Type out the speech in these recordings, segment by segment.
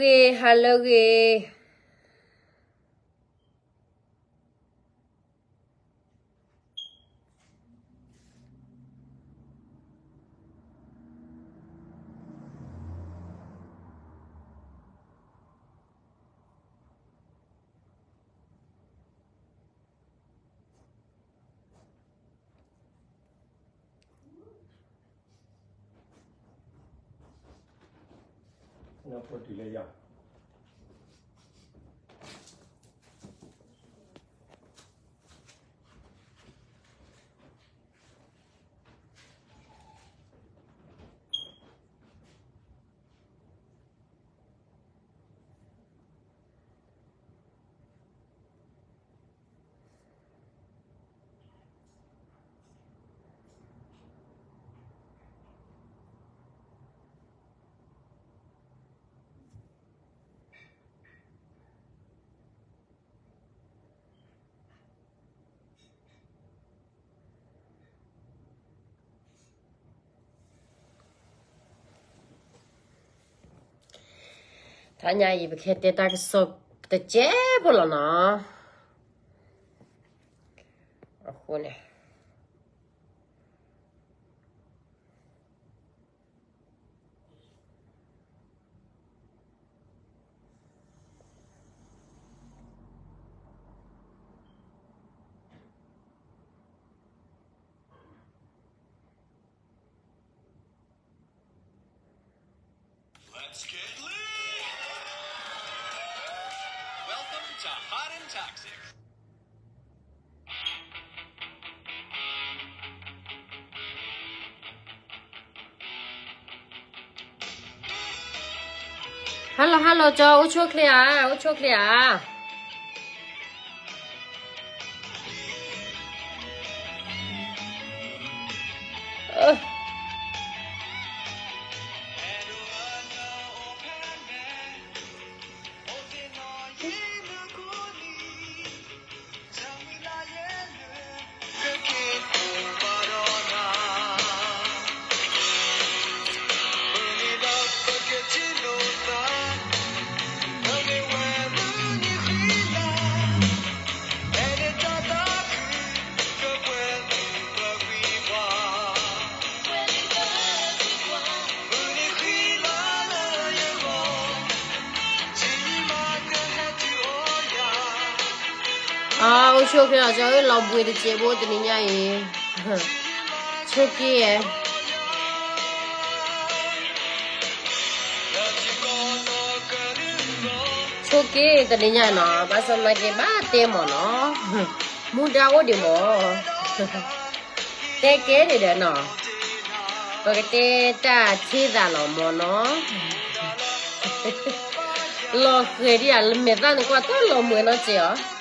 ဂ့ၤ ဟါလၢဂ့ၤ. တဟါညါအံၤ ပကဟဲတဲတၢ်ကစီၣ်တစဲးဖိလီၤနီၤ. အဃိန့ၣ် Let's get lit! Welcome to Hot and Toxic. Hello hello ကၠီ အိၣ်ဆူၣ်ချ့ဧါ အိၣ်ဆူၣ်ချ့ဧါ.အိၣ်ဆူၣ်ချ့လီၤ ကၠီဧၢ လီၤဘှံးတစဲးဖိတနံၤညါအံၤ ဆိက့ ဆိက့တနံၤညါနီၤ ဘၣ်ဆၣ်သနာ်က့ ဘၣ်တဲမၢ်နီၤ မူဒါအိၣ်ဒံးမၢ် တဲကဲန့ၣ်ဒီးနီၤ ပကတဲတၢ်ထံသးလီၤမၢ်နီၤ လီၤဃဲၤဒံးဧါ မဲာ်သၣ်န့ၣ်ကွၢ်တၢ်လီၤမုာ်နီၢ်စ့ၢ်အီၤ.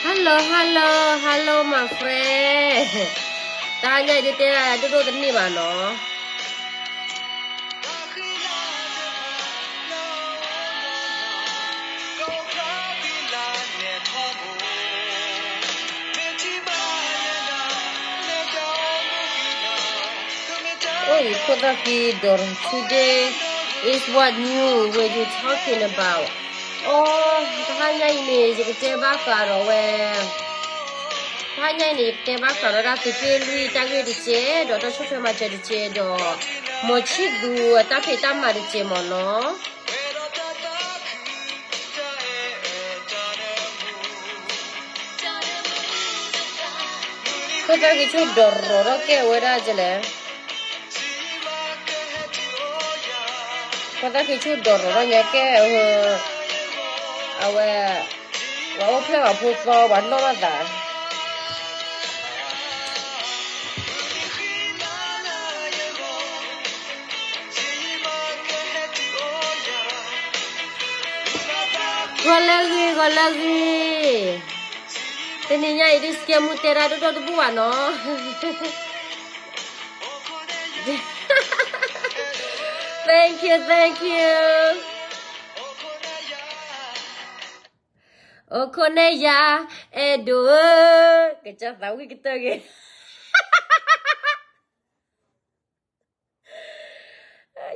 ဟါလၢ ဟါလၢ ဟါလၢ my friend တဟါညါအံၤ ဒုးတဲဒၣ်ဒိၣ်ဒိၣ်တန့ၢ်ဘၣ်နီၤ. အိၣ်အံၤ ခိၣ်သၣ်ဃံဒိး today is what new were you talking about? အိ တဟါညါအံၤန့ၣ် ယကတဲဘၣ်ဃးဒီးဝဲ တဟါညါအံၤန့ၣ် ယကတဲဘၣ်ဃးဒီးတၢ်သုးက့လွံၢ်တၢ်ဂ့ၢ်တစဲး ဒီးတၢ်ဆီၣ်ထွဲမၤစၢၤတစဲး ဒီး မီၤဆံၣ်သူၤအတၢ်ဖံးတၢ်မၤတစဲးမၢ်နီၤ. ခိၣ်သၣ်ဃံဆူၣ်ဒိးရီၤထီၣ်ကဲဝဲဒၣ်ကလဲၣ်. ခိၣ်သၣ်ဃံဆူၣ်ဒိးရီၤထီၣ်ညါကဲ အဝဲ ပှၤအိၣ်ဖျဲၣ်အဖိသီ ပှၤနီၣ်ဘၣ်သး ဂီၤလၢဂ့ၤ ဂီၤလၢဂ့ၤ, တနံၤညါအံၤဒုး စကဲမူတဲတၢ်ဒိၣ်ဒိၣ်တဘူၣ်ဘၣ်နီၤ. Thank you, thank you. အိၣ်ခိးန့ၢ်ယၤ အဲၣ်ဒိးဧၢ, ကစၢ်သးဝံၣ်ကတၢၢ်ဂ့ၤ,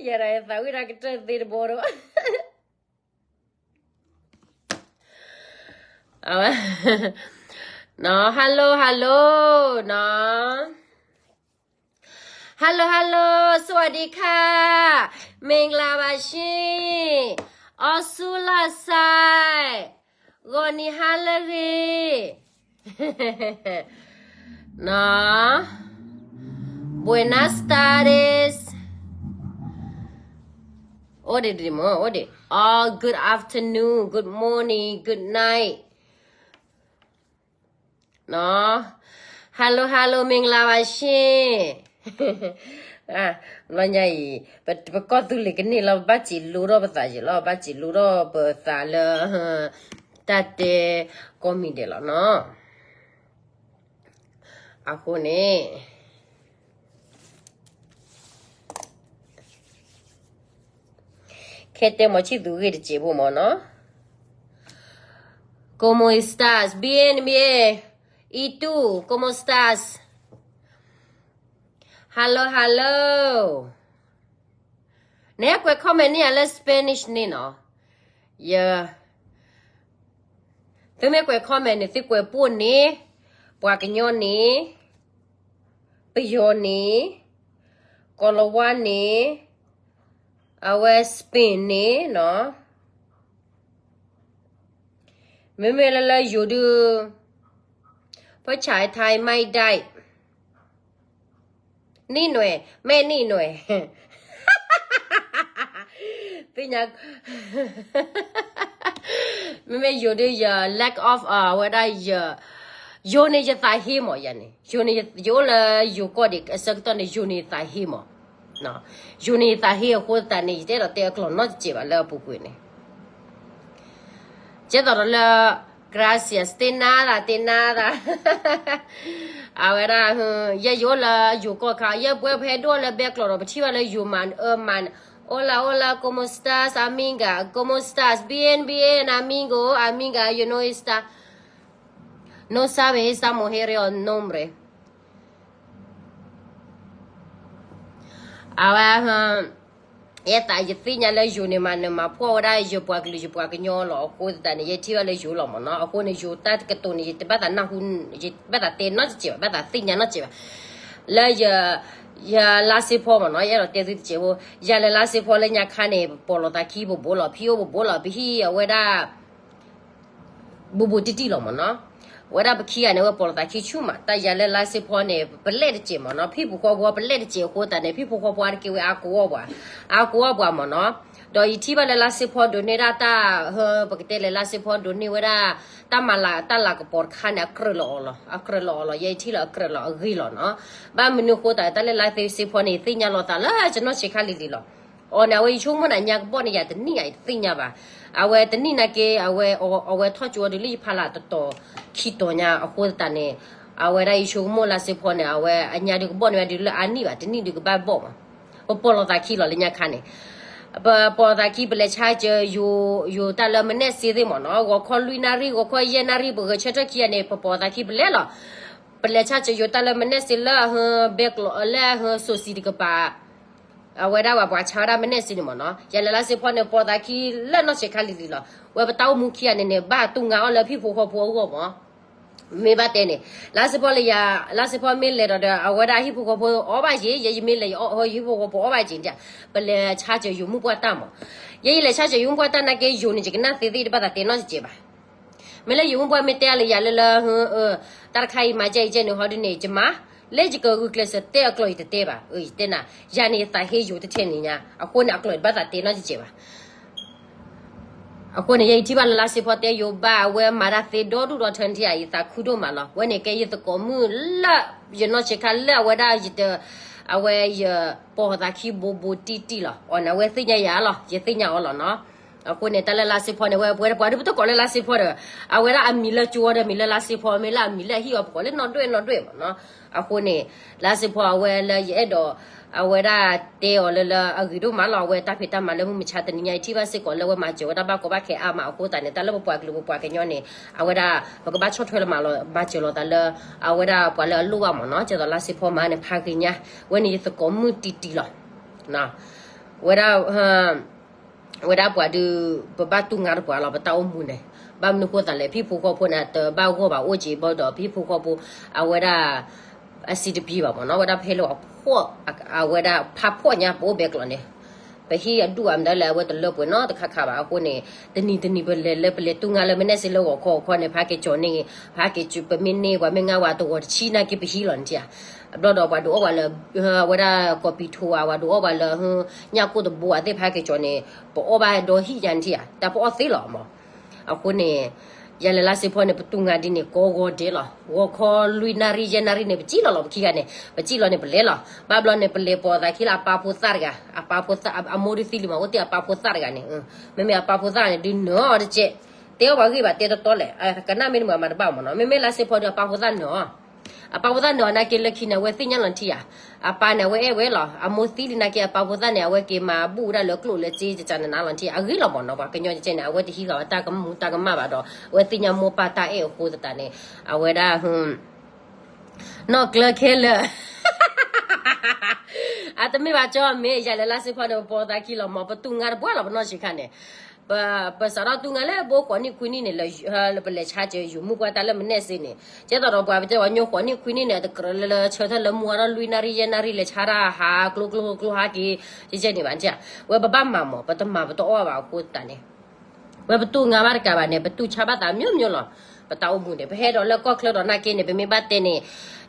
ယၤဒီးသးဝံၣ်တၢ်ကတၢၢ်သ့တဘိဒီး အဝဲ နီၤ hello hello နီၤ hello hello สวัสดีค่ะ မင်္ဂလာပါရှင် အီစူလာစဲ ဂီၤနံၤဟါလၢအဂ့ၤ နီၤ Buenas tardes အိၣ်ဒံးဒံးမ့ၢ် အိၣ်ဒံး oh good afternoon, good morning, good night နီၤ hello hello မင်္ဂလာပါရှင် ဘျီညါအံၤ ပကီၢ်သူလ့ၤကန့ၢ်လီၤ ပဘၣ်စံးလိထီၣ်ပသးယံၤလီၤ ဘၣ်စံးလိထီၣ်ပသးလၢ တၢ်တဲကီၢ်မံၤဒဲးလီၤနီၤ အဃိန့ၣ် ခဲတဲမီၤဆံၣ်သူဂ့ၢ်တစဲးဖိမ့ၢ်နီၤ ¿Cómo estás? Bien, bien. ¿Y tú? ¿Cómo estás? Hello, hello. နကွဲး comment န့ၢ်ယၤလၢ Spanish န့ၣ်နီၤ ယ သုမ့ၢ်ကွဲး comment န့ၣ် သုကွဲးပိာ်န့ၣ် ပှၤကညီန့ၣ် ပယီၤန့ၣ် ကီၤလၤဝါန့ၣ် အဝဲ Spain န့ၣ်နီၤ မ့မ့ၢ်လၢလၢယိၤဒုး ผู้ชายไทยไม่ได้ นี่หน่อย แม่นี่หน่อย သ့ၣ်ညါ မ့မ့ၢ်ယိၤဒုးယ lack of အဝဲဒၣ်ယ ယိၤန့ၣ်ယသးဟ့မး ယၤန့ၣ် ယိၤန့ၣ် ယအိၣ်လၢယိၤကီၢ်ဒံးအဆၢကတီၢ်န့ၣ် ယိၤန့ၣ်ယသးဟ့မး ယိၤန့ၣ်ယသးဟ့အဃိသတးန့ၣ် ယတအဲၣ်ဒိးတဲအကျိာ်နီတစဲးဘၣ်လၢအပူၤကွံာ်န့ၣ် ကဲသိးဒီးလၢ gracias သ့ၣ်နါသး သ့ၣ်နါသး အဝဲဒၣ် ယဲယအိၣ်လၢယိၤကီၢ်ခါ ယဲပဝဲပဟဲဒိၣ်လၢဘဲကျိာ်ဒီး ပထံၣ်ဘၣ်လၢယိၤမၤအၢမၤ Hola, hola, ¿cómo estás, amiga? ¿Cómo estás? Bien, bien, amigo, amiga, yo no está, no sabe esta mujer el nombre. အဝဲ ယဲသးယသ့ၣ်ညါလၢယိၤန့ၣ်မၤနၢၤမၤဖှီၣ်ဝဲဒၣ်ယပှၤကလုာ်ယပှၤကညီလီၤ. အဃိသတးန့ၣ် ယထံၣ်ဘၣ်လၢယိၤလီၤမ့ၢ်နီၤ. အဃိန့ၣ် ယိၤတၢ်ကတိၤန့ၣ် ယတဘၣ်သးနၢ်ဟူ ယဘၣ်သးတဲနီတစဲးဘၣ်, ဘၣ်သးသ့ၣ်ညါနီတစဲးဘၣ်. လၢယ ယလါစ့ဖီမ့ၢ်နီၤ, ယအဲၣ်ဒိးတဲသုတစဲးဖိ, ယၤလၢလါစ့ဖီလၢညါခါန့ၣ် ပပိာ်လိာ်သးခံပဘိလီၤ, ပဟံၣ်အိၣ်ပဘိလီၤ, ပဟံၣ်အဝဲဒၣ် ဘူးဘူးတံၢ်တံၢ်လီၤမ့ၢ်နီၤ. အဝဲဒၣ်ပခံဂၤန့ၣ် ဝဲပိာ်လိာ်သးခံဆူၣ်မး, တၢ်ယၤလၢလါစ့ဖီန့ၣ် ပလဲၢ်တစဲးမ့ၢ်နီၤ, ဖံဖိဃီဖိပလဲၢ်တစဲးအဃိသတးန့ၣ် ဖံဖိဃီဖိအါတက့ၢ်ဝဲအါကဝီၤပှၤ, အါကဝီၤပှၤမ့ၢ်နီၤ. ဒီးယထံၣ်ဘၣ်လၢလါစ့ဖီဒိးန့ၢ်ဒၣ်တၢ်, ပကတဲလၢလါစ့ဖီဒိးန့ၢ်ဝဲဒၣ် တၢ်မၤလၤတၢ်လၤကပီၤတခါန့ၣ် အကြၢးလီၤအီၤလီၤ, အကြၢးလီၤအီၤလီၤ, ယထံၣ်လီၤအကြၢးလီၤအဂ့ၢ်လီၤနီၤ. ဘၣ်မနုၤအဃိသတး တၢ်လၢလါစ့ဖီန့ၣ် သ့ၣ်ညါလီၤသးလၢယနီၢ်ဆံးခါလံၤလံၤလီၤ. အီၤန့ၣ် အဝဲယဆိကမိၣ်န့ၣ် ညါကဘီၣ်န့ၣ် ယၤတနံၣ်ဂၤတသ့ၣ်ညါဘၣ်. အဝဲတနံၣ်နာ်က့ အဝဲ အဝဲထီၣ်ကၠိဒုးလၢယဖးလၢ်တတီၤခံတီၤညါအဃိသတးန့ၣ်, အဝဲဒၣ်ယဆိကမိၣ်လါစ့ဖီန့ၣ် အဝဲအညါဒုးကဘီၣ်န့ၢ်ဝဲဒုးလၢအါနံၣ်ဘၣ်, တနံၣ်ဒုးကဘၣ်ဘီၣ်မး. ပပိာ်လိာ်သးခံလီၤလၢညါခါန့ၣ်, ပပိာ်လိာ်သးခံ ပလဲၤဆါစၢၤယိၤတၢ်လၢမနဲၣ်စ့သ့ၣ်မ့ၢ်နီၤ, ဂီၤခီလွံၢ်နၣ်ရံၣ် ဂီၤခီယဲၢ်နၣ်ရံၣ် ပဂဲၤဆၢထၢၣ်ခံဂၤန့ၣ် ပပိာ်လိာ်သးခံပလဲၤလီၤ. ပလဲၤဆါစၢၤယိၤတၢ်လၢမနဲၣ်စ့လၢ ဘဲကျိးလၢ စိၤစံးတကပၤ အဝဲဒၣ်ပှၤပှၤဆါဝဲဒၣ်မနဲၣ်စ့န့ၣ်မ့ၢ်နီၤ, ယၤလၢလါစ့ဖီန့ၣ် ပိာ်သးခံလၢနီၢ်ဆံးခါလံၤလံၤလီၤ. ဝဲပတၢ်အိၣ်မူခံဂၤန့ၣ်န့ၣ် ဘၣ်တူၢ်ငါအီၣ်လၢဟံၣ်ဖိဃီဖိအဂီၢ်မး. မ့ၢ်ဘၣ်တဲန့ၣ်, လါစ့ဖီလၢယၤ, လါစ့ဖီမ့ၢ်လဲၤဒီးဒီး အဝဲဒၣ်ဟံၣ်ဖိဃီဖိအီၣ်ဘၣ်ယ့ၤ, ယဲယမ့ၢ်လဲၤယဟံၣ်ဖိဃီဖိအီၣ်ဘၣ်ယ့ၤန့ၣ်, ပလဲၤဆါစၢၤယိၤမုၣ်ပှၢ်တၢ်မး. ယဲယလဲၤဆါစၢၤယိၤမုၣ်ပှၢ်တၢ်နာ်က့ ယိၤန့ၣ် ယကနၣ်သ့သ့ၣ်တဘၣ်သးတဲနီတစဲးဘၣ်. မ့ၢ်လၢယိၤမုၣ်ပှၢ်မ့ၢ်တဲအါလၢယၤလၢလၢ တၢ်တခါအံၤမၤကဲအံၤကဲန့ၣ် ဟီဒုန့ၣ် ယမၤ, လၢယကဂုာ်ကျဲးစၢးတဲအကျိာ်ယတတဲဘၣ်, ယတဲနၤ, ယၤန့ၣ်ယသးဟ့ယိၤတထဲန့ၣ်ညါ, အဃိန့ၣ် အကျိာ်ယတဘၣ်သးတဲနီတစဲးဘၣ်. အဃိန့ၣ် ယဲယထံၣ်ဘၣ်လၢလါစ့ဖီတဲယိၤဘၣ် အဝဲမၤတၢ်သ့ဒီဒူၣ်ဒီထၢန့ၣ်ဧါ ယသးခုဒိၣ်မးလီၤ. ဝဲန့ၣ်ကဲယသကိးမုၣ်လၢ ယနီၢ်ဆံးခါလၢအဝဲဒၣ်ယတ အဝဲယပိာ်သးခံဘိဘိတံၢ်တံၢ်လီၤ. အီၤန့ၣ် အဝဲသ့ၣ်ညါယၤလီၤ, ယသ့ၣ်ညါအီၤလီၤနီၤ. အဃိန့ၣ် တၢ်လၢလါစ့ဖီန့ၣ် ဝဲပှၤဒုးပတကိးလၢလါစ့ဖီဒီး အဝဲဒၣ်အမံၤလၢကၠိဒီး မံၤလၢလါစ့ဖီ မ့ၢ်လၢအမံၤလၢအဟံၣ်အီၤ ပကိးလၢနီၢ်ဒွဲၣ်နီၢ်ဒွဲၣ်မးနီၤ. အဃိန့ၣ် လါစ့ဖီအဝဲလၢယအဲၣ်ဒိး အဝဲဒၣ်တဲအီၤလၢလၢအဂ့ၤဒိၣ်မးလီၤ. အဝဲတၢ်ဖံးတၢ်မၤလၢမုၢ်မဆါတနံၤညါ ယထံၣ်ဘၣ်စ့ၢ်ကီးလၢဝဲမၤစၢၤဝဲတၢ်ဘၣ်ကီဘၣ်ခဲအါမးအဃိသတးန့ၣ် တၢ်လၢပပှၤကလုာ်ပပှၤကညီန့ၣ် အဝဲဒၣ် ပကဘၣ်ဆီၣ်ထွဲလၢမၤလီၤ မၤစၢၤလိာ်သးလၢ အဝဲဒၣ်ပှၤလၢအလိၣ်ဘၣ်မးနီၤ. ကဲသိးလါစ့ဖီမၤန့ၣ် ဖးဂ့ၤညါ ဝဲန့ၣ်ယသကိးမုၣ်တံၢ်တံၢ်လီၤ. ဝဲဒၣ် ဝဲဒၣ်ပှၤဒုး ပဘၣ်တူၢ်ငါတပှၤလီၤ ပတၢ်အိၣ်မူန့ၣ်. ဘၣ်မနုၤဃိသးလဲၣ် ဖံဖိဃီဖိန့ၣ် တဘၣ်ဂီၢ်ဘၣ်အိၣ်က့ၤဘၣ်ဒီး ဖံဖိဃီဖိ အဝဲဒၣ် အစံတပံဘၣ်မးနီၤ. ဝဲဒၣ်ဖဲလၢ အဝဲဒၣ်ဖးဖှီၣ်ညါ ပအိၣ်ဘဲကျိးန့ၣ် ပဟံၣ်အဒူၣ်အမတၤလဲၣ် အဝဲတလၢပှဲၤနီတခါခါဘၣ်. အဃိန့ၣ် တနံၤတနံၤပလဲၤလၢပလဲၤတူၢ်ငါလၢ မ့ၢ်နဲၣ်စ့လၢဂီၤခီခီန့ၣ် ဖးက့ၤကၠီၤန့ၣ် ဖးက့ၤကၠီၤ ပမ့ၢ်န့ၢ်ပှၤမ့ၢ်ငါဝဲတဝီၤတဆံနာ်က့ပဟံၣ်လီၤန့ၣ်ဧါ. ဘျီဒီးပှၤဒုးအီၣ်ဝဲလၢ အဝဲဒၣ်ကီၢ်ပံၤထူဧါ ပှၤဒုးအီၣ်ဝဲလၢ ညၣ်ကိၢ်တဘိဧါသ့ၣ် ဖးက့ၤကၠီၤန့ၣ် ပအီၣ်ဘၣ်ဒီဟံၣ်ညါန့ၣ်ဧါ တၢ်ပအီၣ်သ့လီၤမး. အဃိန့ၣ် ယၤလဲၤလါစ့ဖီန့ၣ် ပတူၢ်ငါဒ်န့ၣ် ကိးဂီၤဒဲးလီၤ. ဂီၤခီလွံၢ်နၣ်ရံၣ်ယဲၢ်နၣ်ရံၣ်န့ၣ် ပစံၣ်လီၤလီၤ ပခံဂၤန့ၣ် ပစံၣ်လီၤန့ၣ် ပလဲၤလီၤ. ဘၣ်ဘျီန့ၣ် ပလဲၤပိာ်သးခံလၢအပၢ်ဖိသၣ်တဂၤ အပၢ်ဖိသၣ် အမိၢ်ဒုးသံလံမး အိၣ်တ့ၢ်အပၢ်ဖိသၣ်တဂၤန့ၣ် မ့မ့ၢ်အပၢ်ဖိသၣ်န့ၣ် ဒုးနၢၤအီၤတကဲး တဲအီၣ်ပှၤဂ့ၢ်ဘၣ်တဲတီတီလဲၣ် ကနၣ်မ့ၢ်တမုာ်မၤတဘၣ်မးနီၤ. မ့မ့ၢ်လါစ့ဖီဒီးအပၢ်ဖိသၣ်နၢၤအီၤ အပၢ်ဖိသၣ်နၢၤအီၤနာ်က့လၢခံန့ၣ် အဝဲသ့ၣ်ညါလီၤထံဧါ. အပၢ်န့ၣ် အဝဲအဲၣ်ဝဲလီၤ အမိၢ်သံလံနာ်က့ အပၢ်ဖိသၣ်န့ၣ် အဝဲက့ၤမၤဘူၣ်ဝဲဒၣ်လၢကျိၣ်လၢစ့ ကကနနါလီၤထံ အဂ့ၤလီၤမးနီၤ. ပှၤကညီကဲန့ၣ် အဝဲတဟံးဃာ်ဝဲတၢ်ကမူတၢ်ကမၣ်ဘၣ်ဒီး အဝဲသ့ၣ်ညါမိၢ်ပၢ်တၢ်အဲၣ်အဃိသတးန့ၣ် အဝဲဒၣ် နီၢ်ကျၢၤခဲလၢာ် အတမ့ၢ်ဘၣ်ကၠီမ့ၢ် ယၤလဲၤလါစ့ဖီန့ၣ် ပပိာ်သးခံလီၤမး ပတူၢ်ငါတပှၢ်လီၤ ပနီၢ်ဆံးခါန့ၣ် ပစးထီၣ်တူၢ်ငါလၢဘိဃိးနံၣ်ခွံနံၣ်န့ၣ် ပလဲၤဆါစၢၤယိၤမုၣ်ပှၢ်တၢ်လၢမနဲၣ်စ့န့ၣ် ကဲသိးဒီးပှၤပတဲဝဲညိဃိးနံၣ်ခွံနံၣ်န့ၣ် တကြၢးလၢလၢဆၢထၢၣ်လၢမူအါထီၣ်လွံၢ်နၣ်ရံၣ်ယဲၢ်နၣ်ရံၣ် လဲၤဆါတၢ်ဟးကျိကျိကျိဟးက့ၤ ကဲကဲန့ၣ်ဘၣ်န့ၣ် ဝဲပဘၣ်မၤမး ပတမၤပတအီၣ်ဘၣ်အဃိသတးန့ၣ် ဝဲပတူၢ်ငါဘၣ်တကးဘၣ်န့ၣ် ပတူၢ်ဆါဘၣ်သးမျိုးမျိုးလီၤ. ပတၢ်အိၣ်မူန့ၣ် ပဟဲဒီးလၢကီၢ်ချၢဒီးနာ်က့န့ၣ် ပမ့ၢ်ဘၣ်တဲန့ၣ်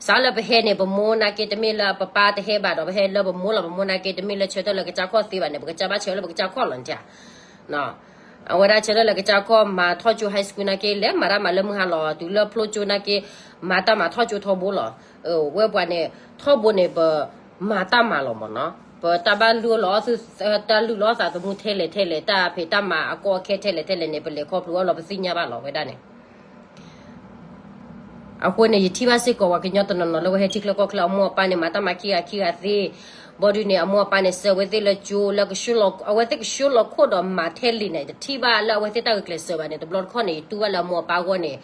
စးလၢပဟဲန့ၣ် ပမိၢ်နာ်က့တမ့ၢ်လၢပပၢ်တဟဲဘၣ်ဒီး ပဟဲလၢပမိၢ်လီၤ. ပမိၢ်နာ်က့တမ့ၢ်လၢဆၢထၢၣ်လၢကစၢ်ခီၣ်သ့ဘၣ်န့ၣ် ပကစၢ်ဘၣ်ဆၢလၢပကစၢ်ခီၣ်လီၤန့ၣ် အဝဲဒၣ်ဆၢထၢၣ်လၢကစၢ်ခီၣ်မၤထီၣ်ကၠိ high school နာ်က့ လဲၤမၤတၢ်မၤလၢမုၢ်ဟါလီၤ. တုၤလၢဖျိကၠိနာ်က့ မၤတၢ်မၤထီၣ်ကၠိထီဘိလီၤ. ဝဲပှၤန့ၣ် ထီဘိန့ၣ် ပမၤတၢ်မၤလီၤမးနီၤ. ပတၢ်ဘၣ်လုၢ်အီၣ်လီၤအီၣ်သု တၢ်လုၢ်လီၤအီၣ်သးသမူထဲလဲၣ်ထဲလဲၣ် တၢ်ဖံးတၢ်မၤအကီအခဲထဲလဲၣ်ထဲလဲၣ်န့ၣ် ပလဲၤခီဖျိအီၤလီၤ ပသ့ၣ်ညါဘၣ်လီၤ ဝဲဒၣ်န့ၣ် အဃိန့ၣ် ယထံၣ်ဘၣ်စ့ၢ်ကီးပှၤကညီတနီၤနီၤလၢဝဲဟဲထံချၢကီၢ်ချၢ အမိၢ်အပၢ်န့ၣ် မၤတၢ်မၤခံဂၤခံဂၤသ့, ဘီဒုးန့ၣ် အမိၢ်အပၢ်န့ၣ် စၢၤဝဲသ့ၣ်လၢကၠိ လၢကဆှၢလီၤ အဝဲသ့ၣ်ကဆှၢလီၤခိၣ်ဒီးမၤထဲလံာ်န့ၣ် တထံၣ်ဘၣ်လၢအဝဲသ့ၣ်တၢ်ဂုာ်ကျဲးစၢးဘၣ်န့ၣ် တဘျီတခီၣ်န့ၣ် ယတူၢ်ဘၣ်လၢအမိၢ်အပၢ်အဂီၢ်န့ၣ်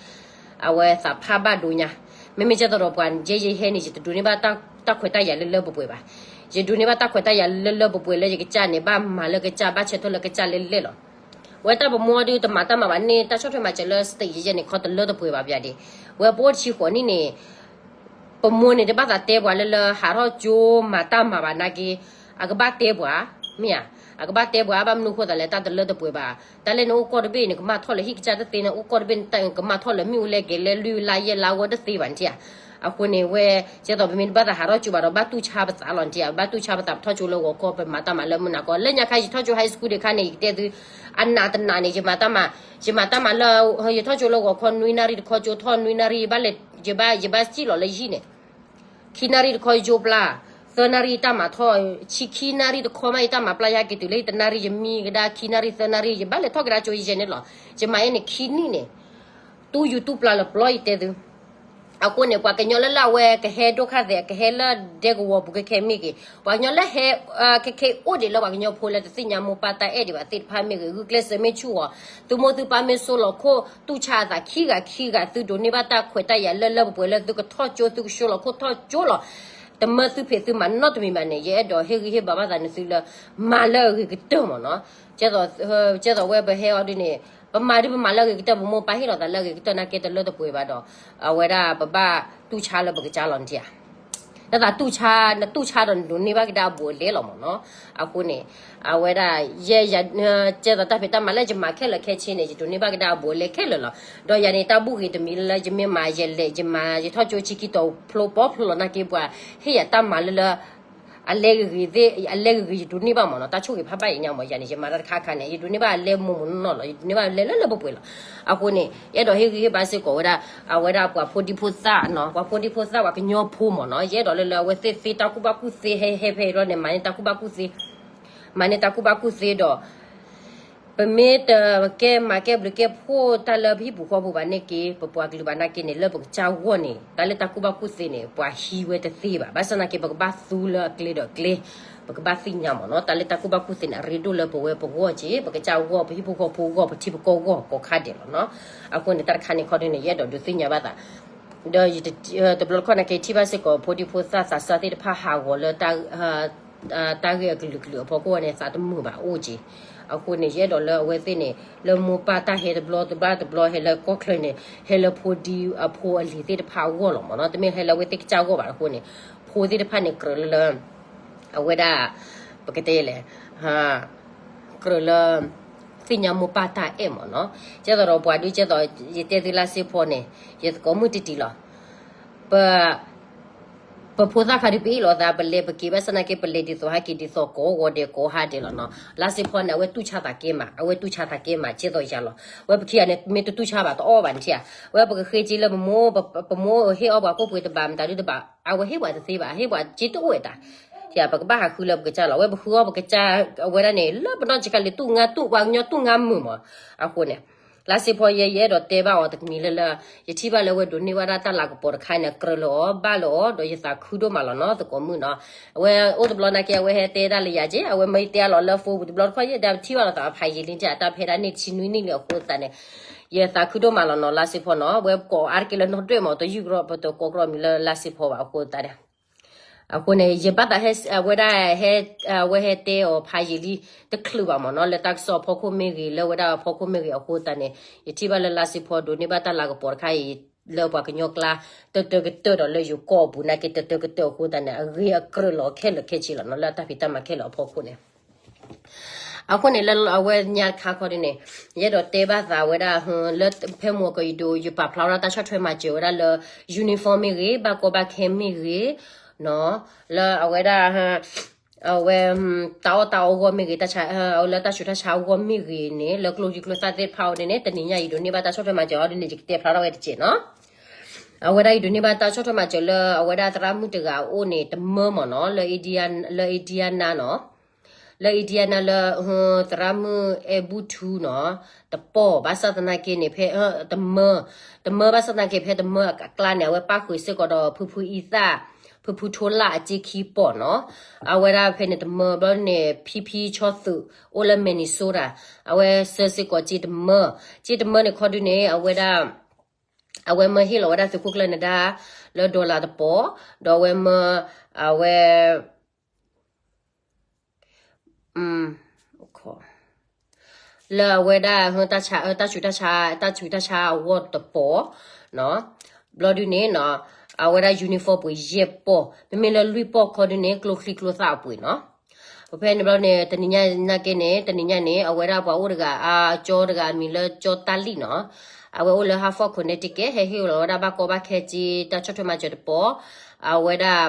အဝဲသးဖးဘၣ်ဒိညါ. မ့မ့ၢ်ကဲသိးဒီးပှၤယဲယဟဲန့ၣ် ယတဒိးန့ၢ်ဘၣ်တၢ်ခွဲးတၢ်ယာ်လၢလၢပှဲၤပှဲၤဘၣ်. ယဒိးန့ၢ်ဘၣ်တၢ်ခွဲးတၢ်ယာ်လၢလၢပှဲၤပှဲၤလၢယကစၢ်န့ၣ် ဘၣ်မၤလၢကစၢ် ဘၣ်ဆၢထၢၣ်လၢကစၢ်လဲၣ်လဲၣ်လီၤ. ဝဲတၢ်ပမိၢ်ဒုးတမၤတၢ်မၤဘၣ်န့ၣ် တၢ်ဆီၣ်ထွဲမၤစၢၤလၢ state ယဲယဲန့ၣ် ခီတလၢတပှဲၤဘၣ်ပျၢ်ဒံး. ဝဲပအိၣ်တဆံဃိးနံၣ်န့ၣ် ပမိၢ်န့ၣ် တဘၣ်သးတဲပှၤလၢလၢဟးထီၣ်ကၠိမၤတၢ်မၤဘၣ်နာ်က့ အကဘၣ်တဲပှၤ, မ့ၢ်ဧါ, အကဘၣ်တဲပှၤ ဘၣ်မနုၤဃိသးလဲၣ် တၢ်တလၢတပှဲၤဘၣ်. တၢ်လၢနအိၣ်ကီၢ်တဘ့ၣ်န့ၣ် ကမၣ်ထီၣ်လၢဟံၣ်ကစၢ်တသ့ နအိၣ်ကီၢ်တဘ့ၣ်န့ၣ် ကမၣ်ထီၣ်လၢမ့ၣ်အူလဲကဲလဲၣ် လွံၢ်လါယဲၢ်လါဝဲတသ့ဘၣ်န့ၣ်ဧါ. အဃိန့ၣ်ဝဲ ကဲသိးပမ့ၢ်တဘၣ်သးဟးထီၣ်ကၠိဘၣ်ဒီး ဘၣ်တူၢ်ဆါပသးလီၤန့ၣ်ဧါ, ဘၣ်တူၢ်ဆါပသး ပထီၣ်ကၠိလၢဂီၤခီ ပမၤတၢ်မၤလၢမုၢ်နၤခီ လၢညါခါ ယထီၣ်ကၠိ high school ဒံးခါန့ၣ် ယကတဲသု အနးတနးန့ၣ် ယမၤတၢ်မၤ ယမၤတၢ်မၤလၢ ယထီၣ်ကၠိလၢဂီၤခီနွံနၣ်ရံၣ်တခီကၠိထီၣ်နွံနၣ်ရံၣ် ယဘၣ်လဲၤ ယဘၣ် ယဘၣ်စံၣ်လီၤလၢယဟံၣ်န့ၣ် ခံနၣ်ရံၣ်တခီယကၠိပျၢ်, သၢနၣ်ရံၣ်တၢ်မၤထီၣ်, ဆံခံနၣ်ရံၣ်တခီမး ယတၢ်မၤပျၢ်ယဟဲက့ၤတုၤလၢတနၣ်ရံၣ် ယမံကဒါ ခံနၣ်ရံၣ်သၢနၣ်ရံၣ် ယဘၣ်လဲၤထီၣ်ကဒါကၠိယဲန့ၣ်လီၤ. ယမၤယဲန့ၣ်ခံနံၣ်န့ၣ် တူၢ်ယူၤတူၢ်ပျၢ်လၢပျီယတဲသု အဃိန့ၣ် ပှၤကညီလၢလၢအဝဲကဟဲဒိၣ်ခါသဲး ကဟဲလၢဒဲကဝီၤပူၤကဲခဲမ့ၢ်ဂ့ၤ, ပှၤကညီလၢဟဲ ခဲခဲအိၣ်ဒံးလၢပှၤကညီဖိလၢတသ့ၣ်ညါမိၢ်ပၢ်တၢ်အဲၣ်ဒံးဘၣ်သ့ၣ်တဖၣ်မ့ၢ်ဂ့ၤ, ဂုာ်ကျဲးစၢးမ့ၢ်ဆူၣ်အီၤ, သုမိၢ်သုပၢ်မ့ၢ်ဆိလီၤခိၣ် တူၢ်ဆါအသးခံဂၤခံဂၤ သုဒိးန့ၢ်ဘၣ်တၢ်ခွဲးတၢ်ယာ်လၢလၢပှဲၤပှဲၤလၢသုကထီၣ်ကၠိ သုကဆှၢလီၤခိၣ်ထီၣ်ကၠိလီၤ. တမၢသုဖံးသုမၤနီတမံၤဘၣ်န့ၣ် ယအဲၣ်ဒိးဟ့ၣ်ဂံၢ်ဟ့ၣ်ဘါဘၣ်သးန့ၣ်သုလၢ မၤလၢအဂ့ၤကတၢၢ်မ့ၢ်နီၤ. ကဲသိးဝဲပဟဲအီၤဒ်န့ၣ် ပမၤဒ်ပမၤလၢအဂ့ၤကတၢၢ် ပမိၢ်ပၢ်ဟ့ၣ်လီၤသးလၢအဂ့ၤကတၢၢ်နာ်က့တလၢတပှဲၤဘၣ်ဒီး အဝဲဒၣ်ပဘၣ်တူၢ်ဆါလၢပကစၢ်လီၤန့ၣ်ဧါ. တၢ်သးတူၢ်ဆါ နတူၢ်ဆါဒီးနဒိးန့ၢ်ဘၣ်ကဒါအဘူးအလဲလီၤမ့ၢ်နီၤ. အဃိန့ၣ် အဝဲဒၣ် ယဲ ကဲသိးတၢ်ဖံးတၢ်မၤလၢယမၤခဲလၢာ်ခဲဆ့န့ၣ် ယဒိးန့ၢ်ဘၣ်ကဒါအဘူးအလဲခဲလၢာ်လီၤ. ဒီးယၤန့ၣ် တၢ်ဘူၣ်ဂ့ၤတမံၤလၢယမ့ၢ်မၤယဲလဲၣ် ယမၤယထီၣ်ကၠိဆံခံတီၤဖျိပီဖျိလီၤနာ်က့ ပှၤဟ့ၣ်ယၤတၢ်မၤလၢလၢ အလဲဂ့ၤဂ့ၤသ့ၣ် အလဲဂ့ၤဂ့ၤ ယဒိးန့ၢ်ဘၣ်မ့ၢ်နီၤ, တၢ်ဆိၣ်ဂ့ၤဖးဘၣ်ယညါမ့ၢ် ယၤန့ၣ် ယမၤတၢ်တခါခါန့ၣ် ယဒိးန့ၢ်ဘၣ်အလဲမိၢ်မိၢ်နီၢ်နီၢ်လီၤ, ယဒိးန့ၢ်ဘၣ်လဲလၢလၢပှဲၤပှဲၤလီၤ. အဃိန့ၣ် ယအဲၣ်ဒိးဟ့ၣ်ဂံၢ်ဟ့ၣ်ဘါစ့ၢ်ကီးဝဲဒၣ် အဝဲဒၣ်ပှၤဖိဒံဖိသၣ်နီၤ, ပှၤဖိဒံဖိသၣ် ပှၤကညီဖိမ့ၢ်နီၤ, ယအဲၣ်ဒိးလၢလၢအဝဲသ့ၣ်သ့တၢ်ကူၣ်ဘၣ်ကူၣ်သ့ ဟဲဟဲဖဲအံၤဒီးန့ၣ် မၤန့ၢ်တၢ်ကူၣ်ဘၣ်ကူၣ်သ့, မၤန့ၢ်တၢ်ကူၣ်ဘၣ်ကူၣ်သ့ဒီး ပမ့ၢ်တကဲမၤကဲဘျုးကဲဖှိၣ်တၢ်လၢပဟံၣ်ပူၤဃီပူၤဘၣ်န့ၣ်က့ ပပှၤကလုာ်ဘၣ်နာ်က့န့ၣ် လၢပကစၢ်ဂီၢ်န့ၣ် တၢ်လၢတၢ်ကူၣ်ဘၣ်ကူၣ်သ့န့ၣ် ပှၤဟံးဝဲတသ့ဘၣ်. ဘၣ်ဆၣ်သနာ်က့ ပကဘၣ်သူလၢအကျဲဒီးအကျဲ, ပကဘၣ်သ့ၣ်ညါမ့ၢ်နီၤ, တၢ်လၢတၢ်ကူၣ်ဘၣ်ကူၣ်သ့န့ၣ် အရ့ဒိၣ်လၢပဝဲပဂီၢ်က့, ပကစၢ်ဂီၢ်, ပဟံၣ်ဖိဃီဖိဂီၢ်, ပထံပကီၢ်ဂီၢ် ကိးခါဒဲးလီၤနီၤ. အဃိန့ၣ် တၢ်တခါန့ၣ်ခီဒုန့ၣ် ယအဲၣ်ဒိးဒုးသ့ၣ်ညါဘၣ်သး ဒီးတဘျီတခီၣ်နာ်က့ ထံၣ်ဘၣ်စ့ၢ်ကီး ဖိဒံဖိသၣ်သးစၢ်သ့ၣ်တဖၣ်ဟးဂီၤလၢ တၢ်ဂ့ၢ်အကလုာ်ကလုာ်အဖီခိၣ်န့ၣ် သးတမုာ်ဘၣ်အိၣ်က့. အဃိန့ၣ် ယအဲၣ်ဒိးလၢအဝဲသ့ၣ်န့ၣ် လၢမိၢ်ပၢ်တၢ်ဟဲတဘျီတဘျီတဘျီ ဟဲလၢကီၢ်ချၢန့ၣ် ဟဲလၢဖိဒံအဖိအလံၤသ့ၣ်တဖၣ်အဂီၢ်လီၤမ့ၢ်နီၤ, တမ့ၢ်ဟဲလၢအဝဲသ့ၣ်ကစၢ်ဂီၢ်ဘၣ်. အဃိန့ၣ် ဖိသ့ၣ်တဖၣ်န့ၣ် ကြၢးလၢလၢ အဝဲဒၣ် ပကတဲလဲၣ် ကြၢးလၢ သ့ၣ်ညါမိၢ်ပၢ်တၢ်အဲၣ်မ့ၢ်နီၤ. ကဲသိးဒီးပှၤဒုကဲသိး ယတဲသုလါစ့ဖီန့ၣ် ယသကိးမုၣ်တံၢ်တံၢ်လီၤ. ပ ပဖိသၣ်ခါဒုး ပအ့ၣ်လိာ်သး ပလဲၤပက့ၤ ဘၣ်ဆၣ်သနာ်က့ ပလဲၤဒ်သိးဟဲက့ၤဒ်သိးကိးဂီၤဒဲးကိးဟါဒဲးလီၤနီၤ. လါစ့ဖီန့ၣ် အဝဲတူၢ်ဆါသးကဲမး, အဝဲတူၢ်ဆါသးကဲမး ကဲသိးယၤလီၤ. ဝဲပခံဂၤန့ၣ် မ့ၢ်တတူၢ်ဆါဘၣ် တအီၣ်ဘၣ်န့ၣ်ထံၣ်ဧါ. ဝဲပကဃ့က့ၤလၢပမိၢ်, ပမိၢ်ဟ့ၣ်အီၣ်ပှၤကိၣ်ပှ့ၤတဘၣ် မတၤဒုတဘၣ်, အဝဲဟ့ၣ်ပှၤတသ့ဘၣ်, ဟ့ၣ်ပှၤက့တအိၣ်ဝဲတၢ် ထံၣ်ဧါ. ပကဘၣ်ဟးဃုလၢပကစၢ်လီၤ. ဝဲပဃုအီၣ်ပကစၢ် အဝဲဒၣ်န့ၣ် လၢပနီၢ်ဆံးခါလံ တူၢ်ငါတူၢ်ပှၤကညီတူၢ်ငါမုာ်မး. အဃိန့ၣ် လါစ့ဖီယဲ ယအဲၣ်ဒိးတဲဘၣ်အီၤတမံၤလၢလၢ ယထံၣ်ဘၣ်လၢအဝဲဒိးန့ၢ်ဘၣ်ဒၣ်တၢ်လၤကပီၤတခါန့ၣ် ကြၢးလၢအီၤ ဘၣ်လၢအီၤ ဒီးယသးခုဒိၣ်မးလီၤနီၤ သကိးမုၣ်နီၤ. အဝဲအိၣ်တဘျီနာ်က့ အဝဲဟဲတဲဒၣ်လၢယၤက့ အဝဲမ့ၢ်တဲအလီၤလၢ phone ပူၤတဘျီတခီၣ် ယဲဒၣ်ထံၣ်ဘၣ်လီၤသးဖးယံာ်လံက အတၢ်ဖဲဒၣ်န့ၣ် တဆံနွံနံၣ်လံအဃိသတးန့ၣ် ယသးခုဒိၣ်မးလီၤနီၤ လါစ့ဖီနီၤ. ဝဲကိးအါတက့ၢ်လၢနီၢ်ဒွဲၣ်မး တယုၢ်ကရီပတကိးကရီမံၤလၢလါစ့ဖီဘၣ်အဃိသတးန့ၣ် အဃိန့ၣ် ယဘၣ်သးဟဲ အဝဲဒၣ်ဟဲ အဝဲဟဲတဲအီၤဖးယံာ်လံ တချုးဘၣ်မးနီၤ လၢတၢ်ကစီၣ်အဖီခိၣ်မ့ၢ်ဂ့ၤ လၢဝဲဒၣ်အဖီခိၣ်မ့ၢ်ဂ့ၤအဃိသတးန့ၣ် ယထံၣ်ဘၣ်လၢလါစ့ဖီဒိးန့ၢ်ဘၣ်တၢ်လၤကပီၤတခါအံၤ လၢပှၤကညီကျါ တတၢကတၢၢ်ဒီးလၢယိၤကီၢ်အပူၤနာ်က့ တတၢကတၢၢ်အဃိသတးန့ၣ် အဂ့ၢ်အကြၢးလီၤခဲလၢာ်ခဲဆ့လီၤနီၤ လၢအတၢ်ဖံးတၢ်မၤခဲလၢာ်အဖီခိၣ်န့ၣ် အဃိန့ၣ် လၢအဝဲညါတခါခီဒ်န့ၣ် ယအဲၣ်ဒိးတဲဘၣ်သးဝဲဒၣ် လၢဖဲမုၢ်ကီးယံၤဒိၣ် ယပာ်ဖျါဝဲဒၣ်တၢ်ဆီၣ်ထွဲမၤစၢၤဝဲဒၣ်လၢ uniform မ့ၢ်ဂ့ၤ ဘၣ်ကီဘၣ်ခဲမ့ၢ်ဂ့ၤနီၤ လၢအဝဲဒၣ် အဝဲ တၢ်အီၣ်တၢ်အီအဂီၢ်မ့ၢ်ဂ့ၤ တၢ်ဆါ လၢတၢ်ဆူးတၢ်ဆါအဂီၢ်မ့ၢ်ဂ့ၤန့ၣ် လၢကျိချံကျိသၣ်သ့ၣ်တဖၣ်အံၤန့ၣ် တနံၤညါအံၤဒိးန့ၢ်ဘၣ်တၢ်ဆီၣ်ထွဲမၤစၢၤအီၤဒ်န့ၣ် ယကတဲဖျါထီၣ်ဝဲတက့ၢ်နီၤ အဝဲဒၣ်အံၤဒိးန့ၢ်ဘၣ်တၢ်ဆီၣ်ထွဲမၤစၢၤလၢ အဝဲဒၣ်သရၣ်မုၣ်တဂၤအအိၣ်န့ၣ် တမၢမ့ၢ်နီၤ လၢ Indiana နီၤ လၢ Indiana လၢ သရၣ်မုၣ် အဲၣ်ဘူၣ်ထူ နီၤ တပီၢ် ဘၣ်ဆၣ်သနာ်က့န့ၣ် ဖဲ တမၢ တမၢဘၣ်ဆၣ်သနာ်က့ ဖဲတမၢအကျါန့ၣ် အဝဲပၣ်ဃုာ်စ့ၢ်ကီးဒီး ဖုဖုအံသၣ် ဖုဖုထိလၣ်အစ့ခံပီၢ်နီၤ အဝဲဒၣ်ဖဲန့ၣ်တမၢဘျီန့ၣ် ဖံဖံဆီသုး အိၣ်လၢ Minnesota အဝဲစၢစ့ၢ်ကီးစ့တမၢ စ့တမၢန့ၣ်ခီဒုန့ၣ် အဝဲဒၣ် အဝဲမၢဟ့ၣ်လီၤဝဲဒၣ်သုးခိၣ်ကျၢၢ်နဒါ လၢ dollar တပီၢ် ဒီးအဝဲမၢ အဝဲ လၢအဝဲဒၣ် တၢ်ဆူးတၢ်ဆါ တၢ်ဆူးတၢ်ဆါအဂီၢ်တပီၢ် ဘျီဒုန့ၣ် အဝဲဒၣ် uniform ပှ့ၤယဲၢ်ပီၢ် မ့မ့ၢ်လၢလွံၢ်ပီၢ်ခီဒုန့ၣ် ကျိချံကျိသၣ်အပှ့ၤနီၤ ဖဲန့ၣ်ဘျီန့ၣ် တနံၤညါနာ်က့န့ၣ် တနံၤညါန့ၣ် အဝဲဒၣ်ပှၤအိၣ်တဂၤ အကၠီတဂၤအမံၤလၢကၠီတၢ်လံၣ်နီၤ အဝဲအိၣ်လၢ Hartford Connecticut ဟဲဟ့ၣ်လီၤဝဲဒၣ်ဘၣ်ကီဘၣ်ခဲက့ တၢ်ဆီၣ်ထွဲမၤစၢၤတပီၢ် အဝဲဒၣ်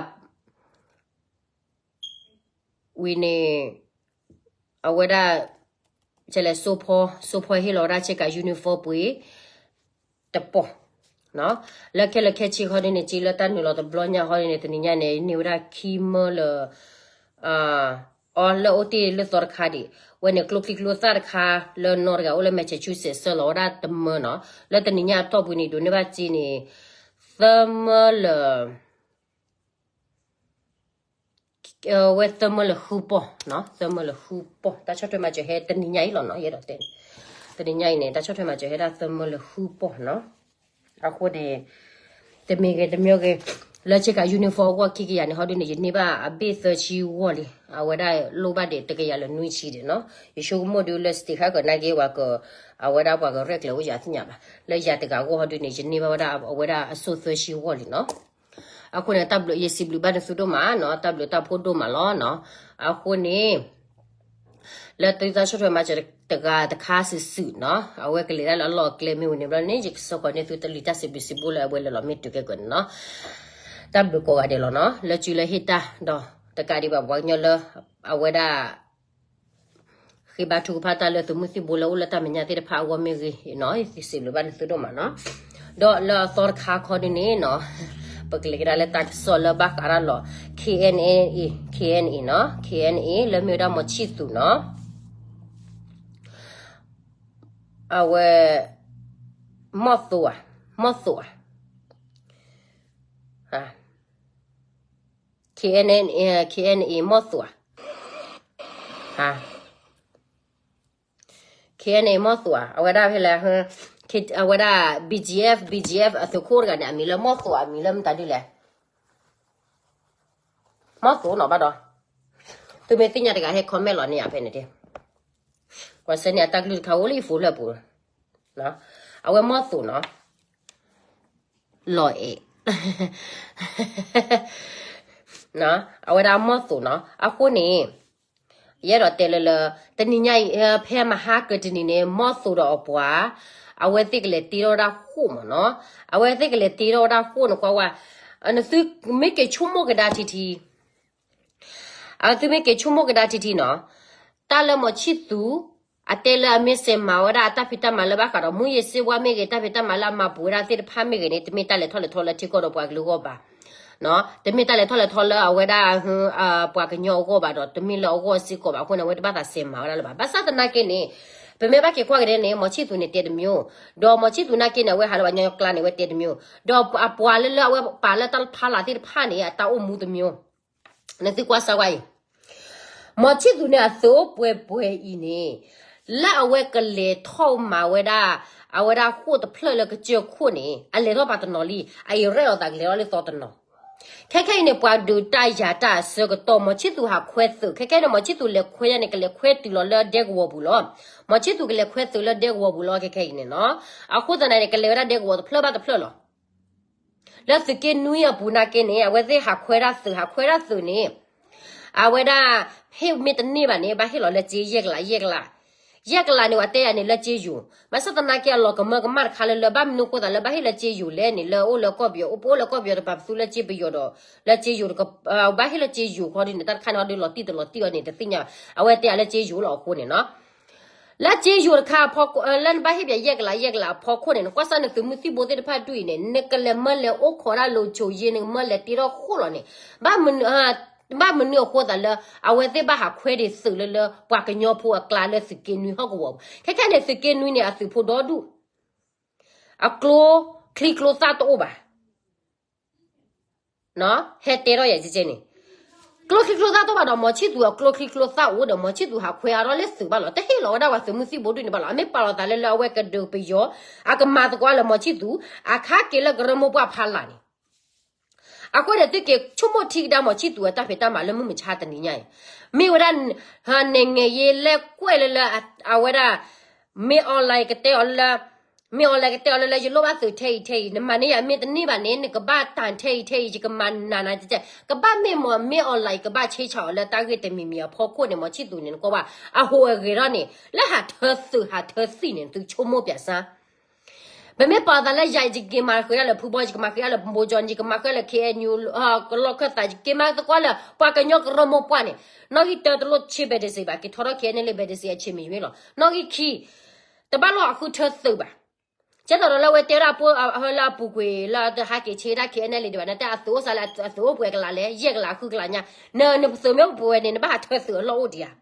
ဝံၤန့ၣ် အဝဲဒၣ် လဲၤ စိဖီ စိဖီဟ့ၣ်လီၤဝဲဒၣ်ဆ့ကၤ uniform ပှ့ၤ တပီၢ် လၢခဲလၢာ်ခဲဆ့ခီဒုန့ၣ် စ့လၢတၢ်နုာ်လီၤတဘျီညါခီဒုန့ၣ် တနံၤညါန့ၣ် န့ၢ်ဝဲဒၣ်ခံမၢလၢ အီၤလၢအိၣ်တ့ၢ်လၢသီတခါဒံး ဝဲန့ၣ်ကျိချံကျိသၣ်တခါ လၢနီၢ်တဂၤအိၣ်လၢ Massachusetts ဆှၢလီၤဝဲဒၣ်တမၢနီၤ လၢတနံၤညါအတီၢ်ပူၤန့ၣ် ဒိးန့ၢ်ဘၣ်စ့န့ၣ် သၢမၢလၢ ဝဲသၢမၢလၢဃုပီၢ်နီၤ သၢမၢလၢဃုပီၢ် တၢ်ဆီၣ်ထွဲမၤစၢၤဟဲတနံၤညါအံၤလီၤနီၤ ယအဲၣ်ဒိးတဲန့ၣ် တနံၤညါအံၤန့ၣ် တၢ်ဆီၣ်ထွဲမၤစၢၤဟဲဒၣ်သၢမၢလၢဃုပီၢ်နီၤ အဃိန့ၣ် တမံၤဂ့ၤတမံၤဂ့ၤ လၢဆ့ကၤ uniform အဂီၢ်ခံကယၤန့ၣ် ဟီဒုန့ၣ် ယန့ၢ်ဘၣ်အဘ့ၣ်သၢဆံဂီၢ်လံ အဝဲဒၣ်လိၣ်ဘၣ်ဒံးတကယၤလၢနွံဆံဒံးနီၤ ယဆိကမိၣ်ဒုလၢ state ခါကနာ်က့ဝဲက အဝဲဒၣ်ပှၤကရဲၣ်ကျဲၤအိၣ်ယၤသ့ၣ်ညါဘၣ် လၢယၤတဂၤအဂီၢ်ဟီဒုန့ၣ် ယန့ၢ်ဘၣ်ဝဲဒၣ် အဝဲဒၣ်အစိၣ်သၢဆံဂီၢ်လံနီၤ အဃိန့ၣ် တၢ်ဘျုး ယစံးဘျုးဘၣ်နသုဒိၣ်မးနီၤ တၢ်ဘျုးတၢ်ဖှိၣ်ဒိၣ်မးလီၤနီၤ အဃိန့ၣ် လၢသုတၢ်ဆီၣ်ထွဲမၤစၢၤတဂၤတခါစုာ်စုာ်နီၤ အဝဲကလဲၤတၢ်လၢအလီၢ်အကျဲမ့ၢ်ဝဲန့ၣ်ဘျီန့ၣ် ယကစၢ်ဃီန့ၢ်သုတၢ်လုၢ်တၢ်စံးဘျုးစံးဖှိၣ်လၢအဝဲလဲၤလီၤမ့ၢ်တုၤကဲကီးန့ၣ်နီၤ တၢ်ဘျုးကိးဂၤဒဲးလီၤနီၤ လၢစုလၢဟ့ၣ်တၢ်ဒီး တကးဒံးဘၣ်ပှၤကညီလၢ အဝဲဒၣ် ဃ့ဘါထုကဖၣ်တၢ်လၢသုးမုၢ်သံၣ်ဘိလၢအိၣ်လၢတၢ်မဲာ်ညါသ့ၣ်တဖၣ်အဂီၢ်မ့ၢ်ဂ့ၤနီၤ, ယစံးဘျုးဘၣ်နသုဒိၣ်မးနီၤ. ဒီးလၢအသီတခါခီဒ်န့ၣ်နီၤ, ပကလဲၤကဒါလၢတၢ်ကစီၣ်လၢဘၣ်ဃးဒၣ်လီၤ KNA, KNA နီၤ, KNA လၢမ့ၢ်ဝဲဒၣ်မီၤဆံၣ်သူးနီၤ, အဝဲ မီၢ်သိးဧါ, မီၢ်သိးဧါ, KNA, KNA မီၢ်သိးဧါ, KNA မီၢ်သိးဧါ, အဝဲဒၣ်ဖဲလဲၣ်, အဝဲဒၣ် BGF, BGF အသုးခိၣ်တဂၤန့ၣ် အမံၤလၢမီၢ်သိး, အမံၤလၢမတၤဒ်လဲၣ်, မီၢ်သိးနီၤဘၣ်ဒီး, သုမ့ၢ်သ့ၣ်ညါတဂၤဟဲ comment လီၤန့ၣ်ယါဖဲန့ၣ်တ့ၢ်, ကွၢ်ဆၢန့ၣ်အတၢ်ကလုၢ်တခါအိၣ်လၢယဖိလၢအပူၤ, အဝဲမီၢ်သိးနီၤ, လီၤအဲၣ် အဝဲဒၣ်မီၢ်သိးနီၤ, အဃိန့ၣ် ယအဲၣ်ဒိးတဲလၢလၢ တနံၤညါအံၤ ဖဲမဟါကတနံၤန့ၣ် မီၢ်သိးဒီးအပှၤ အဝဲသ့ၣ်ကလဲၤတ့ထီၣ်ဝဲဒၣ်ဃိၣ်မးနီၤ, အဝဲသ့ၣ်ကလဲၤတ့ထီၣ်ဝဲဒၣ်ဃိၣ်န့ၣ်ကွၢ်ဝဲ, နသုမ့ၢ်က့ၤဆိကမိၣ်ကဒါထံထံ အသုမ့ၢ်က့ၤဆိကမိၣ်ကဒါထံထံနီၤ, တၢ်လၢမီၤဆံၣ်သူး အတဲလၢအမ့ၢ်စဲးမၤဝဲဒၣ်အတၢ်ဖံးတၢ်မၤလၢဘၣ်ဃးဒီး မူးယစ်ဆေးဝါးမ့ၢ်ဂ့ၤ, တၢ်ဖံးတၢ်မၤလၢအမၤပူၤဝဲဒၣ်သ့ၣ်တဖၣ်မ့ၢ်ဂ့ၤန့ၣ် တမ့ၢ်တၢ်လဲၤထီၣ်လဲၤထီလၢထံကီၢ်ဒီးပှၤကလုာ်အဂီၢ်ဘၣ်, တမ့ၢ်တၢ်လဲၤထီၣ်လဲၤထီလၢအဝဲဒၣ် ပှၤကညီအဂီၢ်ဘၣ်ဒီး တမ့ၢ်လၢအဂီၢ်စ့ၢ်ကီးဘၣ်အဃိန့ၣ် အဝဲတဘၣ်သးစဲးမၤဝဲဒၣ်လၢၤဘၣ်. ဘၣ်ဆၣ်သနာ်က့န့ၣ် ပမ့ၢ်ဘၣ်က့ၤကွၢ်ကဒါန့ၣ် မီၤဆံၣ်သူးန့ၣ်တဲတမျိုး, ဒီးမီၤဆံၣ်သူးနာ်က့န့ၣ် အဝဲဟးလၢပှၤကညီကျါန့ၣ် အဝဲတဲတမျိုး, ဒီးအပှၤလၢလၢအဝဲပာ်လၢတၢ်ဖီလာ်သ့ၣ်တဖၣ်န့ၣ် အတၢ်အိၣ်မူတမျိုး, နသုကွၢ်စၢ်ဝဲအံၤ မီၤဆံၣ်သူးန့ၣ်အသုးအိၣ်ပှဲၤပှဲၤအံၤန့ၣ်, လၢအဝဲကလဲၤထီၣ်မၤဝဲဒၣ် အဝဲဒၣ်ဃိၣ်တဖျၢၣ်လၢကစၢၢ်ခိၣ်န့ၣ် အလဲၤထီၣ်ပာ်တနီၤလံ, အအံၤရဲၣ်လီၤသးကလဲၤထီၣ်လၢသီတနီၤ, ခဲခဲအံၤန့ၣ် ပှၤဒုးတၢ်ယၤတၢ်အဆၢကတီၢ် မီၤဆံၣ်သူးဟးခွဲသုး, ခဲခဲအံၤန့ၣ် မီၤဆံၣ်သူးလဲၤခွဲယါန့ၣ် ကလဲၤခွဲတုၤလီၤလၢဒဲကဝီၤပူၤလီၤ, မီၤဆံၣ်သူးကလဲၤခွဲသုးလၢဒဲကဝီၤပူၤလီၤ ခဲခဲအံၤန့ၣ်နီၤ, အဃိသတးန့ၣ် ကလဲၤဝဲဒၣ်ဒဲကဝီၤတဖျၢၣ်ဘၣ်တဖျၢၣ်လီၤ. လၢသုးက့နွံအပူၤနာ်က့န့ၣ် အဝဲသ့ၣ်ဟးခွဲဒၣ်သုး ဟးခွဲဒၣ်သုးန့ၣ်, အဝဲဒၣ် ဟ့ၣ်မ့ၢ်တန့ၢ်ဘၣ်န့ၣ် ဘၣ်ဟ့ၣ်လီၤလၢစ့ယဲၢ်ကလး ယဲၢ်ကလး, ယဲၢ်ကလးန့ၣ် အတဲယၤန့ၣ်လၢစ့ယိၤ, ဘၣ်ဆၣ်သနာ်က့အလီၤကမၢကမၣ်တခါလၢလၢ ဘၣ်မနုၤအဃိသတးလၢဘၣ်ဟ့ၣ်လၢစ့ယိၤလဲၣ်န့ၣ် လၢအိၣ်လၢကီၢ်ပယီၤ အိၣ်ပအိၣ်လၢကီၢ်ပယီၤတပာ်ပသူလၢစ့ပယီၤဒီး လၢစ့ယိၤတက ဘၣ်ဟ့ၣ်လၢစ့ယိၤခီဒ်န့ၣ် တၢ်တခါန့ၣ်အီၤဒုးလီၤတံၢ်တလီၤတံၢ်အီၤန့ၣ် တသ့ၣ်ညါ, အဝဲတဲယၤလၢစ့ယိၤလီၤအဃိန့ၣ်နီၤ လၢစ့ယိၤတခါအဖီခိၣ် လၢနဘၣ်ဟ့ၣ်ပယၤယဲၢ်ကလး ယဲၢ်ကလးအဖီခိၣ်န့ၣ် နကွၢ်စၢ်နသုးမုၢ်သံၣ်ဘိသ့ၣ်တဖၣ်ဒုးအံၤန့ၣ် နကလဲၤမၢလဲၤအိၣ်ခိးဒၣ်လိၤဆိးယ့ နကမၢလဲၤတ့ထီၣ်ဃိၣ်လီၤန့ၣ် ဘၣ်မနုၤအဃိသတးလၢ အဝဲသ့ၣ်ဘၣ်ဟးခွဲဒံးသုးလၢလၢပှၤကညီဖိအကျါလၢသုးက့နွံဟီၣ်ကဝီၤပူၤ ခဲခဲန့ၣ် သုးက့နွံန့ၣ် အသုးဖိဒီဒူၣ် အကျိချံကျိသၣ်တအိၣ်ဘၣ် ဟဲတဲထီၣ်ယၤကဲန့ၣ် ကျိချံကျိသၣ်တအိၣ်ဘၣ်ဒီး မီၤဆံၣ်သူးအကျိချံကျိသၣ်အိၣ်ဒီး မီၤဆံၣ်သူးဟးခွဲအါထီၣ်လၢသုးဘၣ်လီၤ. တဟ့ၣ်လီၤဝဲဒၣ်ပှၤသုးမုၢ်သံၣ်ဘိဒုးန့ၣ်ဘၣ်လီၤ. အမ့ၢ်ပာ်လီၤသးလၢလၢအဝဲကဒုးပယီၤ အကမၤသကိးလၢမီၤဆံၣ်သူး အခါက့ၤလၢကရၢမိၢ်ပှၢ်ဖးလာ်န့ၣ် အဃိန့ၣ် သုက့ၤဆိကမိၣ်ထံကဒါမီၤဆံၣ်သူးအတၢ်ဖံးတၢ်မၤလၢမုၢ်မဆါတနံၤညါအံၤ မ့ၢ်ဝဲဒၣ် နိုင်ငံရေးလဲကွဲၢ်လၢလၢ အဝဲဒၣ် မင်းအောင်လှိုင် ကတဲအီၤလၢ မင်းအောင်လှိုင် ကတဲအီၤလၢလၢ ယလိၣ်ဘၣ်သုးထဲအံၤထဲအံၤ နမၤန့ၢ်ယၤမ့ၢ်တန့ၢ်ဘၣ်န့ၣ် နကဘၣ်တၢ်ထဲအံၤထဲအံၤ ယကမၤနးနးကဲကဲ ကဘၣ်မ့ၢ်မီၤ မင်းအောင်လှိုင် ကဘၣ်ဆ့ဆးအီၤလၢတၢ်ဂ့ၢ်တမံၤမံၤအဖီခိၣ်န့ၣ် မီၤဆံၣ်သူးန့ၣ် နကွၢ်ဘၣ် အဟူးအဂဲၤထီၣ်န့ၣ် လၢဟးထၢသုးဟးထၢသံၣ်န့ၣ် သုဆိကမိၣ်ပၠးစၢ် ပမ့ၢ်ပာ်သးလၢယၤ ယက့ၤမၤဃုာ်ဒၣ်လၢဖုဘီ ယကမၤဃုာ်ဒၣ်လၢဘိကၠီ ယကမၤဃုာ်ဒၣ်လၢ KNU ကလီၢ်ခၢၣ်သး ယက့ၤမၤသကိးလၢ ပှၤကညီကရၢမိၢ်ပှၢ်န့ၣ် နီၣ်ဂံၢ်တၢတလိၣ်ဆ့ဘဲဒစ့ဘၣ် က့ၤထီထီၣ် ခဲအံၤန့ၣ်လၢဘဲဒစ့အဆ့မံၤဝဲလီၤ. နီၣ်ဂံၢ်ခံ တဘၣ်လိၣ်ဟးဃုထၢသုးဘၣ်. ကဲသိးဒီးလၢအဝဲတဲဝဲဒၣ်အပူၤ လၢအပူၤကွံာ် လၢတဟးက့ၤဆ့ဒၣ် ခဲအံၤန့ၣ်လံဒံးဘၣ် နတဲအသုးအိၣ်စးလၢအသုးအိၣ်ပှဲၤကလးလဲၣ် ယဲၢ်ကလးဃုကလးညါ နသုးမ့ၢ်အိၣ်ပှဲၤန့ၣ် နဘၣ်ဟးထၢသုးအလီၢ်အိၣ်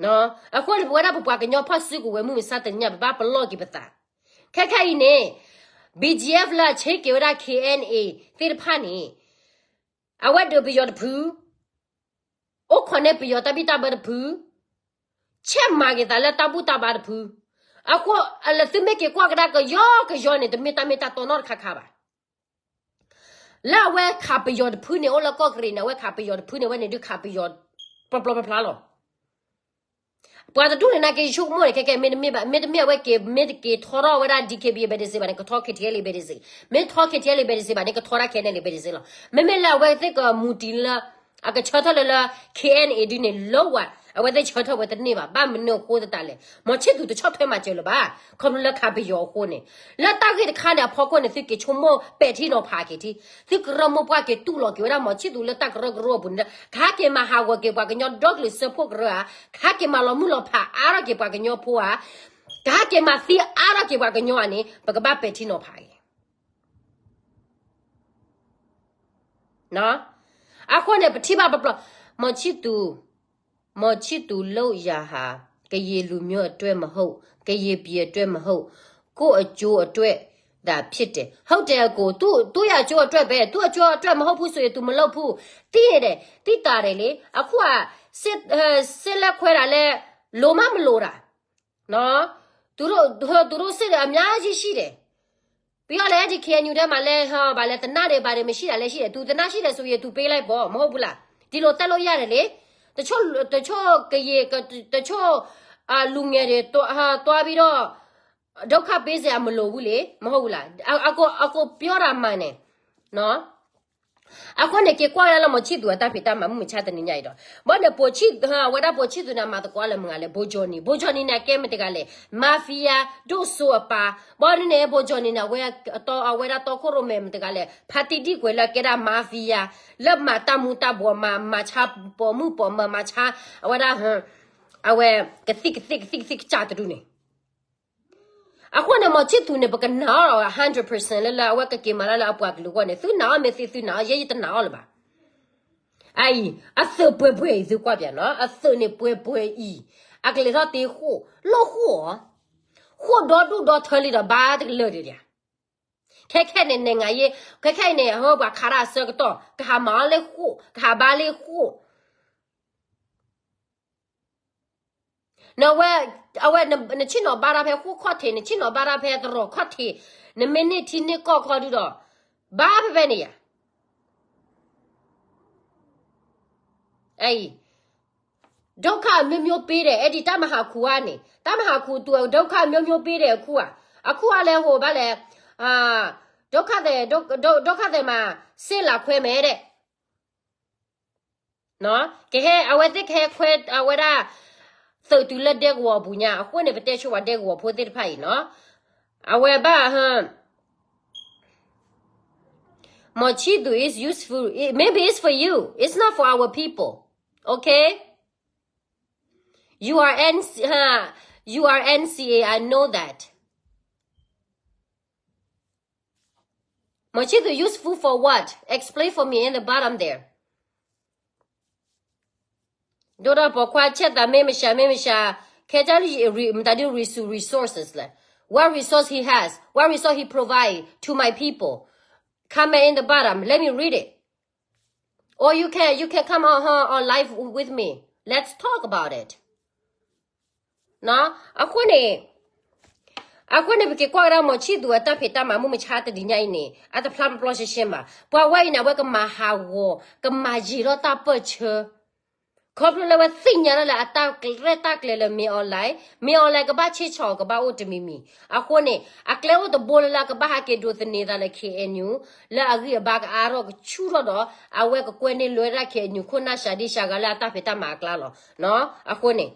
ဒံးဧါ အဃိန့ၣ် ပဝဲဒၣ်ပပှၤကညီဖီၣ်စုကဝဲၤမုၢ်မဆါတနံၤညါ ပဘၣ်ပလီၢ်က့ၤပသး. ခဲခဲအံၤန့ၣ် BGF လၢအဆ့က့ၤဝဲဒၣ် KNA သ့ၣ်တဖၣ်န့ၣ် အဝဲဒုးပယီၤတဖု အိၣ်ခိးန့ၢ်ပယီၤတၢ်ဘံၣ်တၢ်ဘၢတဖု ဆဲးမၤက့ၤသးလၢတၢ်ဘူၣ်တၢ်ဘါတဖု အဃိ လၢသုမ့ၢ်က့ၤကွၢ်ကဒါကယီကယီန့ၣ် တမ့ၢ်တၢ်မ့ၢ်တၢ်တီနီတခါခါဘၣ်. လၢအဝဲခးပယီၤတဖုန့ၣ် အိၣ်လၢကီၢ်ကရံၣ်န့ၣ် အဝဲခးပယီၤတဖုန့ၣ် အဝဲန့ၣ်ဒုးခးပယီၤ ပျီပျီဖျါဖျါလီၤ. ပှၤတဒူၣ်န့ၣ်နာ်က့ ယဆိကမိၣ်န့ၣ် ခဲခဲ မ့တမ့ၢ်ဘၣ် မ့တမ့ၢ်အဝဲက့ၤ မ့ၢ်တက့ၤထီထီၣ်ဝဲဒၣ် DKBA ဘဲဒစ့ဘၣ်န့ၣ် ကထီ KTLA ဘဲဒစ့, မ့ၢ်ထီ KTLA ဘဲဒစ့ဘၣ်န့ၣ် ကထီဒၣ် KNLA ဘဲဒစ့လီၤ. မ့မ့ၢ်လၢအဝဲသ့ၣ်ကမူတံၢ်လၢ အကဆၢထၢၣ်လၢလၢ KNA ဒုးန့ၣ် လၢဝဲ အဝဲသ့ၣ်ဆၢထၢၣ်ဝဲတန့ၢ်ဘၣ်, ဘၣ်မနုၤအဃိသတးလဲၣ်, မီၤဆံၣ်သူးတဆီၣ်ထွဲမၤစၢၤလၢၤဘၣ်, ခီဖျိလၢခးပယီၤအဃိန့ၣ်, လၢတၢ်ဂ့ၢ်တခါန့ၣ်အဖီခိၣ်န့ၣ် သုက့ၤဆိကမိၣ်ပဲာ်ထံနီၤဖးက့ၤထံ, သုကရၢမိၢ်ပှၢ်က့ၤတူၢ်လိာ်က့ၤဝဲဒၣ်မီၤဆံၣ်သူးလၢတၢ်ကရၢကရိအပူၤန့ၣ်, ကဟဲက့ၤမၤဟးဂီၤက့ၤပှၤကညီဒီကလုာ်စၢဖှိၣ်ကရၢဧါ, ကဟဲက့ၤမၤလီၤမုၢ်လီၤဖးအါထီၣ်က့ၤပှၤကညီဖိဧါ, ကဟဲက့ၤမၤသံအါထီၣ်က့ၤပှၤကညီဧါန့ၣ် ပကဘၣ်ပဲာ်ထံနီၤဖးက့ၤ အဃိန့ၣ် ပထံၣ်ဘၣ်ပပျီ, မီၤဆံၣ်သူး, မော်ချစ်သူလုပ်ရာဟာ ကရင်လူမျိုးအတွက်မဟုတ်, ကရင်ပြည်အတွက်မဟုတ်, ကိုယ့်အကျိုးအတွက်သာဖြစ်တယ်. ဟုတ်တယ်အကို, သူ့, သူ့အကျိုးအတွက်ပဲ, သူ့အကျိုးအတွက်မဟုတ်ဘူးဆိုရင် သူမလုပ်ဘူး. သိနေတယ်, သိတာတယ်လေ. အခုက စစ်, အဲ, စစ်လက်ခွဲတာလဲ, လိုမှမလိုတာ. နော်, သူတို့, သူတို့စစ်တွေအများကြီးရှိတယ်. ပြီးတော့လည်း ဒီ KNU ထဲမှာလည်း ဟော, ဘာလဲ, သေနတ်တွေဘာတွေမရှိတာလည်းရှိတယ်. သူသေနတ်ရှိတယ်ဆိုရင် သူပေးလိုက်ပေါ့, မဟုတ်ဘူးလား? ဒီလိုတက်လို့ရတယ်လေ. တချို့, တချို့ကရင်, တချို့, အာ, လူငယ်တွေတွား, ဟာ, တွားပြီးတော့ ဒုက္ခပေးစရာမလိုဘူးလေ, မဟုတ်ဘူးလား? အ, အကို, အကိုပြောတာမှန်တယ်, နော်. အဃိန့ၣ် က့ၤကွၢ်ဝဲဒၣ်လၢ မော်ချစ်သူ အတၢ်ဖံးတၢ်မၤမုၢ်မဆါတနံၤညါအံၤဒီး, ဘၣ်န့ၣ် ဗိုလ်ချစ်, အဝဲဒၣ် ဗိုလ်ချစ်သူ န့ၣ် အမၤသကိးလၢမုၢ်ဂၤလဲၣ်, ဗိုလ်ချုပ်ကြီး, ဗိုလ်ချုပ်ကြီးန့ၣ် အကဲမတၤတဂၤလဲၣ်, mafia ဒိၣ်စိအပၢ်. ဘၣ်န့ၣ်န့ၣ် ဗိုလ်ချုပ်ကြီးန့ၣ် အဝဲ, အဝဲဒၣ်တီခိၣ်ရိၣ်မဲမတၤတဂၤလဲၣ်, ဖါတံၢ်ဒံၣ်ကွဲးလၢအကဲဒၣ် mafia လၢမၤတၢ်မူၤတၢ်ဘှီး, မၤ, မၤဆါပိာ်မုၣ်ပိာ်မၢၤ, မၤဆါ, အဝဲဒၣ်, အဝဲ, ကသံၣ်ကသံၣ်ကသံၣ်ကသံၣ်ကစၢ်တဒူၣ်န့ၣ် အဃိန့ၣ် မော်ချစ်သူ န့ၣ် ပကနာ်အီၤ hundred percent လၢလၢအဝဲကက့ၤမၤတၢ်လၢအပှၤကလုာ်အဂီၢ်န့ၣ်, သုနာ်အီၤမ့ၢ်သုသုနာ်အီၤ, ယဲယတနာ်အီၤလၢၤဘၣ်. အအံၤ, အသုးပှဲၤပှဲၤအံၤ သုကွၢ်ပၠးနီၤ, အသုးန့ၣ်ပှဲၤပှဲၤအံၤ, အကလဲၤထီၣ်တ့ဃိၣ်, လိၣ်ဃိၣ်အီၤ, ဃိၣ်ဒီဒူၣ်ဒီထၢလံဒီး ဘါတကလၢာ်ဒံးဒံးဧါ. ခဲခဲန့ၣ် နငါယ့, ခဲခဲအံၤန့ၣ် အဟၢပှၤခးတၢ်အဆၢကတီၢ်, ကဟးမၤအီၤလၢဃိၣ်, ကဟးဘါလၢဃိၣ် နဝဲ, အဝဲ, နဆ့ၣ်နီၤဘါတၢ်ဖဲဃိၣ်ခီၣ်ထံး, နဆ့ၣ်နီၤဘါတၢ်ဖဲသရိာ်ခီၣ်ထံး, နမ့ၢ်န့ၢ်ထံန့ၢ်ကီၢ်ခီဒုဒီး, ဘါဖဲဖဲန့ၣ်ယၤ. အအံၤ, ဒုက္ခအမျိုးမျိုးပေးတယ်, အဲဒံးတၢ်မၤဟးခူၣ်ဧါန့ၣ်, တၢ်မၤဟးခူၣ်သူ ဒုက္ခအမျိုးမျိုးပေးတယ် အခုဧါ, အခုဧါလဲၤဟိးဘၣ်လဲၣ်, ဒုက္ခသည်, ဒုက္ခသည်မှာ စစ်လာခွဲမယ်တဲ့. ကဟဲ, အဝဲသ့ၣ်ကဟဲခွဲအဝဲဒၣ် သုးတုၤလၢဒဲကဝီၤအပူၤညါ, အဃိန့ၣ် ပတဲဆိဝဲဒၣ်ဒဲကဝီၤဖိသ့ၣ်တဖၣ်အံၤနီၤ, အဝဲဘၣ်, မော်ချစ်သူ is useful, maybe it's for you, it's not for our people, okay? You are N, you are N C A, I know that. မော်ချစ်သူ useful for what? Explain for me in the bottom there. ဒိၣ်ဒီးပိာ်ခွါ ချက်သး မ့ၢ်မရှး မ့ၢ်မရှး, ခဲကၢ်လံ မတၤဒု resources လဲၣ်, what resource he has, what resource he provide to my people, comment in the bottom, let me read it. Or you can, you can come on, on live with me, let's talk about it. အဃိန့ၣ်, အဃိန့ၣ် ပက့ၤကွၢ်ကဒါ မော်ချစ်သူ အတၢ်ဖံးတၢ်မၤမုၢ်မဆါတနံၤညါအံၤန့ၣ် အတဖျါပျီရှဲရှဲဘၣ်. ပှၤဝဲအံၤန့ၣ် အဝဲကမၤဟးဂီၤ, ကမၤယံၤထီၣ်တၢ်ပၢၢ်ဆၢ, ခီဖျိလၢအဝဲသ့ၣ်ညါလၢအတၢ်ရဲၣ်တၢ်ကျဲၤလၢ မင်းအောင်လှိုင်, မင်းအောင်လှိုင် ကဘၣ်ဆ့ၣ်ဆီၣ်အီၤ ကဘၣ်အိၣ်တမံၤမံၤ. အဃိန့ၣ် အကျဲအိၣ်တဘိလၢလၢကဘၣ်ဟဲက့ၤဒိးသန့ၤသးလၢ K N U လၢအဂံၢ်အဘါကအါထီၣ်ကဆူၣ်ထီၣ်ဒီး အဝဲကကွဲန့ၢ်လွဲဒၣ် K N U ခိၣ်နၢ်စှၤဒ့စှၤဂၤလၢအတၢ်ဖံးတၢ်မၤအကျါလီၤ. အဃိန့ၣ်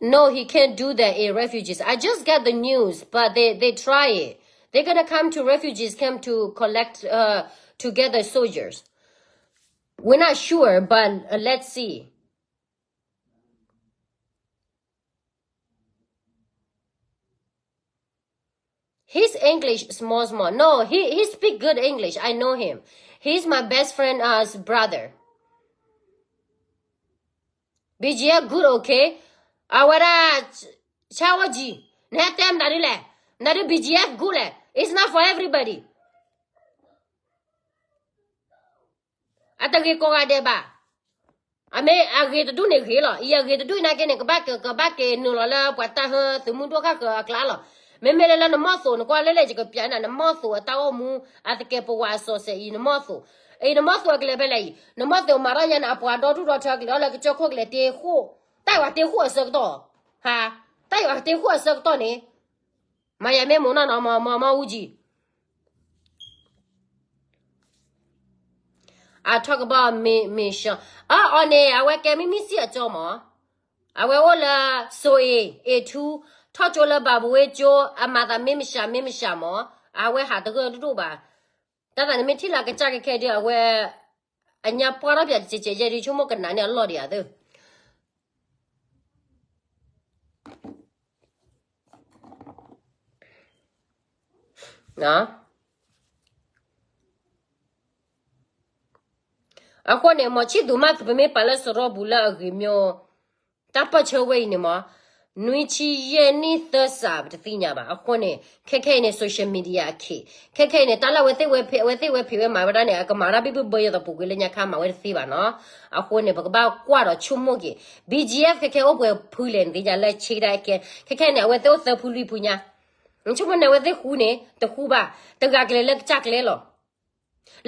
No, he can't do that. Refugees. I just got the news, but they, they try it. They're gonna come to refugees camp to collect, uh, to gather soldiers. We're not sure, but, uh, let's see. His English small, small. No, he, he speak good English. I know him. He's my best friend, uh, brother. B G F good, okay. အဝဲဒၣ်, ဆၣ်ဝီကံ, နဟဲတဲမတၤဒ်လဲၣ်, မတၤဒ် B G F good လဲၣ်. It's not for everybody. အတဂ့ၤကိးဂၤဒဲးဘၣ်. အမ့ၢ်အဂ့ၤတဒူၣ်န့ၣ်ဂ့ၤလီၤ. အံၤအဂ့ၤတဒူၣ်နာ်က့န့ၣ် ကဘၣ်က, ကဘၣ်က့ၤနုာ်လီၤလၢပှၤတၢ်ဟၢသုးမုၢ်ဒိၣ်ခၣ်ဃၢၤအကျါလီၤ. မ့မ့ၢ်လၢလၢနမီၢ်သိး နကွၢ်လၢလဲၣ် ယကပျးနၤ နမီၢ်သိးအတၢ်အိၣ်မူ အသကဲးပဝးအစီအဆဲးအံၤ နမီၢ်သိး, အံၤနမီၢ်သိးအကလဲၤဖဲလဲၣ်အံၤ, နမီၢ်သိးမၤထီၣ်ညါန့ၣ် အပှၤဒီဒူၣ်ဒီထၢကလဲၤထီၣ်လၢကစၢၢ်ခိၣ်ကလဲၤတ့ဃိၣ်, တၢ်ယွၤတ့ဃိၣ်အဆၢကတီၢ်, ဟါ, တၢ်ယွၤတ့ဃိၣ်အဆၢကတီၢ်န့ၣ် မၤယၤမ့ၢ်မိၢ်နီၢ်နီၢ် မၤမၤအူကံ. I talk about Michelle. အအီၤန့ၣ် အဝဲကဲမ့မ့ၢ်စံၣ်အကၠိမး, အဝဲအိၣ်လၢ စိၤအ့ၣ် အ့ၣ်ထူ, ထီၣ်ကၠိလၢဘၤဘူဝ့ကၠိ, အမၤသးမ့မၢ်ရှး မ့မၢ်ရှးမး, အဝဲဟးတဂၢၢ်တဒိၣ်ဘၣ်. တၢ်သးန့ၣ်မ့ၢ်ထံၣ်လၢအကစၢ်ခဲခဲဒုး အဝဲ အညါပှၢ်ထီၣ်ပၠးတစဲးစဲးယဲဒုး ဆိကမိၣ်ကနးန့ၢ်အလီၢ်ဒံးဧါသၢ အဃိန့ၣ် မီၤဆံၣ်သူၤမး ပမ့ၢ်ပာ်လၢစရီပူၤလၢအဂ့ၤမး, တၢ်ပၢၢ်ဆၢဝဲအံၤန့ၣ်မး, နွံဆံယဲၢ်နံၣ်သၢစး ပတသ့ၣ်ညါဘၣ်. အဃိန့ၣ် ခဲခဲအံၤန့ၣ် social media အခ့, ခဲခဲအံၤန့ၣ် တၢ်လၢအဝဲသ့ၣ်ဝဲဖံး အဝဲသ့ၣ်ဝဲဖံးဝဲမၤဝဲဒၣ်န့ၣ် အကမၤတၢ်ဘံၣ်ဘုၣ်ဘၢယဲသိးပူၤကွံာ်လၢညါခါမၤဝဲတသ့ဘၣ်နီၤ. အဃိန့ၣ် ပကဘၣ်ကွၢ်ဒီးဆိကမိၣ်က့ၤ BGF ခဲခဲအိၣ်ပှဲၤဖုလဲၣ်န့ၣ်သ့ၣ်ညါလၢဆ့ကဒါကဲ, ခဲခဲန့ၣ် အဝဲသ့ၣ်အိၣ်သၢဖုလွံၢ်ဖုညါ, ဆိကမိၣ်န့ၣ် အဝဲသ့ၣ်ဃူန့ၣ် တဃူဘၣ်, တဂၤကလဲၤလၢကစၢ်ကျဲလီၤ.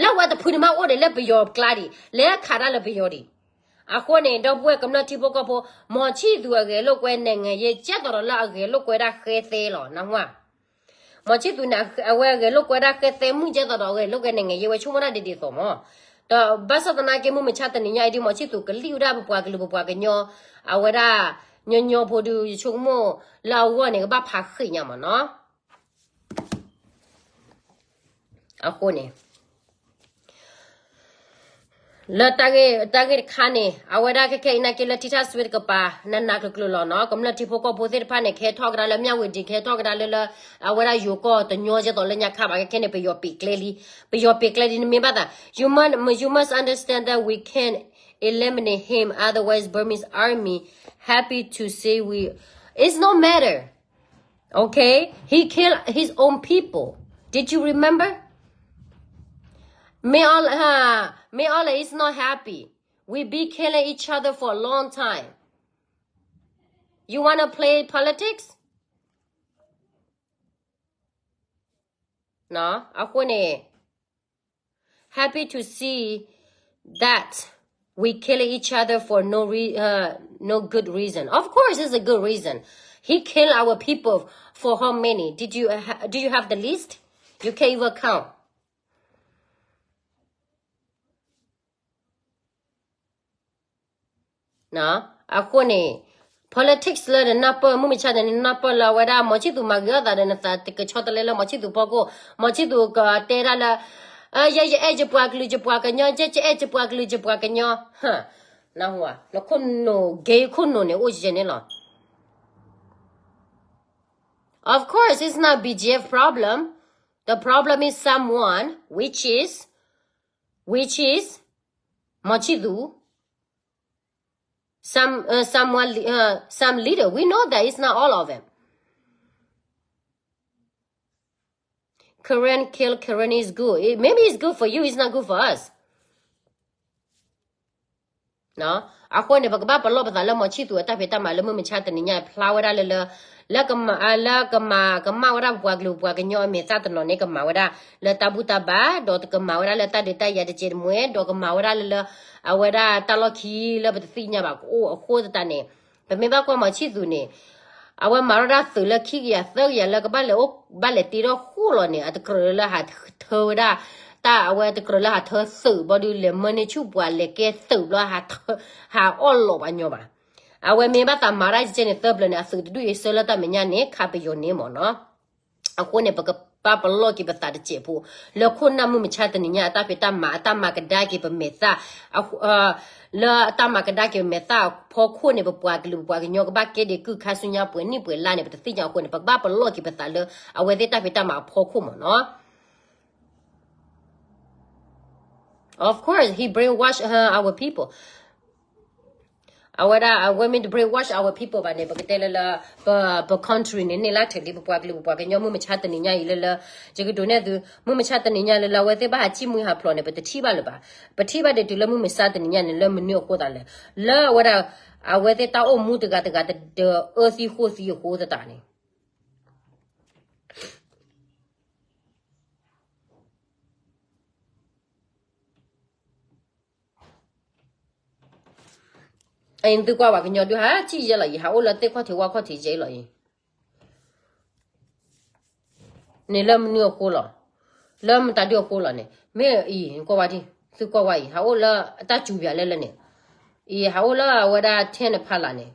လၢအဝဲတဖုန့ၣ်မးအိၣ်ဒံးလၢပယီၤကျါဒံး, လဲၤခးတၢ်လၢပယီၤဒံး. အဃိန့ၣ် ဒီပုၢ်ဝဲၢ်ကမျၢၢ်ထံဖိကီၢ်ဖိ, မီၤဆံၣ်သူၤအဂဲၤလိာ်ကွဲ နိုင်ငံရေး ကဲသိးဒီးလၢအဂဲၤလိာ်ကွဲဒၣ်ဃဲသဲလီၤ နၢ်ဟူဧါ. မီၤဆံၣ်သူၤန့ၣ် အဝဲအဂဲၤလိာ်ကွဲဒၣ်ဃဲသဲမုၢ်ကဲသိးဒီးအဂဲၤလိာ်ကွဲ နိုင်ငံရေး ဝဲဆိကမိၣ်တၢ်ဒ်ဒ်သိးမး, ဒီးဘၣ်ဆၣ်သနာ်က့ မုၢ်မဆါတနံၤညါအံၤဒ် မီၤဆံၣ်သူၤကလံၣ်ဝဲဒၣ်ပပှၤကလုာ်ပပှၤကညီ, အဝဲဒၣ် ညီညီဖိဒုး ယဆိကမိၣ်လၢအဂီၢ်န့ၣ် ကဘၣ်ဖးဃ့ၢ်ညါမးနီၤ. အဃိန့ၣ် လၢတၢ်ဂ့ၢ်တခါန့ၣ် အဝဲဒၣ်ခဲခဲအံၤနာ်က့လၢထံထၣ်စွ့တကပၤ နးနးကျၢၤကျၢၤလီၤနီၤ. ကမျၢၢ်ထံဖိကီၢ်ဖိသ့ၣ်တဖၣ်န့ၣ် ကဟဲထီၣ်ကဒါလၢ မြဝတီ ကဟဲထီၣ်ကဒါလၢလၢ အဝဲဒၣ်ယိၤကီၢ်တညီကဲသိးလၢညါခါဘၣ်. ခဲခဲန့ၣ် ပယီၤပ့ၤကျဲလံ, ပယီၤပ့ၤကျဲလံ နမ့ၢ်ဘၣ်သး you must, you must understand that we can't eliminate him, otherwise Burmese army happy to see we, it's no matter. Okay? He killed his own people. Did you remember? Me all, uh, me all is not happy. We be killing each other for a long time. You wanna play politics? No, အဃိန့ၣ် happy to see that we killing each other for no re-, uh, no good reason. Of course, it's a good reason. He killed our people for how many? Did you ha-, do you have the list? You can't even count. အဃိန့ၣ် politics လၢနနၢ်ပၢၢ် မုၢ်မဆါတနံၤနနၢ်ပၢၢ်လၢအဝဲဒၣ် မီၤဆံၣ်သူၤမၤဂ့ၤအီၣ်သးဒီး နသးကဆီတလဲလၢ မီၤဆံၣ်သူၤဖီခိၣ်, မီၤဆံၣ်သူၤကတဲဒၣ်လၢ ယဲယအဲၣ်ယပှၤကလုာ်ယပှၤကညီ, ယဲယအဲၣ်ယပှၤကလုာ်ယပှၤကညီ, နၢ်ဟူဧါ, နခိၣ်နူာ် gay ခိၣ်နူာ်န့ၣ် အိၣ်ယဲန့ၣ်လီၤ. Of course, it's not BGF problem. The problem is someone, which is, which is မီၤဆံၣ်သူၤ, some, uh, someone, uh, some leader. We know that it's not all of them. Karen kill Karen is good. It, maybe it's good for you, it's not good for us. အဃိန့ၣ် ပကဘၣ်ပလီၢ်ပသးလၢ မီၤဆံၣ်သူၤအတၢ်ဖံးတၢ်မၤလၢ မုၢ်မဆါတနံၤညါ ဖျါဝဲဒၣ်လၢလၢ လၢကမၤ လၢကမၤ ကမၣ်ဝဲဒၣ်ပပှၤကလုာ်ပပှၤကညီအမဲာ်သၣ်တနီၤန့ၣ် ကမၤဝဲဒၣ်လၢတၢ်ဘူၣ်တၢ်ဘါ ဒီးကမၤဝဲဒၣ်လၢတၢ်ဒုးတၢ်ယၤတစဲးတမှဲ ဒီးကမၤဝဲဒၣ်လၢလၢ အဝဲဒၣ်တၢ်လီၢ်ခံလၢပတသ့ၣ်ညါဘၣ်ကအိၣ်အဃိသတးန့ၣ် ပမ့ၢ်ဘၣ်ကွၢ်မီၤဆံၣ်သူၤန့ၣ် အဝဲမၤထီၣ်တၢ်သုးလၢခံကယၤသၢကယၤလၢကဘၣ်လဲၤအိၣ် ဘၣ်လဲၤတ့ထီၣ်ဃိၣ်လီၤန့ၣ် အတကြၢးလၢဟးထၢဝဲဒၣ် တၢ်အဝဲတကြၢးလၢဟးထၢသုးဘီဒုး လဲၤမၢန့ၢ်ဆူၣ်ပှၤလဲၤကဲသုးဘျီ ဟးအီၣ်လီၤပှၤညီဘၣ်. အဝဲမ့ၢ်ဘၣ်သးမၤတၢ်ကဲန့ၣ်သၢပျၢၤန့ၣ် အသုးတဒူၣ်အံၤဆၢလၢတၢ်မဲာ်ညါန့ၣ် ခးပယီၤန့ၣ်မ့ၢ်နီၤ. အဃိန့ၣ် ပကဘၣ်ပလီၢ်က့ၤပသးတစဲးဖိ လၢခိၣ်နၢ်မုၢ်မဆါတနံၤညါအတၢ်ဖံးတၢ်မၤ အတၢ်မၤကဒါက့ၤပမဲာ်သၣ် လၢအတၢ်မၤကဒါက့ၤပမဲာ်သၣ်အဖီခိၣ်န့ၣ် ပပှၤကလုာ်ပပှၤကညီကဘၣ်ကဲဒံးကုၢ်ခါဆူညါပှဲၤနံၣ်ပှဲၤလါန့ၣ် ပတသ့ၣ်ညါအဃိန့ၣ် ပကဘၣ်ပလီၢ်က့ၤပသးလၢ အဝဲသ့ၣ်တၢ်ဖံးတၢ်မၤအဖီခိၣ်မ့ၢ်နီၤ. Of course, he brainwash, uh, our people. အဝဲဒၣ် အဝဲမ့ၢ်တ brainwash our people ဘၣ်န့ၣ် ပကတဲလၢလၢ ပ ပ country န့ၣ် န့ၢ်လၢထံးလံ ပပှၤကလုာ်ပပှၤကညီမုၢ်မဆါတနံၤညါအံၤလၢလၢ ယကဒိးန့ၢ်သု မုၢ်မဆါတနံၤညါလၢလၢ အဝဲသ့ၣ်ဘၣ်ဟးစံၣ်မှံဟးဖျိးန့ၣ် ပတထံၣ်ဘၣ်လၢၤဘၣ်. ပထံၣ်ဘၣ်ဒံးတုၤလၢမုၢ်မဆါတနံၤညါန့ၣ် လၢမနုၤအဃိသတးလဲၣ်. လၢအဝဲဒၣ် အဝဲသ့ၣ်တၢ်အိၣ်မူတဂၤတဂၤတဒၢအၢသံဃိသံအဃိသတးန့ၣ် အံၤသုကွၢ်ပှၤကညီဒုး ဟးစံၣ်ယဲလီၤအံၤ ဟးအိၣ်လၢသ့ၣ်ခီၣ်ထံးဝၣ်ခီၣ်ထံးယဲလီၤအံၤ န့ၣ်လၢမနုၤအဃိလီၤ. လၢမတၤဒုအဃိလီၤန့ၣ် မ့ၢ်အံၤ ကွၢ်ဝဲဒၣ် သုကွၢ်ဝဲအံၤ ဟးအိၣ်လၢအတၢ်စူၤပၠးလဲလဲန့ၣ်, အံၤဟးအိၣ်လၢအဝဲဒၣ်ထဲန့ၣ်ဖးလာ်န့ၣ်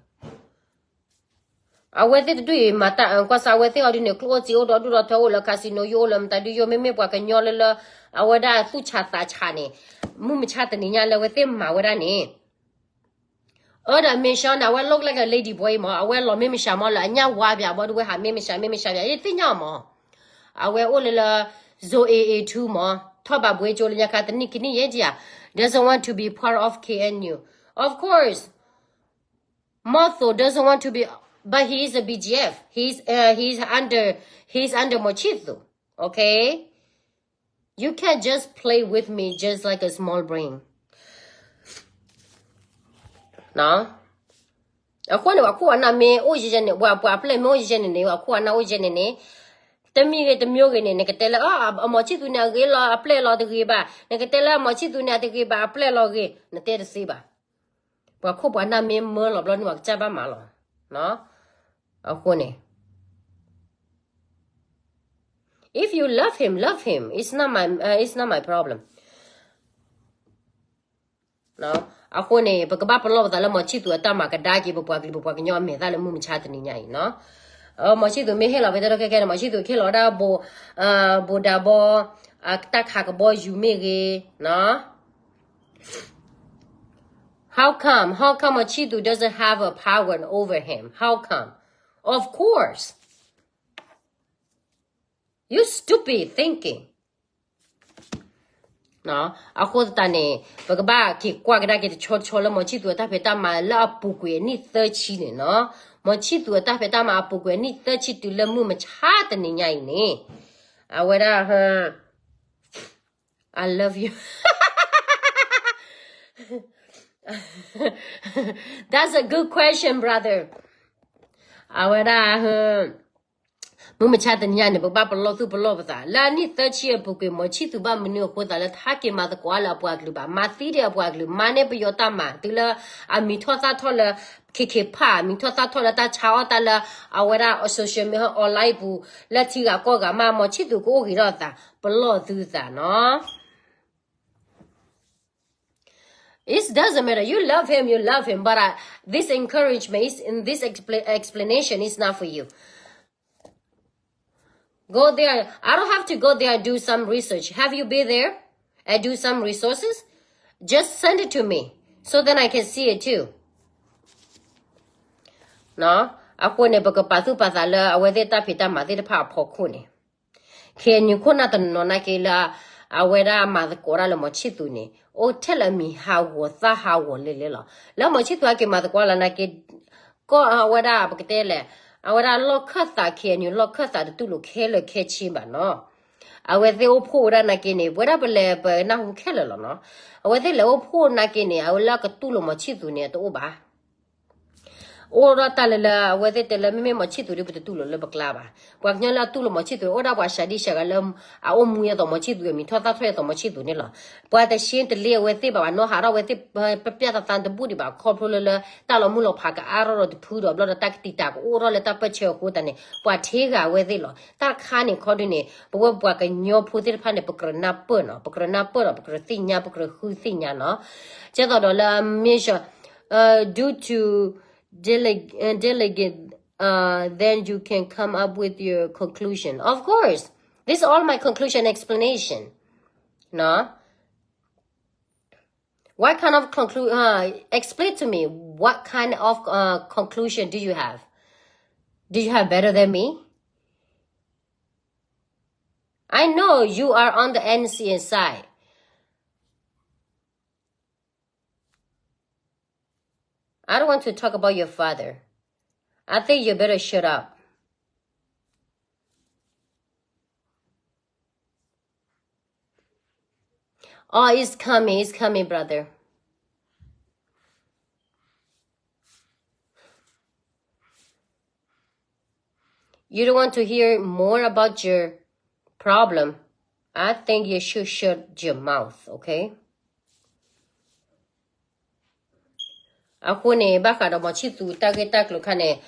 အဝဲသ့ၣ်တဒူၣ်အံၤ မၤတၢ်အကွၢ်စး အဝဲသ့ၣ်အီၤဒ်န့ၣ် ကျိၣ်အိၣ်စ့အိၣ်ဒီဒူၣ်ဒီထၢ အိၣ်လၢ casino ယိၣ် အိၣ်လၢမတၤဒုယိၣ် မ့မ့ၢ်ပှၤကညီလၢလၢ အဝဲဒၣ်သူၣ်ဆးသးဆးန့ၣ် မုၢ်မဆါတနံၤညါလၢအဝဲသ့ၣ်မၤဝဲဒၣ်န့ၣ် အၢဒီး မ့ၢ်ရှီန့ၣ် အဝဲ look like a lady boy မး အဝဲလီၤမ့ၢ်မဆါမး လၢအညၣ်ဝါပၠးဘီဒုဝဲဟးမ့ၢ်မဆါ မ့ၢ်မဆါပၠး ယသ့ၣ်ညါမး အဝဲအိၣ်လၢလၢ Zoe A two မး ထီၣ်ဘးဘှ့ကၠိလၢညါခါ တနံၣ်ခံနံၣ်ယဲၢ်ကယၤ doesn't want to be part of K N U. Of course, Motho doesn't want to be, but he is a B G F. He's, uh, he's under, he's under မောင်ချစ်သူ, okay? You can't just play with me just like a small brain. အဃိန့ၣ် ပှၤခိၣ်ပှၤနၢ်မ့ၢ်အိၣ်ယဲယဲန့ၣ် ပှၤ ပှၤအပျဲၢ်မ့ၢ်အိၣ်ယဲယဲန့ၣ်န့ၣ် ပှၤခိၣ်ပှၤနၢ်အိၣ်ယဲန့ၣ်န့ၣ် တမံၤဂ့ၤတမံၤဂ့ၤန့ၣ် နကတဲလၢ အ မောင်ချစ်သူန့ၣ် အဂ့ၤလီၤ အပျဲၢ်လီၤတဂ့ၤဘၣ် နကတဲလၢ မောင်ချစ်သူန့ၣ် အတဂ့ၤဘၣ် အပျဲၢ်လီၤဂ့ၤ နတဲတသ့ဘၣ်. ပှၤခိၣ်ပှၤနၢ်မ့ၢ်မၢလီၤဘျီန့ၣ် ပှၤကစၢ်ဘၣ်မၤလီၤ. အဃိန့ၣ် If you love him, love him. It's not my, uh, it's not my problem. အဃိန့ၣ် ပကဘၣ်ပလီၢ်ပသးလၢ မောင်ချစ်သူအတၢ်မၤကဒါက့ၤ ပပှၤကလုာ်ပပှၤကညီအမဲာ်သၣ်လၢမုၢ်မဆါတနံၤညါအံၤနီၤ. မောင်ချစ်သူမ့ၢ်ဟ့ၣ်လီၤဝဲတၢ်ကဲကဲန့ၣ် မောင်ချစ်သူဟ့ၣ်လီၤဝဲဒၣ်ဘိး ဘိးဒးဘီ အတၢ်ခးကဘီယူၤမ့ၢ်ဂ့ၤ How come? How come မောင်ချစ်သူ doesn't have a power over him? How come? Of course. You stupid thinking. အဃိသတးန့ၣ် ပကဘၣ်က့ၤကွၢ်ကဒါက့ၤတဆီဆီလၢ မောင်ချစ်သူအတၢ်ဖံးတၢ်မၤလၢအပူၤကွံာ် အနံၣ်သၢဆံန့ၣ်နီၤ. မောင်ချစ်သူအတၢ်ဖံးတၢ်မၤအပူၤကွံာ် အနံၣ်သၢဆံတုၤလၢမုၢ်မဆါတနံၤညါအံၤန့ၣ် အဝဲဒၣ် I love you. That's a good question, brother. အဝဲဒၣ် မုၢ်မဆါတနံၤညါန့ၣ် ပကဘၣ်ပလီၢ်သူၣ်ပလီၢ်ပသး လၢအနံၣ်သၢဆံအပူၤကွံာ် မောင်ချစ်သူဘၣ်မနုၤအဃိသးလၢ တဟဲက့ၤမၤသကိးလၢအပှၤကလုာ်ဘၣ်, မၤသံဒံးအပှၤကလုာ်, မၤန့ၢ်ပယီၤတၢ်မၤ တုၤလၢအမံၤထီၣ်သၣ်ထီၣ်လၢ ခ့ခ့ဖး မံၤထီၣ်သၣ်ထီၣ်လၢတၢ်ဆါအီၣ်တၢ်လၢ အဝဲဒၣ် social media online ပူၤ လၢထံဂၤကီၢ်ဂၤမး မောင်ချစ်သူကအိၣ်ဂ့ၤထီၣ်အသး ပလီၢ်သုသးနီၤ. It doesn't matter. You love him, you love him, but uh, this encouragement is in this expla- explanation is not for you. Go there. I don't have to go there and do some research. Have you been there and do some resources? Just send it to me so then I can see it too. အဃိန့ၣ် ပကပာ်သူၣ်ပာ်သးလၢအဝဲသ့ၣ်တၢ်ဖံးတၢ်မၤသ့ၣ်တဖၣ်အဖီခိၣ်န့ၣ် KNU ခိၣ်နၢ်တနီၤနာ်က့လၢ အဝဲဒၣ်မၤသကိးတၢ်လၢ မောင်ချစ်သူ န့ၣ် အိၣ်ထဲလၢအမံၤဟးဂီၤသၣ်ဟးဂီၤလဲၤလဲၤလီၤ. လၢ မောင်ချစ်သူ ဟဲက့ၤမၤသကိးလၢနာ်က့ ကီၢ်အဝဲဒၣ်ပကတဲလဲၣ် အဝဲဒၣ်လီၢ်ခၢၣ်သး KNU လီၢ်ခၢၣ်သးတတူၢ်လိာ်ခဲလၢာ်ခဲဆ့ဘၣ်နီၤ. အဝဲသ့ၣ်အိၣ်ဖှိၣ်ဝဲဒၣ်နာ်က့န့ၣ် ပဝဲဒၣ်ပလဲၤပနၢ်ဟူခဲလၢာ်လီၤနီၤ. အဝဲသ့ၣ်လဲၤအိၣ်ဖှိၣ်နာ်က့န့ၣ် အဝဲလၢအကတူၢ်လိာ် မောင်ချစ်သူ န့ၣ် အတအိၣ်ဘၣ် အိၣ်ဒီးတၢ်လၢလၢ အဝဲသ့ၣ်တဲလၢ မ့မ့ၢ် မောင်ချစ်သူ ဒီး ပတတူၢ်လိာ်လၢပကျါဘၣ်. ပှၤကညီလၢအတူၢ်လိာ် မောင်ချစ်သူ အိၣ်ဒၣ်ပှၤစှၤဒံစှၤဂၤလၢ အအိၣ်မူအသိး မောင်ချစ်သူ အမံၤထီၣ်သၣ်ထီၣ်အသိး မောင်ချစ်သူ န့ၣ်လီၤ. ပှၤတရှ့တလ့အဝဲသ့ၣ်ဘၣ်ဘၣ် နီၢ်ဟးထီၣ်အဝဲသ့ၣ် ပျၢ်သးသးတဘူၣ်ဒံးဘၣ် ခီဖျိလၢလၢ တၢ်လီၤမုၢ်လီၤဖးကအါထီၣ်ဒီးတဖုဒီး ဘျီဒီးတၢ်ကတံာ်တာ်ကအိၣ်ထီၣ်လၢတၢ်ပၢၢ်ဆၢအဃိသတးန့ၣ် ပှၤထံဂၤအဝဲသ့ၣ်လီၤ. တၢ်တခါန့ၣ်ခီဒုန့ၣ် ပဝဲပှၤကညီဖိသ့ၣ်တဖၣ်န့ၣ် ပကြၢးနၢ်ပၢၢ်နီၤ ပကြၢးနၢ်ပၢၢ်ဒီး ပကြၢးသ့ၣ်ညါ ပကြၢးဃုသ့ၣ်ညါနီၤ. ကဲသိးဒီးလၢ မ့ၢ် uh, due to deleg- uh, delegate, uh, then you can come up with your conclusion. Of course, this is all my conclusion explanation. No? What kind of conclusion? Uh, explain to me. What kind of uh, conclusion do you have? Do you have better than me? I know you are on the N C N side. I don't want to talk about your father. I think you better shut up. Oh, it's coming, it's coming, brother. You don't want to hear more about your problem? I think you should shut your mouth, okay? အဃိန့ၣ် ဘၣ်ဃးဒီး မောင်ချစ်သူ တၢ်ဂ့ၢ်တၢ်ကျိၤခါန့ၣ်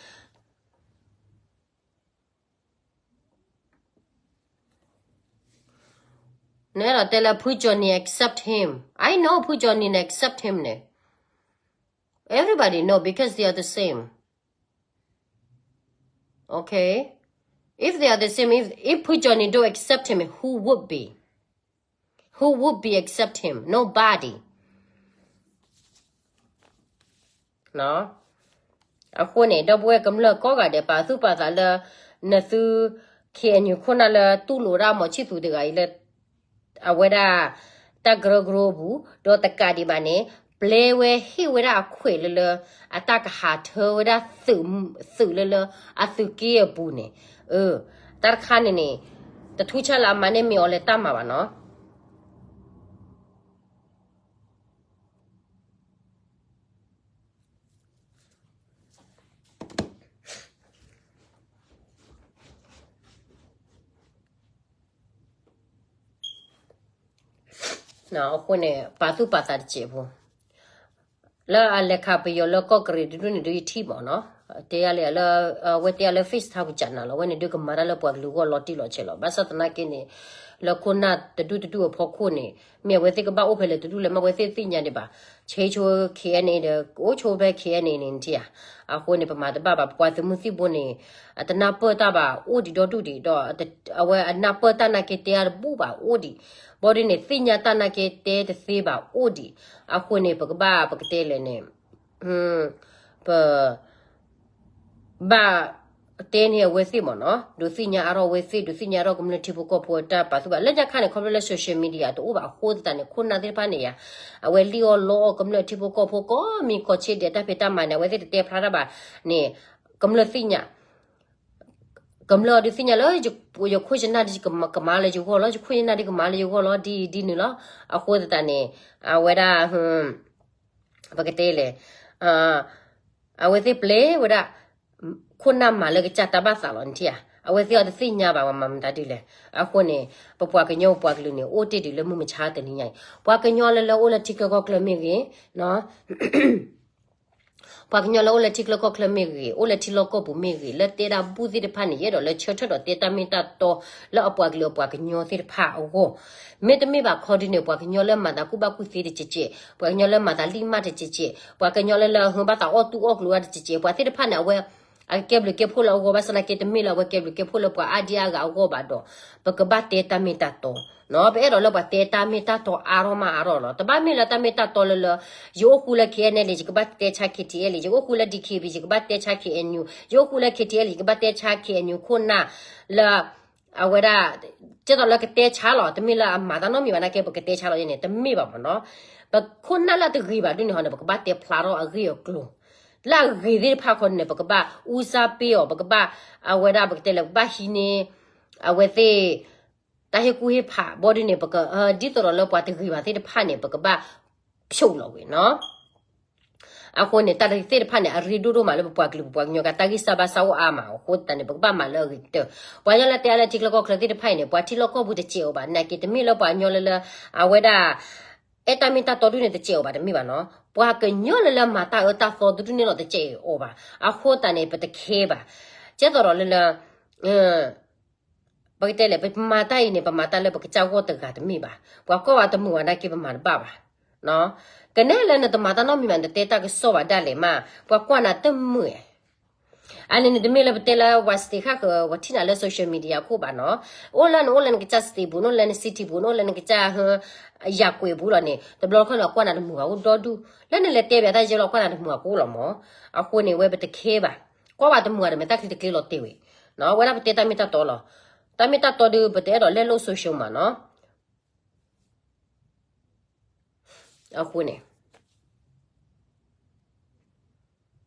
နအဲၣ်ဒိးတဲလၢ ဖုကၠီၤနံၤ accept him. I know Pu Johnny န့ၣ် accept him န့ၣ်. Everybody know because they are the same. Okay? If they are the same, if, if Pu Johnny don't accept him, who would be? Who would be accept him? Nobody. အဃိန့ၣ် ဒီပုၢ်ဝဲၢ်ကမျၢၢ်ကိးဂၤဒဲး ပာ်သူၣ်ပာ်သးလၢ နသု K N U ခိၣ်နၢ်လၢတူၢ်လိာ်ဒၣ် မောင်ချစ်သူ တဂၤအံၤလၢ အဝဲဒၣ် တၢ်ကရၢကရိပူၤ ဒီးတကးဒံးဘၣ်န့ၣ် ပျဲဝဲဟ့ၣ်ဝဲဒၣ်အခွဲးလၢလၢ အတၢ်ကဟးထၢဝဲဒၣ် သုးလၢလၢ အသုးက့အပူၤန့ၣ် တၢ်တခါန့ၣ်န့ၣ် တထူးဆါလၢအမၤန့ၢ်မ့ၢ်အီၤလၢတၢ်မၤဘၣ်နီၤ. အဃိန့ၣ် ပာ်သူၣ်ပာ်သးတစဲးဖိ လၢအလဲၤခးပယီၤလၢကီၢ်ကရံးတဒူၣ်န့ၣ်ဒုးယထံၣ်မ့ၢ်နီၤ, တဲယၤလၢ အဝဲတဲယၤလၢ FaceTime ပူၤကနၤလီၤ, အဝဲန့ၣ်ဒုးကမၤတၢ်လၢပှၤကလုာ်အဂီၢ်လီၤတံၢ်လီၤဆဲးလီၤ. ဘၣ်ဆၣ်သနာ်က့န့ၣ် လၢခိၣ်နၢ်တဒူၣ်တဒူၣ်အဖီခိၣ်န့ၣ် မ့ၢ်အဝဲသ့ၣ်ကဘၣ်အိၣ်ဖဲလဲၣ်တဒူၣ်လဲၣ် မ့ၢ်အဝဲသ့ၣ်သ့ၣ်ညါဒံးဘၣ်, ဆဲးဆိ K N A ဒီး အိၣ်ဆိဖဲ K N A န့ၣ်ထံၣ်ဧါ. အဃိန့ၣ် ပမၤတဘၣ်ဘၣ် ပပှၤသုးမုၢ်သံၣ်ဘိန့ၣ် အတနၢ်ပၢၢ်တၢ်ဘၣ် အိၣ်ဒံးဒီဒူၣ်ဒံးဒီး အဝဲအနၢ်ပၢၢ်တၢ်နာ်က့တဲအါတဘူၣ်ဘၣ် အိၣ်ဒံး, ဘီဒ်န့ၣ် သ့ၣ်ညါတၢ်နာ်က့တဲတသ့ဘၣ် အိၣ်ဒံး. အဃိန့ၣ် ပကဘၣ်ပကတဲလဲၣ်န့ၣ် ပ ဘၣ်တဲန့ၢ်အဝဲသ့ၣ်မ့ၢ်နီၤ, ဒုးသ့ၣ်ညါအါထီၣ်အဝဲသ့ၣ် ဒုးသ့ၣ်ညါအါထီၣ်ကမျၢၢ်ထံဖိကီၢ်ဖိအတၢ်ပာ်သူၣ်ဘၣ်. လၢညါခါန့ၣ် ခီဖျိလၢ social media တအိၣ်ဘၣ်အဃိသတးန့ၣ် ခိၣ်နၢ်သ့ၣ်တဖၣ်န့ၣ်ယါ အဝဲလံၣ်အီၣ်လီအီၣ်ကမျၢၢ်ထံဖိကီၢ်ဖိကိးမံၤခီၣ်ဆ့ဒဲး တၢ်ဖံးတၢ်မၤန့ၣ် အဝဲသ့ၣ်တတဲဖျါတၢ်ဘၣ်န့ၣ် ကမျၢၢ်သ့ၣ်ညါ ကမျၢၢ်ဒုးသ့ၣ်ညါလၢ ယခိၣ်ယနၢ်ဒုးကမၤလၢယဂီၢ်လီၤ, ယခိၣ်ယနၢ်ဒုးကမၤလၢယဂီၢ်လီၤ ဒ်အံၤဒ်နုၤလီၤ. အဃိသတးန့ၣ် အဝဲဒၣ် ပကတဲလဲၣ် အဝဲသ့ၣ်ပျဲဝဲဒၣ် ခိၣ်နၢ်မၤလၢကစၢ်တၢ်ဘၣ်သးလီၤန့ၣ်ထံၣ်ဧါ. အဝဲသ့ၣ်အီၤတသ့ၣ်ညါဘၣ် ပှၤမၤမတၤဒုလဲၣ်. အဃိန့ၣ် ပပှၤကညီပပှၤကလုာ်န့ၣ် အိၣ်တ့ၢ်ဒံးလၢမုၢ်မဆါတနံၤညါအံၤ ပှၤကညီလၢလၢအိၣ်လၢထံချၢကီၢ်ချၢမ့ၢ်ဂ့ၤ ပှၤကညီလၢအိၣ်လၢထံချၢကီၢ်ချၢမ့ၢ်ဂ့ၤ အိၣ်လၢထံလီၢ်ကီၢ်ပူၤမ့ၢ်ဂ့ၤ လၢတဲဒၣ်ဘူၣ်သ့ၣ်တဖၣ်န့ၣ် ယအဲၣ်ဒိးလၢဆၢထၢၣ်ဒီးတဲတၢ်မ့ၢ်တၢ်တီ လၢအပှၤကလုာ်အပှၤကညီသ့ၣ်တဖၣ်အဂီၢ်, မ့တမ့ၢ်ဘၣ်ခီဒုန့ၣ် ပှၤကညီလၢမၤသးကူၣ်ဘၣ်ကူၣ်သ့တစဲးစဲး, ပှၤကညီလၢမၤသးလံၣ်မၢ်တစဲးစဲး, ပှၤကညီလၢလၢအဟၢဘၣ်သးအီၣ်တူၢ်အီၣ်ကျိၤဝဲတစဲးစဲး, ပှၤသ့ၣ်တဖၣ်န့ၣ် အဝဲ အကကဲဘျုးကဲဖှိၣ်လၢအဂီၢ် ဘၣ်ဆၣ်သနာ်က့ တမ့ၢ်လၢအဝဲကဲဘျုးကဲဖှိၣ်လၢပှၤအါဒံအါဂၤအဂီၢ်ဘၣ်ဒီး ပကဘၣ်တဲတၢ်မ့ၢ်တၢ်တီ, ပအဲၣ်ဒိးလၢပှၤတဲတၢ်မ့ၢ်တၢ်တီအါထီၣ်မးအါထီၣ်လီၤ. တဘၣ်မ့ၢ်လၢတၢ်မ့ၢ်တၢ်တီလၢလၢ ယအိၣ်ဃူလၢ K N L A ယကဘၣ်တဲဆါ K T L A, ယအိၣ်ဃူလၢ D K B ယကဘၣ်တဲဆါ K N U, ယအိၣ်ဃူလၢ K T L A ယကဘၣ်တဲဆါ K N U ခိၣ်နၢ် လၢ အဝဲဒၣ် ကဲသိးလၢကတဲဆါလီၤ, တမ့ၢ်လၢအမၤတၢ်နီတမံၤဘၣ်နာ်က့ ပကတဲဆါလီၤယဲန့ၣ် တမ့ၢ်ဘၣ်မ့ၢ်နီၤ. ပခိၣ်နၢ်လၢတဂ့ၤဘၣ်ဒ်န့ၣ်ဟီန့ၣ် ပကဘၣ်တဲဖျါထီၣ်အဂ့ၢ်အကျိၤ, လၢအဂ့ၤသ့ၣ်တဖၣ်ခီန့ၣ် ပကဘၣ်အူစၢ်ပ့ၢ်အီၤ, ပကဘၣ် အဝဲဒၣ်ပကတဲလဲၣ် ပကဘၣ်ဟံးန့ၢ် အဝဲသ့ၣ် တၢ်ဟ့ၣ်ကူၣ်ဟ့ၣ်ဖး ဘီဒ်န့ၣ် ပက ဒ်သိးဒီးလၢပှၤတဂ့ၤဘၣ်သ့ၣ်တဖၣ်န့ၣ် ပကဘၣ်ဖျိးလီၤဝဲနီၤ. အဃိန့ၣ် တၢ်သ့ၣ်တဖၣ်န့ၣ် အရ့ဒိၣ်ဒိၣ်မးလၢပပှၤကလုာ်ပပှၤကညီကတၢ်ဂံၢ်စၢ်ဘါစၢ်အိၣ်အါမးအဃိသတးန့ၣ် ပကဘၣ်မၤလၢအဂ့ၤကတၢၢ်. ပှၤကညီလၢတဲအါလၢထံချၢကီၢ်ချၢသ့ၣ်တဖၣ်အံၤန့ၣ် ပှၤထံလီၢ်ကီၢ်ပူၤတစဲးအိၣ်ဘၣ် နာ်က့ တမ့ၢ်လၢပှၤကညီလၢလၢ အဝဲဒၣ် အဲၣ်တၢ်မ့ၢ်တၢ်တီဒုန့ၣ်တစဲးအိၣ်ဘၣ် တမ့ၢ်ဘၣ်နီၤ. ပှၤကညီလၢလၢမၤတၢ်အၢတၢ်သီဒုန့ၣ်လီၤတစဲးအိၣ်ဘၣ်. အဃိသတးန့ၣ် ပတခဲဘၣ်. ကဲသိးဒီးလၢလၢ ပကတဲလဲၣ် ပမၤတၢ်အံၤန့ၣ် ပမၤတၢ်လၢပကစၢ်ဂီၢ်တဂၤတမ့ၢ်ဘၣ်. ပှၤကွၢ်ဝဲတမုာ်ဘၣ်နာ်က့ ပမၤတဘၣ်ဘၣ်. ကနဲလၢနတမၤတၢ်နီတမံၤဘၣ် နတတဲတၢ်ကစီၣ်ဘၣ်ဒၣ်လဲာ်မး ပှၤကွၢ်နၤတမုာ်. အန့ၣ်န့ၣ် တမ့ၢ်လၢပတဲလၢပှၤ state ဃၣ်ဃၢၤ ပှၤထံၣ်နၤလၢ social media ခိၣ်ဘၣ်နီၤ. အိၣ်လၢနအိၣ်လၢနကစၢ် state ပူၤ နအိၣ်လၢန city ပူၤ နအိၣ်လၢနကစၢ် ယၤကွဲးပူၤလီၤန့ၣ် တဘျီခီန့ၣ် ကွၢ်နၤတမုာ်ဘၣ်အိၣ်ဒီဒူၣ် လၢနလဲၤတဲဘၣ်တၢ်ယဲလီၤ ကွၢ်နၤတမုာ်ဘၣ်ကအိၣ်လီၤမး. အဃိန့ၣ် ဝဲပတခဲဘၣ်. ကွၢ်ဘၣ်တမုာ်ဘၣ်ဒီး မ့ၢ်တၢ်ချံတကျ့လီၤတဲာ်ဝဲ ဝဲဒၣ်ပတဲတၢ်မ့ၢ်တၢ်တီလီၤ. တၢ်မ့ၢ်တၢ်တီဒုး ပတအဲၣ်ဒိးလဲလိာ် social မးနီၤ. အဃိန့ၣ်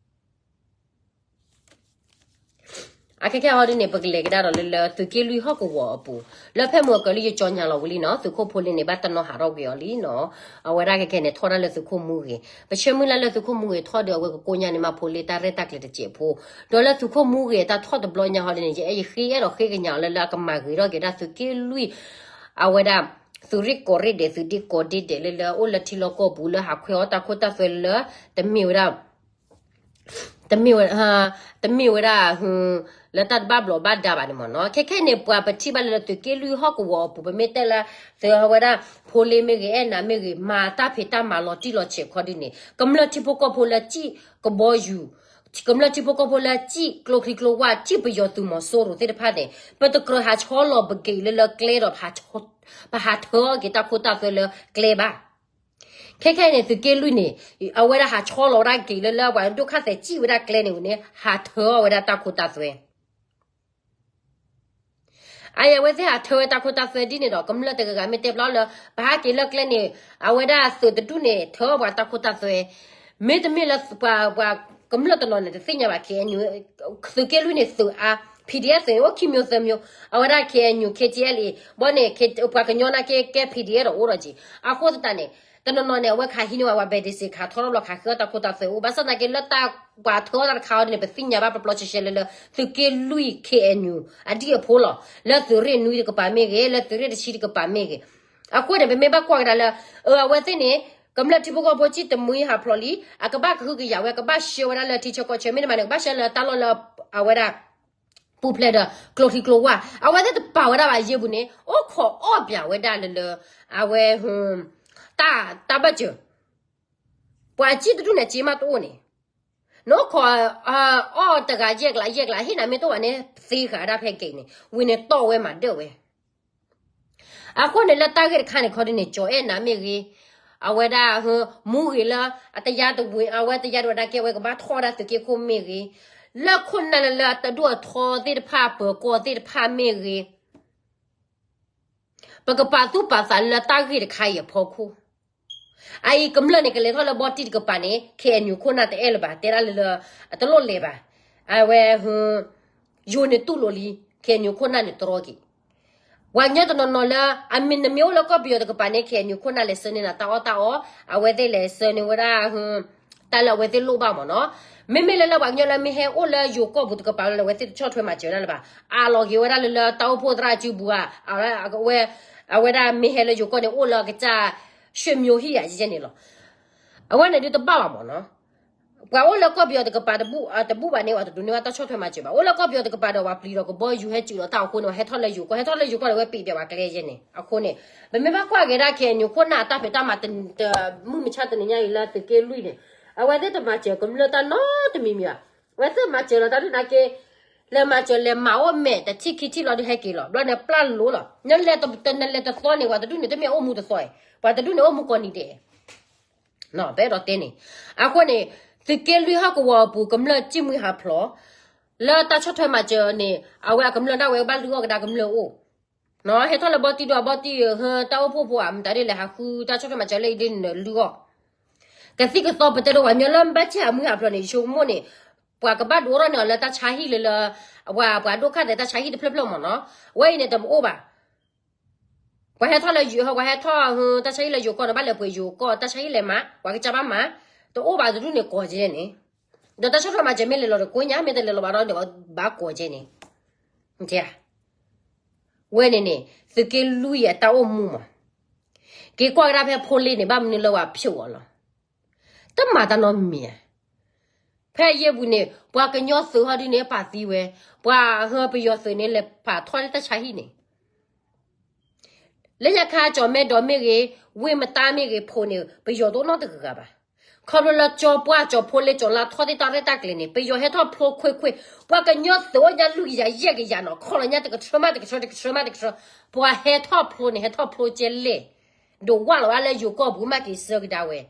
အခဲခဲဟီဒ်န့ၣ် ပကလဲၤကဒါဒီးလၢလၢသုးက့လွံၢ်ဟီၣ်ကဝီၤအပူၤ လၢဖဲမုၢ်အကလံၤယကၠီညါလီၤဝံၤလံနီၤ သုးခိၣ်ဖိလ့န့ၣ် ဘၣ်တနီၤဟးထီၣ်ကွံာ်အီၤလံနီၤ. အဝဲဒၣ်ခဲခဲန့ၣ် ထီၣ်ဒၣ်လၢသုးခိၣ်မူဂ့ၤ ပဆၢမုၢ်လၢ်လၢသုးခိၣ်မူဂ့ၤထီၣ်ဒီး အဝဲကကိညါန့ၣ် မၤဖိလ့တၢ်ရဲၣ်တၢ်ကျဲၤတစဲးဖိ ဒီးလၢသုးခိၣ်မူဂ့ၤအတၢ်ထီၣ်တဘျီညါဟီဒ်န့ၣ် ယအဲၣ်ယဃ့အဲၣ်ဒိးဃ့ကညးအီၤလၢလၢအကမၤဂ့ၤထီၣ်က့ၤဒၣ်သုးက့လွံၢ် အဝဲဒၣ် သုးရ့ၣ်ကီၢ်ရ့ၣ်ဒဲး သုးဒ့ကီၢ်ဒ့ဒဲးလၢလၢအိၣ်လၢထံလီၢ်ကီၢ်ပူၤလၢဟးခွဲးအီၣ်တၢ်ခိတၢ်သွဲလၢ တမ့ၢ်ဝဲဒၣ် တမ့ၢ်ဝဲ, တမ့ၢ်ဝဲဒၣ် လၢတၢ်တဘၣ်ဘျီးဘၣ်ဒါဘၣ်န့ၣ်မ့ၢ်နီၤ. ခဲခဲအံၤန့ၣ် ပှၤပထံၣ်ဘၣ်လၢလၢသုးက့လွံၢ်ဟီၣ်ကဝီၤအပူၤ ပမ့ၢ်တဲလၢ သုဝဲဒၣ် ဖိလ့မ့ၢ်ဂ့ၤ အဲၣ်နၤမ့ၢ်ဂ့ၤ မၤတၢ်ဖံးတၢ်မၤလီၤတံၢ်လီၤဆဲးခီဒ်န့ၣ် ကမျၢၢ်ထံဖိကီၢ်ဖိလၢစံၣ်ကဘီယူၤ, ကမျၢၢ်ထံဖိကီၢ်ဖိလၢစံၣ်ကျိချံကျိဝၢ် စံၣ်ပယီၤသုးမီၤစိရိၤသ့ၣ်တဖၣ်န့ၣ် ပတကြၢးဟးဆီလီၤပက့ၤလၢလၢကျဲဒီး ပဟးထၢအီၤက့ၤတၢ်ခိတၢ်သွဲလၢကျဲဘၣ်. ခဲခဲအံၤန့ၣ် သုးက့လွံၢ်န့ၣ် အဝဲဒၣ်ဟးဆီလီၤဝဲဒၣ်က့ၤလၢလၢ ပှၤဒိၣ်ခါသဲးစံၣ်ဝဲဒၣ်ကျဲန့ၣ်န့ၣ် ဟးထၢအီၤဝဲဒၣ်တၢ်ခိတၢ်သွဲ အအံၤအဝဲသ့ၣ်ဟးထၢဝဲတၢ်ခိတၢ်သွဲဒ်န့ၣ်ဒီး ကမျၢၢ်တဂၤဂၤမ့ၢ်တဲဖျါလၢ ပဟးက့ၤလၢကျဲန့ၣ် အဝဲဒၣ်သုးတဒူၣ်န့ၣ် ထၢအီၤပှၤတၢ်ခိတၢ်သွဲ, မ့တမ့ၢ်လၢပှၤ ပှၤကမျၢၢ်တနီၤန့ၣ် တသ့ၣ်ညါဘၣ် ခဲအံၤ သုးက့လွံၢ်န့ၣ်သုးအါ, PDF သုးန့ၣ် အိၣ်ခံမျိုးသၢမျိုး, အဝဲဒၣ် KNU KTLA ဘီန့ၣ် ပှၤကညီနာ်က့ ကဲ PDF ဒီးအိၣ်ဒီးက့ၤ, အဃိသတးန့ၣ် တနီၤနီၤန့ၣ် အဝဲခးဟံးန့ၢ်ဝဲ ပဒ့စ့းခးထီထီၣ်ဘျီ ခးဃ့အီၣ်တၢ်ခိတၢ်သွဲအိၣ်, ဘၣ်ဆၣ်သနာ်က့လၢတၢ် ပှၤထၢအီၣ်တၢ်တခါအံၤန့ၣ် ပသ့ၣ်ညါဘၣ်ပျီပျီရှဲရှဲလၢလၢ သုးက့လွံၢ် KNU အဒံၣ်အဖိလီၤ, လၢသုးရ့ၣ်နွံတကပၤမ့ၢ်ဂ့ၤ, လၢသုးရ့ၣ်တဆံတကပၤမ့ၢ်ဂ့ၤ, အဃိန့ၣ် ပမ့ၢ်ဘၣ်ကွၢ်ကဒါလၢ အဝဲသ့ၣ်န့ၣ် ကမျၢၢ်ထံဖိကီၢ်ဖိစံၣ်တမှံဟးဖျိးလံ, အကဘၣ်ကဟုကယာ်ဝဲ ကဘၣ်ဆှၢဝဲဒၣ်လၢထံဆၢကီၢ်ဆၢ မ့တမ့ၢ်န့ၣ် ကဘၣ်ဆှၢလၢတၢ်လီၢ်လၢ အဝဲဒၣ် ပူၤဖျဲးဒီးကျိချံကျိဝၢ်, အဝဲသ့ၣ်တပာ်ဝဲဒၣ်ဘၣ်ယဲၢ်ပူၤန့ၣ် အိၣ်ခိးအီၣ်ပၠးဝဲဒၣ်လၢလၢ အဝဲ တၢ် တၢ်ဘၢၣ်စၢၤ, ပှၤစံၣ်တဒူၣ်န့ၣ် စ့မးတအိၣ်န့ၣ်, နအိၣ်ခိး အီၣ်တဂၤယဲၢ်ကျးယဲၢ်ကျး ဟ့ၣ်နၤမ့ၢ်တအိၣ်ဘၣ်န့ၣ် သ့ဃာ်ဒၣ်ဖဲက့ၤန့ၣ် ဝံၤန့ၣ်တီၢ်ဝဲမၤဒၢၣ်ဝဲ အဃိန့ၣ် လၢတၢ်ဂ့ၢ်တခါန့ၣ်ခီဒ်န့ၣ် ကၠီၤအဲၣ်နၤမ့ၢ်ဂ့ၤ, အဝဲဒၣ် မူဂ့ၤလၢ အတယါတဝ့ၤ အဝဲတယါတဝ့ၤဒၣ်ကဲဝဲကဘၣ်ထီၣ်ဝဲဒၣ်သုးက့ခိၣ်မ့ၢ်ဂ့ၤ, လၢခိၣ်နၢ်လၢလၢအတဒိၣ်အထီသ့ၣ်တဖၣ် ပၢၤကီၢ်သ့ၣ်တဖၣ်မ့ၢ်ဂ့ၤ, ပကပာ်သူၣ်ပာ်သးလၢတၢ်ဂ့ၢ်တခါအံၤအဖီခိၣ် အအံၤကမျၢၢ်န့ၣ် ကလဲၤထီၣ်လၢဘီတံၢ်တကပၤန့ၣ် KNU ခိၣ်နၢ်တအဲၣ်လၢၤဘၣ် တဲဒၣ်လၢလၢ အတလိၣ်လဲၤဘၣ်, အဝဲ ယိၤန့ၣ်တူၢ်လိာ်လံ KNU ခိၣ်နၢ်န့ၣ်တြီက့ၤ, ပှၤကညီတနီၤနီၤလၢ အမ့ၢ်နမ့ၢ်အိၣ်လၢကီၢ်ပယီၤတကပၤန့ၣ် KNU ခိၣ်နၢ်လဲၤဆှၢန့ၢ်နၤတၢ်အီၣ်တၢ်အီ, အဝဲသ့ၣ်လဲၤဆှၢန့ၢ်ဝဲဒၣ် တၢ်လၢအဝဲသ့ၣ်လိၣ်ဘၣ်မ့ၢ်နီၤ, မ့မ့ၢ်လၢလၢပှၤကညီလၢမ့ၢ်ဟဲအိၣ်လၢယိၤကီၢ်ပူၤတကပၤလၢအဝဲသ့ၣ်တဆီၣ်ထွဲမၤစၢၤဒၣ်လၢၤဘၣ်, အးလီၤက့ၤဝဲဒၣ်လၢလၢတၢ်အိၣ်ဖှိၣ်သရၣ်စုပူၤဧါ, အဝဲ အဝဲဒၣ်မ့ၢ်ဟဲလၢယိၤကီၢ်န့ၣ် အိၣ်လၢအကစၢ် ဆွေမျိုးဟံၣ်ဧါ ယဲန့ၣ်လီၤ, အဝဲန့ၣ်ဒုးတဘၣ်ဘၣ်မ့ၢ်နီၤ ပှၤအိၣ်လၢကီၢ်ပယီၤတကပၤတဘူၣ်ဘၣ်န့ၣ် ပှၤတဒိးန့ၢ်ဘၣ်တၢ်ဆီၣ်ထွဲမၤစၢၤဘၣ်, အိၣ်လၢကီၢ်ပယီၤတကပၤဒီးပှၤပျံၤဒီးကဘီယူၤဟဲစူးဒီးတၢ်အဃိန့ၣ် ပှၤဟဲထီၣ်လၢယိၤကီၢ် ဟဲထီၣ်လၢယိၤကီၢ်ဒီးဝဲပံးဒဲးပှၤကျဲယဲန့ၣ် အဃိန့ၣ် ပမ့ၢ်ဘၣ်ကွၢ်က့ၤဒၣ် KNU ခိၣ်နၢ်အတၢ်ဖံးတၢ်မၤ မုၢ်မဆါတနံၤညါအံၤလၢသုးက့လွံၢ်န့ၣ် အဝဲသ့ၣ်တမၤစၢၤကမျၢၢ်တၢ်နီတမံၤမံၤဘၣ်, အဝဲသ့ၣ်မၤစၢၤလီၤတၢ်ဒုၣ်နာ်က့ လဲၤမၤစၢၤလဲၤမၤအိၣ်မဲာ် တထံၣ်ခံထံၣ်လီၤဒုးဟဲက့ၤလီၤ ဘျီန့ၣ်ပျၢ်လိၤလီၤ, နလဲၤတနလဲၤတသီန့ၣ် ပှၤတဒူၣ်န့ၣ် တမ့ၢ်အိၣ်မူတသီ, ပှၤတဒူၣ်န့ၣ်အိၣ်မူကိးနံၤဒဲး ပအဲၣ်ဒိးတဲန့ၣ်, အဃိန့ၣ် သုးက့လွံၢ်ဟီၣ်ကဝီၤအပူၤ ကမျၢၢ်စံၣ်မှံဟးဖျိး လၢတၢ်ဆီၣ်ထွဲမၤစၢၤန့ၣ် အဝဲအကမျၢၢ်ဒၣ်ဝဲဘၣ်လုၢ်အီၣ်ကဒါကမျၢၢ်အိၣ်, ဟဲထီၣ်လၢဘီတံၢ်ဒိၣ်အဘီတံၢ် တၢ်အိၣ်ဖှိၣ်ဖိဧါ မတၤဒ်လဲၣ်ဟးဃုတၢ်ဆီၣ်ထွဲမၤစၢၤလၢအံၤဒ်န့ၣ်လုၢ်အီၣ်, ကသံၣ်ကသီပတဲဒိးပှၤကညီလၢဘၣ်ဆ့ၣ်အမှံဟးဖျိးန့ၣ် ယဆိကမိၣ်န့ၣ် ပှၤကဘၣ်ဒိးထီၣ်န့ၢ်အီၤလၢတၢ်ဆါဟံၣ်လၢလၢ ပှၤ ပှၤဒိၣ်ခါသဲးတၢ်ဆါဟံၣ်တဖျၢၣ်ဖျၢၣ်မ့ၢ်နီၤ, ဝဲအံၤန့ၣ်တအိၣ်ဘၣ် ပှၤဟဲထီၣ်လၢယိၤ ပှၤဟဲထီၣ် တၢ်ဆါဟံၣ်လၢယိၤကီၢ်န့ၣ် ဘၣ်လဲၤပှ့ၤယိၤကီၢ် တၢ်ဆါဟံၣ်လဲၤမၤ ပှၤကစၢ်ဘၣ်မၤ, တအိၣ်ဘၣ်တဒူၣ်န့ၣ်ကိးကဲန့ၣ်, ဒီးတၢ်ဆီၣ်ထွဲမၤစၢၤမ့ၢ်လဲၤလီၤတကိးညါ မ့ၢ်တလဲၤလီၤဘၣ်ဒီး ဘၣ်ကိးကဲန့ၣ်, ဝဲန့ၣ်န့ၣ် သုးက့လွံၢ်အတၢ်အိၣ်မူမး, က့ၤကွၢ်ကဒါဖဲဖိလ့န့ၣ် ဘၣ်မနုၤလၢဝဲဖျိးအီၤလီၤ, တမၤတၢ်နီတမံၤဧါ ဖဲယဲၢ်ပူၤန့ၣ် ပှၤကညီသုးဟီဒုန့ၣ် ပာ်သံဝဲ, ပှၤဟၢပယီၤသုးန့ၣ် လဲၤဖးထီၣ်လၢတၢ်ဆါဟံၣ်န့ၣ်, လၢညါခါကၠီၤမဲဒီးမ့ၢ်ဂ့ၤ, ဝ့ၢ်မတါမ့ၢ်ဂ့ၤ ဖိးန့ၣ် ပယီၤတအိၣ်နီတဂၤဂၤဘၣ်. ခီဖျိလၢကၠီၤပှၢ် ကၠီၤဖိလ့ ကၠီၤလါထီၣ်သ့ၣ်တၢ်ရဲၣ်တၢ်ကျဲၤန့ၣ် ပယီၤဟဲထီၣ်ဖျိခွ့ခွ့, ပှၤကညီသုးအိၣ်ညါလွံၢ်ကယၤယဲၢ်ကယၤနီၤ ခီလီၤညါတကထၢမးတကထၢ တကထၢမးတကထၢ, ပှၤဟဲထီၣ်ဖျိန့ၣ် ဟဲထီၣ်ဖျိကဲလဲၣ်, ဒိးဝၢ်လီၤဝဲလၢယိၤကီၢ်ပူၤမးက့ၤဆၢကဒါဝဲ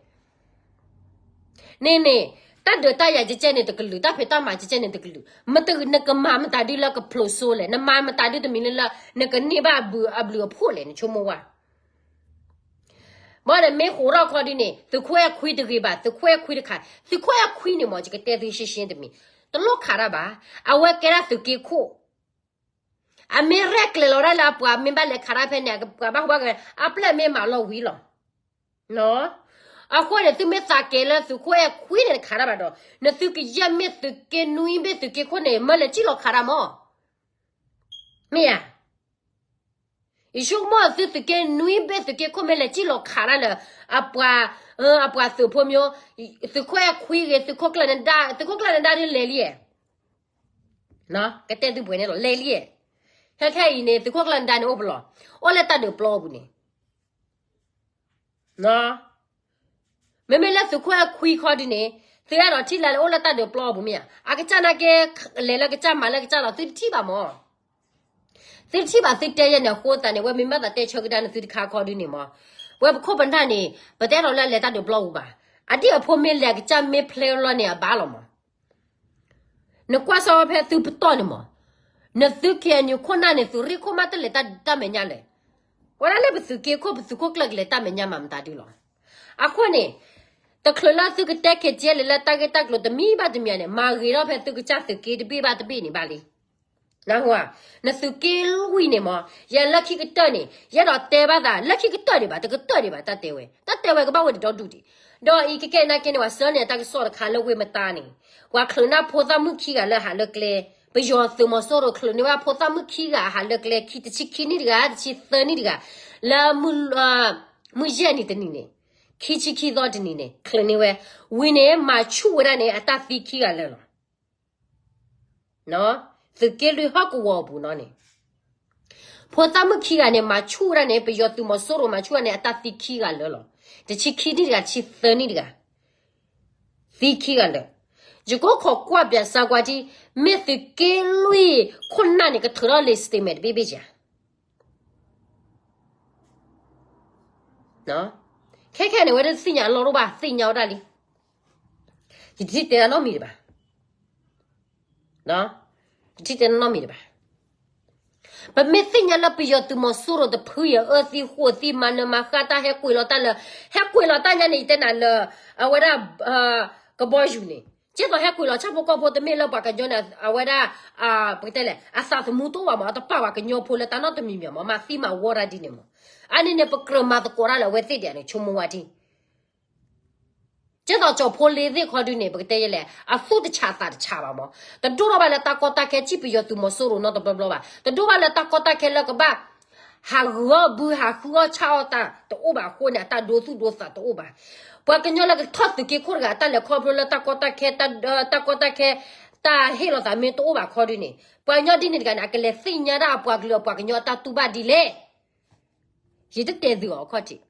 န့ၣ်န့ၣ်, တၢ်ဒုးတၢ်ယၤကဲကဲန့ၣ်တကလုာ်, တၢ်ဖံးတၢ်မၤကဲကဲန့ၣ်တကလုာ်, မ့ၢ်တဂ့ၤ နကမၤမတၤဒုလၢကဖျိးစိလဲၣ်, နမၤမတၤဒုတမံၤလၢလၢ နကန့ၢ်ဘၣ်အဘျုးအဖှိၣ်လဲၣ် နဆိကမိၣ်ဝဲ. ဘၣ်ဒီးမ့ၢ်ဃိးထီၣ်ခီဒုန့ၣ် သုးခိၣ်အဲၣ်ခွံတဂ့ၤဘၣ်, သုးခိၣ်အဲၣ်ခွံတခါ, သုးခိၣ်အဲၣ်ခွံန့ၣ်မ့ၢ် ယကတဲသုရှင်းရှင်းတမံၤ, တလိၣ်ခးတၢ်ဘၣ်, အဝဲကဲဒၣ်သုးက့ခိၣ် အမ့ၢ်ရဲၣ်ကျဲၤလီၤဒၣ်လၢအပှၤမ့ၢ်ဘၣ်လဲၤခးတၢ်ဖဲန့ၣ် ပှၤဘၣ်ဟူဘၣ်ဂဲၤ အပျဲၢ်မ့ၢ်မၤလီၤဝံၤလီၤ. အဃိန့ၣ် သုမ့ၢ်သးကဲၤလၢသုးခိၣ်အဲၣ်ခွံန့ၣ်တခးတၢ်ဘၣ်ဒီး နသုကယဲၢ်မ့ၢ်သုးက့နွံမ့ၢ်သုးက့ခိၣ်န့ၣ် မၢလဲၤစံၣ်လီၤခးတၢ်မး. မ့ၢ်ဧါ. ယဲၢ် ယဆိကမိၣ်သုသုးက့နွံဘ့ၣ်သုးက့ခိၣ်မ့ၢ်လဲၤစံၣ်လီၤခးတၢ်လၢ အပှၤ အပှၤသုးဖိမ့ၢ် သုးခိၣ်အဲၣ်ခွံဂ့ၤ သုးခိၣ်ကျၢၢ်နဒါ သုးခိၣ်ကျၢၢ်နဒါဒုးလဲၤလံဧါ. ကတဲသုပှဲၤန့ၣ်လီၤ လဲၤလံဧါ. ခဲခဲအံၤန့ၣ် သုးခိၣ်ကျၢၢ်နဒါန့ၣ်အိၣ်ပလီၢ် အိၣ်လၢတၢ်ဒုးပျီပူၤန့ၣ် မ့မ့ၢ်လၢသုးခိၣ်အဲၣ်ခွံခီဒုန့ၣ် သုအဲၣ်ဒိးထံၣ်လၢအိၣ်လၢတၢ်ဒုးပျီပူၤမ့ၢ်ဧါ. အကစၢ်နာ်က့ လဲၤလၢကစၢ်မၤလၢကစၢ်လီၤ သုတထံၣ်ဘၣ်မၢ်. သုတထံၣ်ဘၣ်သုတဲယဲန့ၣ် အဃိသတးန့ၣ် ဝဲမ့ၢ်ဘၣ်သးတဲဆၢကဒါနသုတခါခီဒုန့ၣ်မၢ်. ပဝဲပခိၣ်ပနၢ်န့ၣ် ပတအဲၣ်ဒိးလၢလဲၤတၢ်ဒုးပျီပူၤဘၣ်. အဒ်အဖိမ့ၢ်လဲၤကစၢ်မ့ၢ်ဖျဲလီၤန့ၣ် အဘၣ်လီၤမၢ်. နကွၢ်စၢ်ဝဲဖဲသုပတီၢ်န့ၣ်မၢ်, နသု KNU ခိၣ်နၢ်န့ၣ် သုးရ့ၣ်ခိၣ်မးတလဲၤတၢ်မဲာ်ညါလဲၣ်. ဝဲဒၣ်လၢပသုးက့ခိၣ် ပသုးခိၣ်ကျၢၢ်ကလဲၤတၢ်မဲာ်ညါမးမတၤဒုလီၤ. အဃိန့ၣ် တချုးလၢသုကတဲ KTLA လၢတၢ်ဂ့ၢ်တၢ်ကျိၤတမံၤဘၣ်တမံၤန့ၣ် မၤဂ့ၤထီၣ်ဖဲသုကစၢ်သုးက့တဘ့ၣ်ဘၣ်တဘ့ၣ်န့ၣ်ဘၣ်လံ. နၢ်ဟူဧါ, နသုးက့လွံၢ်န့ၣ်မၢ် ယဲလၢခံကတၢၢ်န့ၣ် ယအဲၣ်ဒိးတဲဘၣ်သး လၢခံကတၢၢ်ဒံးဘၣ် တကတၢၢ်ဒံးဘၣ် တၢ်တဲဝဲ တၢ်တဲဝဲကဘၣ်ဝဲဒံးဒီဒူၣ်ဒံး. ဒီးအံၤကကဲနာ်က့န့ၣ် ပှၤဆှၢန့ၢ်တၢ်ကစီၣ်တခါလၢဝ့ၢ်မတါန့ၣ် ပှၤချုးန့ၢ်ဖိသၣ်မုၣ်ခံဂၤလၢဟးလၢကျဲ, ပယီၤသုးမီၤစိရိၤချုးန့ၢ်ဝဲဖိသၣ်မုၣ်ခံဂၤဟးလၢကျဲ ခံတဆံခံနံၣ်တဂၤ တဆံသၢနံၣ်တဂၤ လၢ မုၢ်ယဲၢ်နံၤတနံၤန့ၣ်, ခံဆံခံသီတနံၤန့ၣ် ချုးန့ၢ်ဝဲ, ဝံၤန့ၣ် မၤဆူၣ်ဝဲဒၣ်န့ၣ် အတၢ်သံခံဂၤလၢာ်လီၤ. သုးက့လွံၢ်ဟီၣ်ကဝီၤအပူၤနီၤန့ၣ် ဖိသၣ်မုၣ်ခံဂၤန့ၣ် မၤဆူၣ်ဝဲဒၣ်န့ၣ် ပယီၤသုးမီၤစိရိၤမၤဆူၣ်ဝဲဒၣ်န့ၣ် အတၢ်သံခံဂၤလၢာ်လီၤ. တဆံခံနံၣ်တဂၤ တဆံသၢနံၣ်တဂၤ သံခံဂၤလၢာ်. ယကအိၣ်ခိးကွၢ်ပြးစါကွၢ်ထံ မ့ၢ်သုးက့လွံၢ်ခိၣ်နၢ်န့ၣ် ကထုးထီၣ်လံ statement တဘ့ၣ်ဘ့ၣ်ဧါ. ခဲခဲန့ၣ် ဝဲဒၣ်သ့ၣ်ညါအလီၢ်တအိၣ်ဘၣ် သ့ၣ်ညါဝဲဒၣ်လံ. ယတထံၣ်တဲနီတမံၤတဘၣ်. ယတထံၣ်တဲနီတမံၤတဘၣ်. ပမ့ၢ်သ့ၣ်ညါလၢပယီၤသုးမီၤစိရိၤတဖုအံၤ အၢသံဃိးသံမၤနၢၤမၤဃၣ်တၢ်ဟဲကွံာ်လီၤတၢ်လၢ, ဟဲကွံာ်လီၤတၢ်ညါန့ၣ် ယတဲနၤလၢ အဝဲဒၣ် ကဘီယူၤန့ၣ် ကဲသိးဟဲကွံာ်လီၤဆၣ်ဖိကီၢ်ဖိတမ့ၢ်လၢပှၤကညီန့ၣ် အဝဲဒၣ် ပကတဲလဲၣ် အသးသမူတအိၣ်ဘၣ်မး အတပာ်ပှၤကညီဖိလၢတၢ်နီတမံၤမံၤမး မၤသံမၤဝီတၢ်ဒ်န့ၣ်မး. အါန့ၢ်န့ၣ် ပကြၢးမၤသကိးတၢ်လၢအဝဲသ့ၣ်ဒံးန့ၣ် ဆိကမိၣ်ဝဲဒၣ် ကဲသိးကၠီၤဖိလ့သ့ၣ်ခီဒုန့ၣ် ပကတဲယဲလဲၣ် အသူၣ်တဆးသးတဆးဘၣ်မး, တဒိၣ်ထီၣ်ဘၣ်လၢတၢ်ကီတၢ်ခဲ စံၣ်ပယီၤသုးမီၤစိရိၤနီတဘျီဘျီဘၣ်, တဒိၣ်ဘၣ်လၢတၢ်ကီတၢ်ခဲလၢကဘၣ် ဟးဂုာ်အီၣ်ဘု ဟးဃုအီၣ်ဆၣ်အီၣ်တၢ်တအိၣ်ဘၣ်အဃိန့ၣ် အတၢ်ဒိသူၣ်ဒိသးတအိၣ်ဘၣ်. ပှၤကညီလၢကထီၣ်သုးက့ခိၣ်တဂၤ တၢ်လဲၤခီဖျိလၢတၢ်ကီတၢ်ခဲ တၢ်ကီတၢ်ခဲ တၢ်ဟ့ၣ်လီၤသးမ့ၢ်တအိၣ်ဘၣ်ခီဒုန့ၣ် ပှၤကညီဒ်န့ၣ်တဂၤန့ၣ် အကလဲၤသ့ၣ်ညါဒၣ်အပှၤကလုာ်အပှၤကညီအတၢ်တူၢ်ဘၣ်ဒ်လဲၣ်. ယတတဲသုးအီၤခီၣ်ထံး,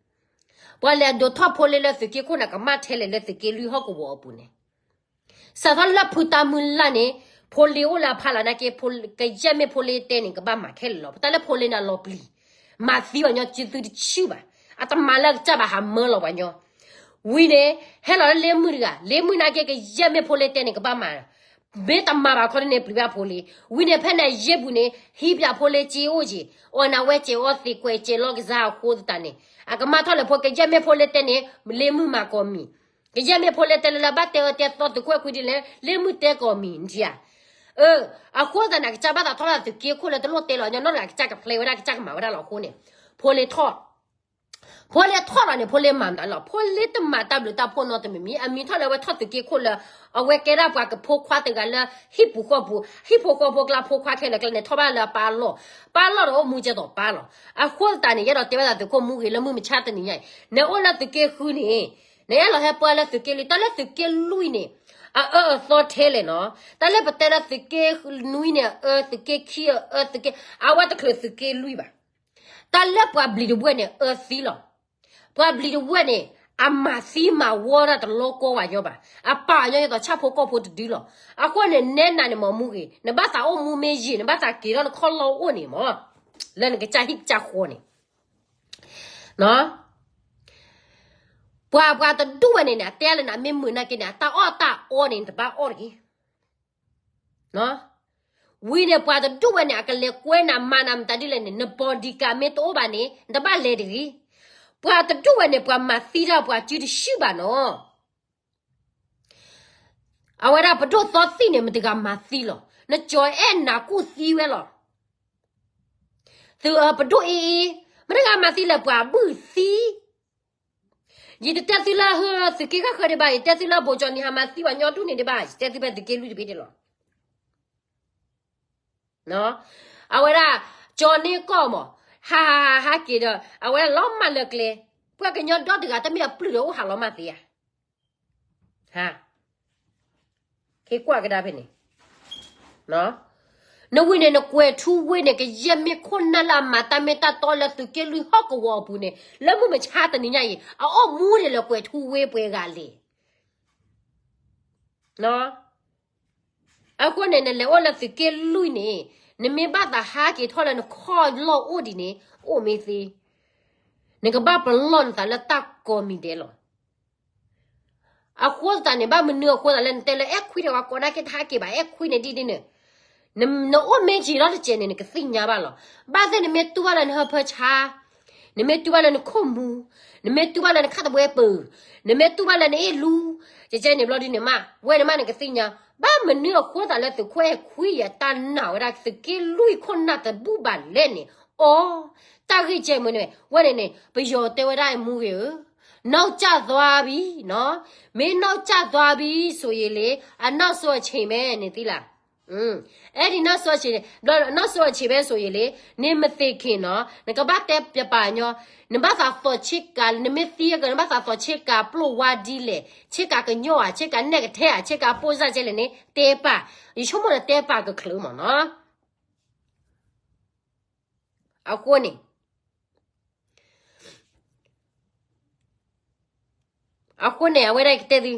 ပှၤလဲၤဒိးထီၣ်ဖိလ့လၢသုးက့ခိၣ်န့ၣ် ကမၣ်ထဲလဲၣ်လၢသုးက့လွံၢ်ဟီၣ်ကဝီၤအပူၤန့ၣ်, စးထီၣ်လၢဖုတၢ်မုၢ်လၢ်န့ၣ် ဖိလ့အိၣ်လၢအဖီလာ်နာ်က့ ကယဲၢ်မ့ၢ်ဖိလ့တဲန့ၣ် ကဘၣ်မၤခဲလၢာ်လီၤ. ပတၢ်လၢဖိလ့န့ၣ်အလီၤပျံၤ, မၤသံပှၤကညီစုသုတဆူၣ်ဘၣ်, အတမၤလၢအကစၢ်ဘၣ် ဟးမၢလီၤပှၤကညီ ဝံၤန့ၣ် ဟဲလီၤလၢလ့မုၢ်တဂၤ, လ့မုၢ်နာ်က့ ကယဲၢ်မ့ၢ်ဖိလ့တဲန့ၣ် ကဘၣ်မၤ, မ့ၢ်တမၤဘၣ်ခီဒုန့ၣ် ပျံၤဘၣ်ဖိလ့. ဝံၤန့ၣ် ဖဲန့ၣ်ယ့ၢ်ပူၤန့ၣ် ဟံးပၠးဖိလ့က့အိၣ်က့ၤ, အီၣ်နၤဝဲကဲးအီသံးကွဲးကဲးလီၤကစၢ်အဃိသတးန့ၣ် အကမၣ်ထီၣ်လၢဖိ ကယဲၢ်မ့ၢ်ဖိလ့တဲန့ၣ် လ့မုၢ်မၤကီးမံၤ, ကယဲၢ်မ့ၢ်ဖိလ့တဲလၢလၢဘၣ်တဲအၢတဲသီသုးခိၣ်အဲၣ်ခွံဒ်လဲၣ် လ့မုၢ်တဲကီးမံၤ နထံၣ်ဧါ. အဃိသတးန့ၣ် အကစၢ်ဘၣ်သးထီၣ်ဘၣ်သုးက့ခိၣ်လၢတလိၣ်တဲလီၤ ညီနီၢ်တဂၤ ကစၢ်ကဖျဲးဝဲဒၣ် ကစၢ်ကမၤဝဲဒၣ်လီၤအဃိန့ၣ် ဖိလ့ထီၣ် ဖိလ့ထီၣ်လီၤန့ၣ် ဖိလ့မၤမတၤလီၤ. ဖိလ့တမၤတၢ်ဘျုးတၢ်ဖှိၣ်နီတမံၤမံၤ, အမံၤထီၣ်လၢအဝဲထီၣ်သုးက့ခိၣ်လၢ အဝဲကဲဒၣ်ပှၤကဖိခွါတဂၤလၢ ဟံၣ်ပူၤဃီပူၤ, ဟံၣ်ဖိဃီဖိကျါ ဖိခွါခဲလၢာ်ကျါန့ၣ် ထီၣ်ဘၣ်လၢအပၢ်အလီၢ်, ပၢ်လီၢ်ဒီးအိၣ်မူကဲသိးပၢ်လီၤ. အဃိသတးန့ၣ် ယအဲၣ်ဒိးတဲဝဲဒၣ်သုးခိၣ်မူဂ့ၤလၢမုၢ်မဆါတနံၤညါအံၤ နအိၣ်လၢသုးက့ဃုန့ၣ် နအဲၣ်လီၤဟဲပၢလၢသုးက့လွံၢ်, တၢ်လၢသုးက့လွံၢ်န့ၣ် အအၢအသီထဲလဲၣ်နီၤ. တၢ်လၢပတဲလၢသုးက့နွံန့ၣ် အအၢသုးက့ခံ အအၢသုးက့ အဝဲတချုးသုးက့လွံၢ်ဘၣ်. တၢ်လၢပှၤဘျံးတဝဲၢ်န့ၣ် အၢသံလီၤ. ပှၤဘျံးတဝဲၢ်န့ၣ် အမၤသံမၤဝီတၢ်တလီၤကီဝဲညီဘၣ်. အပာ်အညီဒ်သိးဆၣ်ဖိကီၢ်ဖိတဒုလီၤ. အဃိန့ၣ် နဲနၤန့ၣ်မ့ၢ်မူဂ့ၤ နဘၣ်သးအိၣ်မူမ့ၢ်ယံာ် နဘၣ်သးက့ၤထီၣ်နခီၣ်လီၢ်အိၣ်န့ၣ်မ့ၢ် လၢနကစၢ်ဟံၣ်ကစၢ်ဃီန့ၣ် ပှၤ ပှၤတဒူၣ်ဝဲန့ၣ်န့ၣ် အတဲလၢနၤမ့ၢ်မုာ်နာ်က့န့ၣ် အတၢ်အီၣ်တၢ်အီန့ၣ် နတဘၣ်အီၣ်တဂ့ၤ. ဝံၤန့ၣ် ပှၤတဒူၣ်ဝဲန့ၣ် အကလဲၤကွဲနၤမၤနၤမတၤဒ်လဲၣ်န့ၣ် န bodyguard မ့ၢ်တအိၣ်ဘၣ်န့ၣ် နတဘၣ်လဲၤတဂ့ၤ. ပှၤတဒူၣ်ဝဲန့ၣ် ပှၤမၤသံတၢ်ပှၤစုတဆူၣ်ဘၣ်နီၤ. အဝဲဒၣ်ပဒိၣ်သီသံၣ်န့ၣ် မတဂၤမၤသံလီၤ. နကၠီၤအဲၣ်နၤကူၣ်သံဝဲလီၤ. သုးပဒိၣ်အ့အ့ မတဂၤမၤသံလၢပှၤဘုၣ်သံ ယတတဲသုလၢ သုးက့ဃၣ်ဃၢၤဒံးဘၣ်, ယတဲသုလၢဘိၣ်ကၠီၤနံၤဟးမၤသံပှၤညီဒူၣ်န့ၣ်ဒံးဘၣ်, ယတဲသုဖဲသုးက့လွံၢ်တဘ့ၣ်န့ၣ်လီၤ. အဝဲဒၣ် ကၠီၤန့ၢ်ကီၢ်မး, ဟးဟးဟးဟးက့ၤဒီး အဝဲလီၤမၢ်လၢကျဲ, ပှၤကညီဒီတဂၤတမ့ၢ်အပျုၢ်ဒီးအိၣ်ဟးလီၤမၢ်သ့ဧါ. ဟါ, က့ၤကွၢ်ကဒါဖဲန့ၣ်, နဝံၤန့ၣ် နကွဲးထူဝ့န့ၣ် ကယဲၢ်မ့ၢ်ခိၣ်နၢ်လၢအမၤတၢ်မ့ၢ်တၢ်တီလၢသုးက့လွံၢ်ဟီၣ်ကဝီၤအပူၤန့ၣ် လၢမုၢ်မဆါတနံၤညါအံၤ အအိၣ်မူဒံးလၢကွဲးထူဝ့ပှဲၤဂၤလဲၣ်. အဃိန့ၣ် နလဲၤအိၣ်လၢသုးက့လွံၢ်န့ၣ် နမ့ၢ်ဘၣ်သးဟးက့ၤထီၣ်လၢနခီၣ်လီၢ်အိၣ်ဒံးန့ၣ် အိၣ်မ့ၢ်သ့, နကဘၣ်ပလီၢ်နသးလၢတၢ်ကိးမံၤဒဲးလီၤ. အဃိသတးန့ၣ် ဘၣ်မနုၤအဃိသတးလၢနတဲလၢအဲၣ်ခွံဒီး ပှၤကိးနၢ်က့တဟးက့ၤဘၣ် အဲၣ်ခွံန့ၣ်ဒ်ဒ်န့ၣ်, နအိၣ်မ့ၢ်ယံာ်ထီၣ်တစဲးန့ၣ် နကသ့ၣ်ညါဘၣ်လီၤ. ဘၣ်သ့ၣ်နမ့ၢ်တူၢ်ဘၣ်လၢနဟၢဖၢဆါ, နမ့ၢ်တူၢ်ဘၣ်လၢနခိၣ်မူ, နမ့ၢ်တူၢ်ဘၣ်လၢနခၣ်သဘှဲပူၤ, နမ့ၢ်တူၢ်ဘၣ်လၢနအ့ၣ်လူ, ကကဲန့ၣ်ဘျီဒ်န့ၣ်မး ဝဲန့ၣ်မးနကသ့ၣ်ညါ, ဘၣ်မနုၤအဃိသတးလၢသုးခိၣ်အဲၣ်ခွံယတၢ်နာ်ဝဲဒၣ်သုးက့လွံၢ်ခိၣ်နၢ်တဘူၣ်ဘၣ်လဲၣ်န့ၣ်, အိ, တၢ်ဂ့ၢ်ကဲမ့ၢ်န့ၣ် ဝဲန့ၣ်န့ၣ် ပယီၤတဲဝဲဒၣ်အမူဂ့ၤဧၢ နောက်ကျသွားပြီနော်, မင်းနောက်ကျသွားပြီဆိုရင်လေ အနောက်ဆုတ်အချိန်ပဲ နသိလား. အဲ့ဒီနောက်ဆုတ်အချိန်, နောက်ဆုတ်အချိန်ပဲဆိုရင်လေ နေမသေခင်နော်, နကဘၣ်တဲပပာ်ညီ, နဘၣ်သးသိးဆ့ကၤ, နမ့ၢ်သံအက နဘၣ်သးသိးဆ့ကၤ ပျိၢ်ဝါဒ်လဲၣ်, ဆ့ကၤကညီဧါ, ဆ့ကၤနဲၣ်ကထဲဧါ, ဆ့ကၤပိၢ်စၢ်ကဲလဲၣ်န့ၣ် တဲပာ်, ယဆိကမိၣ်န့ၣ်တဲပာ်ကချုးမ့ၢ်နီၤ. အဃိန့ၣ် အဃိန့ၣ် အဝဲဒၣ်ကတဲသု,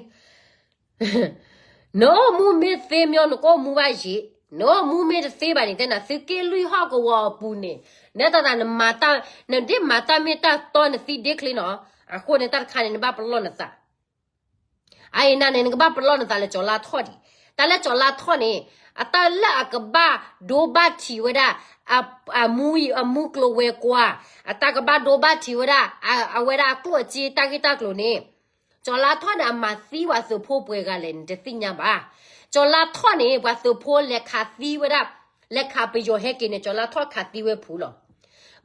နအိၣ်မူမ့ၢ်သ့မ့ၢ် နကအိၣ်မူဘၣ်ယံာ်, နအိၣ်မူမ့ၢ်တသ့ဘၣ်န့ၣ် တဲနၤ သုးက့လွံၢ်ဟီၣ်ကဝီၤအပူၤန့ၣ် နတၢ်သး နမၤတၢ်, နဒ်မၤတၢ်မ့ၢ်တၢ်တီ နသံဒ့ချ့နီၤ. အဃိန့ၣ် တၢ်တခါန့ၣ် နဘၣ်ပလီၢ်နသး အအံၤနၤန့ၣ် နကဘၣ်ပလီၢ်နသးလၢကၠီၤလါထီၣ်ဒံး. တၢ်လၢကၠီၤလါထီၣ်န့ၣ် အတၢ်လၢအကဘၣ်ဒိဘၣ်ထံးဝဲဒၣ် အမူကျိၤဝဲၤကွာ်, အတၢ်ကဘၣ်ဒိဘၣ်ထံးဝဲဒၣ် အဝဲဒၣ်အကျိၣ်အစ့ တၢ်ဂ့ၢ်တၢ်ကျိၤန့ၣ်, ကၠီၤလါထီၣ်န့ၣ် အမၤသံပှၤသုးဖိပှဲၤဂၤလဲၣ် နတသ့ၣ်ညါဘၣ်. ကၠီၤလါထီၣ်န့ၣ် ပှၤသုးဖိလဲၤခးသံဝဲဒၣ်, လဲၤခးပယီၤဟဲက့ၤန့ၣ် ကၠီၤလါထီၣ်ခးသံဝဲဖုးလီၤ.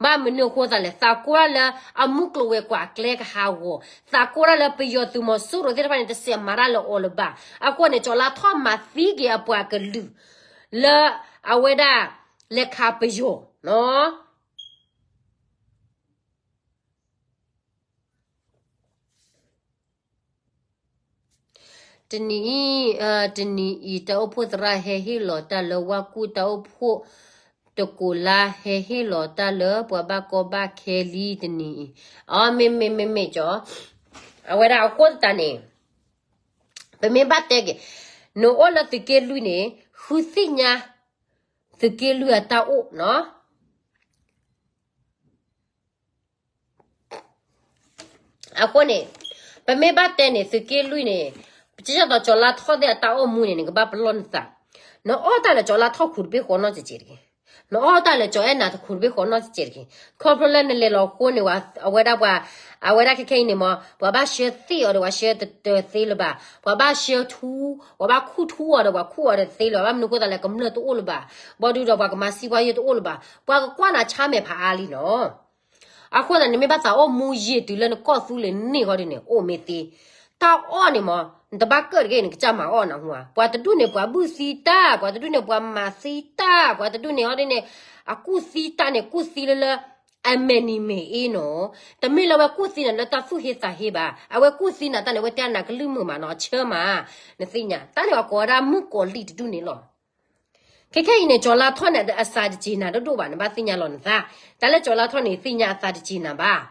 ဘၣ်မနုၤအဃိသးလဲၣ်, သးကိၢ်တၢ်လၢအမူကျိၤဝဲၤကွာ်အကျဲကဟးဂီၤ, သးကိၢ်တၢ်လၢပယီၤသုးမီၤစိရိၤသ့ၣ်တဖၣ်န့ၣ် တစဲးမၤတၢ်လၢအီၤလၢၤဘၣ်. အဃိန့ၣ် ကၠီၤလါထီၣ်မၤသံက့ၤအပှၤကလုာ် လၢအဝဲဒၣ်လဲၤခးပယီၤနီၤ. တနံၤအံၤ, တနံၤအံၤ တၢ်အိၣ်ဖှိၣ်သရၣ်ဟဲဟ့ၣ်လီၤတၢ်လၢဝၣ်ကူၣ်, တၢ်အိၣ်ဖှိၣ်တကိးလါဟဲဟ့ၣ်လီၤတၢ်လၢပှၤဘၣ်ကီဘၣ်ခဲလံတနံၤအံၤ. အမ့ၢ်မ့ၢ်မ့ၢ်မ့ၢ်ကၠီ, အဝဲဒၣ်အဃိသတးန့ၣ် ပမ့ၢ်ဘၣ်တဲက့ၤ နအိၣ်လၢသုးက့လွံၢ်န့ၣ် ဃုသ့ၣ်ညါ သုးက့လွံၢ်အတၢ်အိၣ်နီၤ. အဃိန့ၣ် ပမ့ၢ်ဘၣ်တဲန့ၣ် သုးက့လွံၢ်န့ၣ် ပကစၢ်သိးကၠီၤလါထီၣ်သ့ၣ်အတၢ်အိၣ်မူန့ၣ် နကဘၣ်ပလီၢ်နသး. နအီၣ်တၢ်လၢကၠီၤလါထီၣ်ခူးတဘ့ၣ်ဃီနီတစဲးတက့ၢ်. နအီၣ်တၢ်လၢကၠီၤအဲၣ်နၤတခူးတဘ့ၣ်ဃီနီတစဲးတက့ၢ်. ခီဖျိလၢနလဲၤလီၤအဃိန့ၣ် အဝဲဒၣ်ပှၤ, အဝဲဒၣ်ခဲခဲအံၤန့ၣ်မ့ၢ် ပှၤဘၣ်ဆှၢသ့ၣ်အီၤဒီး ပှၤဆှၢတသ့လၢၤဘၣ်. ပှၤဘၣ်ဆှၢထူ, ပှၤဘၣ်ခူၣ်ထူအီၤဒီး ပှၤခူၣ်အီၤတသ့လၢၤဘၣ်. ဘၣ်မနုၤအဃိသးလဲၣ်, ကမျၢၢ်တအိၣ်လၢၤဘၣ်. ဘၣ်ဒုးဒီးပှၤကမၤစံးပှၤယဲၢ်တအိၣ်လၢၤဘၣ်. ပှၤကကွၢ်နၤဆါမဲာ်ဖးအါလံနီၤ. အဃိသတးန့ၣ် မ့ၢ်ဘၣ်သးအိၣ်မူယံာ်တုၤလၢနကီၢ်သူလ့ၤန့ၢ်ဃီဒ်န့ၣ် အိၣ်မ့ၢ်သ့. တၢ်အီၣ်န့ၣ်မ့ၢ် နတဘၣ်ကၢၣ်တဂ့ၤ နကစၢ်မၤအီၣ်နဟူဧါ. ပှၤတဒူၣ်န့ၣ် ပှၤဘုၣ်သံတၢ်, ပှၤတဒူၣ်န့ၣ် ပှၤမၤသံတၢ်, ပှၤတဒူၣ်န့ၣ်ဟီဒ်န့ၣ် အကူၣ်သံတၢ်န့ၣ် ကူၣ်သံလၢလၢ အမဲာ်နံၤမဲာ်အ့နီၤ. တမ့ၢ်လၢအဝဲကူၣ်သံနၤလၢတၢ်သူၣ်ဟ့သးဟ့ဘၣ်. အဝဲကူၣ်သံနၤတၢ်န့ၣ် အဝဲတဲနၤကလုၢ်မုာ်မးနီၤ, ဆၢမး, နသ့ၣ်ညါ. တၢ်န့ၣ်ပှၤကိးဝဲဒၣ်မုၣ်ကီၤလံၢ်တဒူၣ်န့ၣ်လီၤ. ခဲခဲအံၤန့ၣ် ကၠီၤလါထီၣ်န့ၣ် အသးတစ့ၤနၤဒိၣ်ဒိၣ်ဘၣ်, နဘၣ်သ့ၣ်ညါလီၤနသး. တၢ်လၢကၠီၤလါထီၣ်န့ၣ် သ့ၣ်ညါအသးတစ့ၤနၤဘၣ်.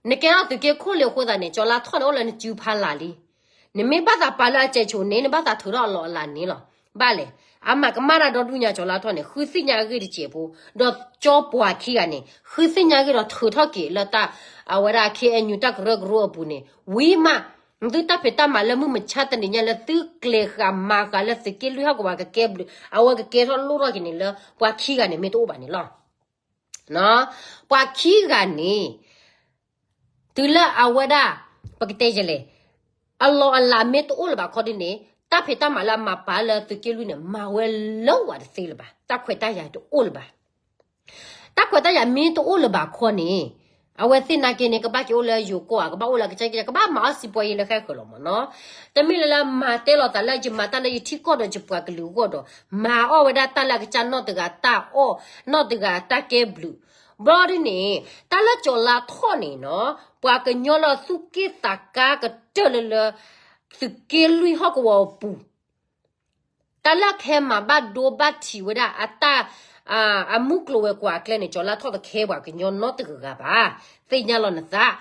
နကဲထီၣ်သုးက့ခိၣ်လ့ၤအဃိသတးန့ၣ် ကၠီၤလါထီၣ်န့ၣ်အိၣ်လၢနစုဖီလာ်လံ. နမ့ၢ်ဘၣ်သးပာ်လၢအစဲးဆိးန့ၣ် နဘၣ်သးထုးထီၣ်အလီၢ်အလၤန့ၣ်လီၤ. ဘၣ်လဲၣ်, အမၤကမၣ်တၢ်ဒီဒူၣ်ညါ ကၠီၤလါထီၣ်န့ၣ် ဃုသ့ၣ်ညါအဂ့ၢ်တစဲးဖိ, ဒီးကၠီပှၤခံဂၤန့ၣ် ဃုသ့ၣ်ညါအဂ့ၢ်ဒီးထုးထီၣ်က့ၤလၢတၢ်, အဝဲဒၣ် ခ့အဲၣ်ယူၣ် တၢ်ကရၢကရိအပူၤန့ၣ် ဝံၤမး သုတၢ်ဖံးတၢ်မၤလၢမုၢ်မဆါတနံၤညါလၢသုကျဲၤဃာ်မၤဃာ်လၢသုးက့လွံၢ်ဟီၣ်ကဝီၤကကဲဘျုး အဝဲကကဲထီၣ်လိၣ်ထီၣ်က့ၤန့ၣ်လၢ ပှၤခံဂၤန့ၣ်မ့ၢ်တအိၣ်ဘၣ်န့ၣ်လီၤ. ပှၤခံဂၤန့ၣ် တုၤလၢအဝဲဒၣ် ပကတဲယဲလဲၣ်, အလီၢ်အလၤမ့ၢ်တအိၣ်လၢၤဘၣ်ခီဒ်န့ၣ် တၢ်ဖံးတၢ်မၤလၢအမၤပာ်လၢသုးက့လွံၢ်န့ၣ် မၤဝဲလၢဝဲတသ့လၢၤဘၣ်, တၢ်ခွဲးတၢ်ယာ်တအိၣ်လၢၤဘၣ်. တၢ်ခွဲးတၢ်ယာ်မ့ၢ်တအိၣ်လၢၤဘၣ်ခီန့ၣ် အဝဲသ့ၣ်နာ်က့န့ၣ် ကဘၣ်က့ၤအိၣ်လၢယိၤကီၢ်ဧါ, ကဘၣ်အိၣ်လၢအကစၢ်က့ၤ ကဘၣ်မၤအီၣ်စံးပှဲၤယံၤလၢဃဲဃၢၤလီၤမၢ်နီၤ. တမ့ၢ်လၢလၢမၤတဲလီၤသးလၢယမၤတၢ်လၢယထံကီၢ်ဒီးယပှၤကလုာ်အဂီၢ်ဒီး မၤအီၣ်ဝဲဒၣ်တၢ်လၢအကစၢ်နီၢ်တဂၤတၢ်အီၣ်, နီၢ်တဂၤတၢ်ကဲဘျုး. ဘျီဒ်န့ၣ် တၢ်လၢကၠီၤလါထီၣ်န့ၣ်နီၤ, ပှၤကညီလၢသူၣ်က့ၣ်သးကါကတၢၢ်လၢလၢ သုးက့လွံၢ်ဟီၣ်ကဝီၤအပူၤ တၢ်လၢခဲမၤဘၣ်ဒိဘၣ်ထံးဝဲဒၣ်အတၢ်, အမုၢ်ကျိၤဝဲၤကွာ်အကျဲန့ၣ် ကၠီၤလါထီၣ်တခဲပှၤကညီနီတဂၤဘၣ်. သ့ၣ်ညါလီၤနသး.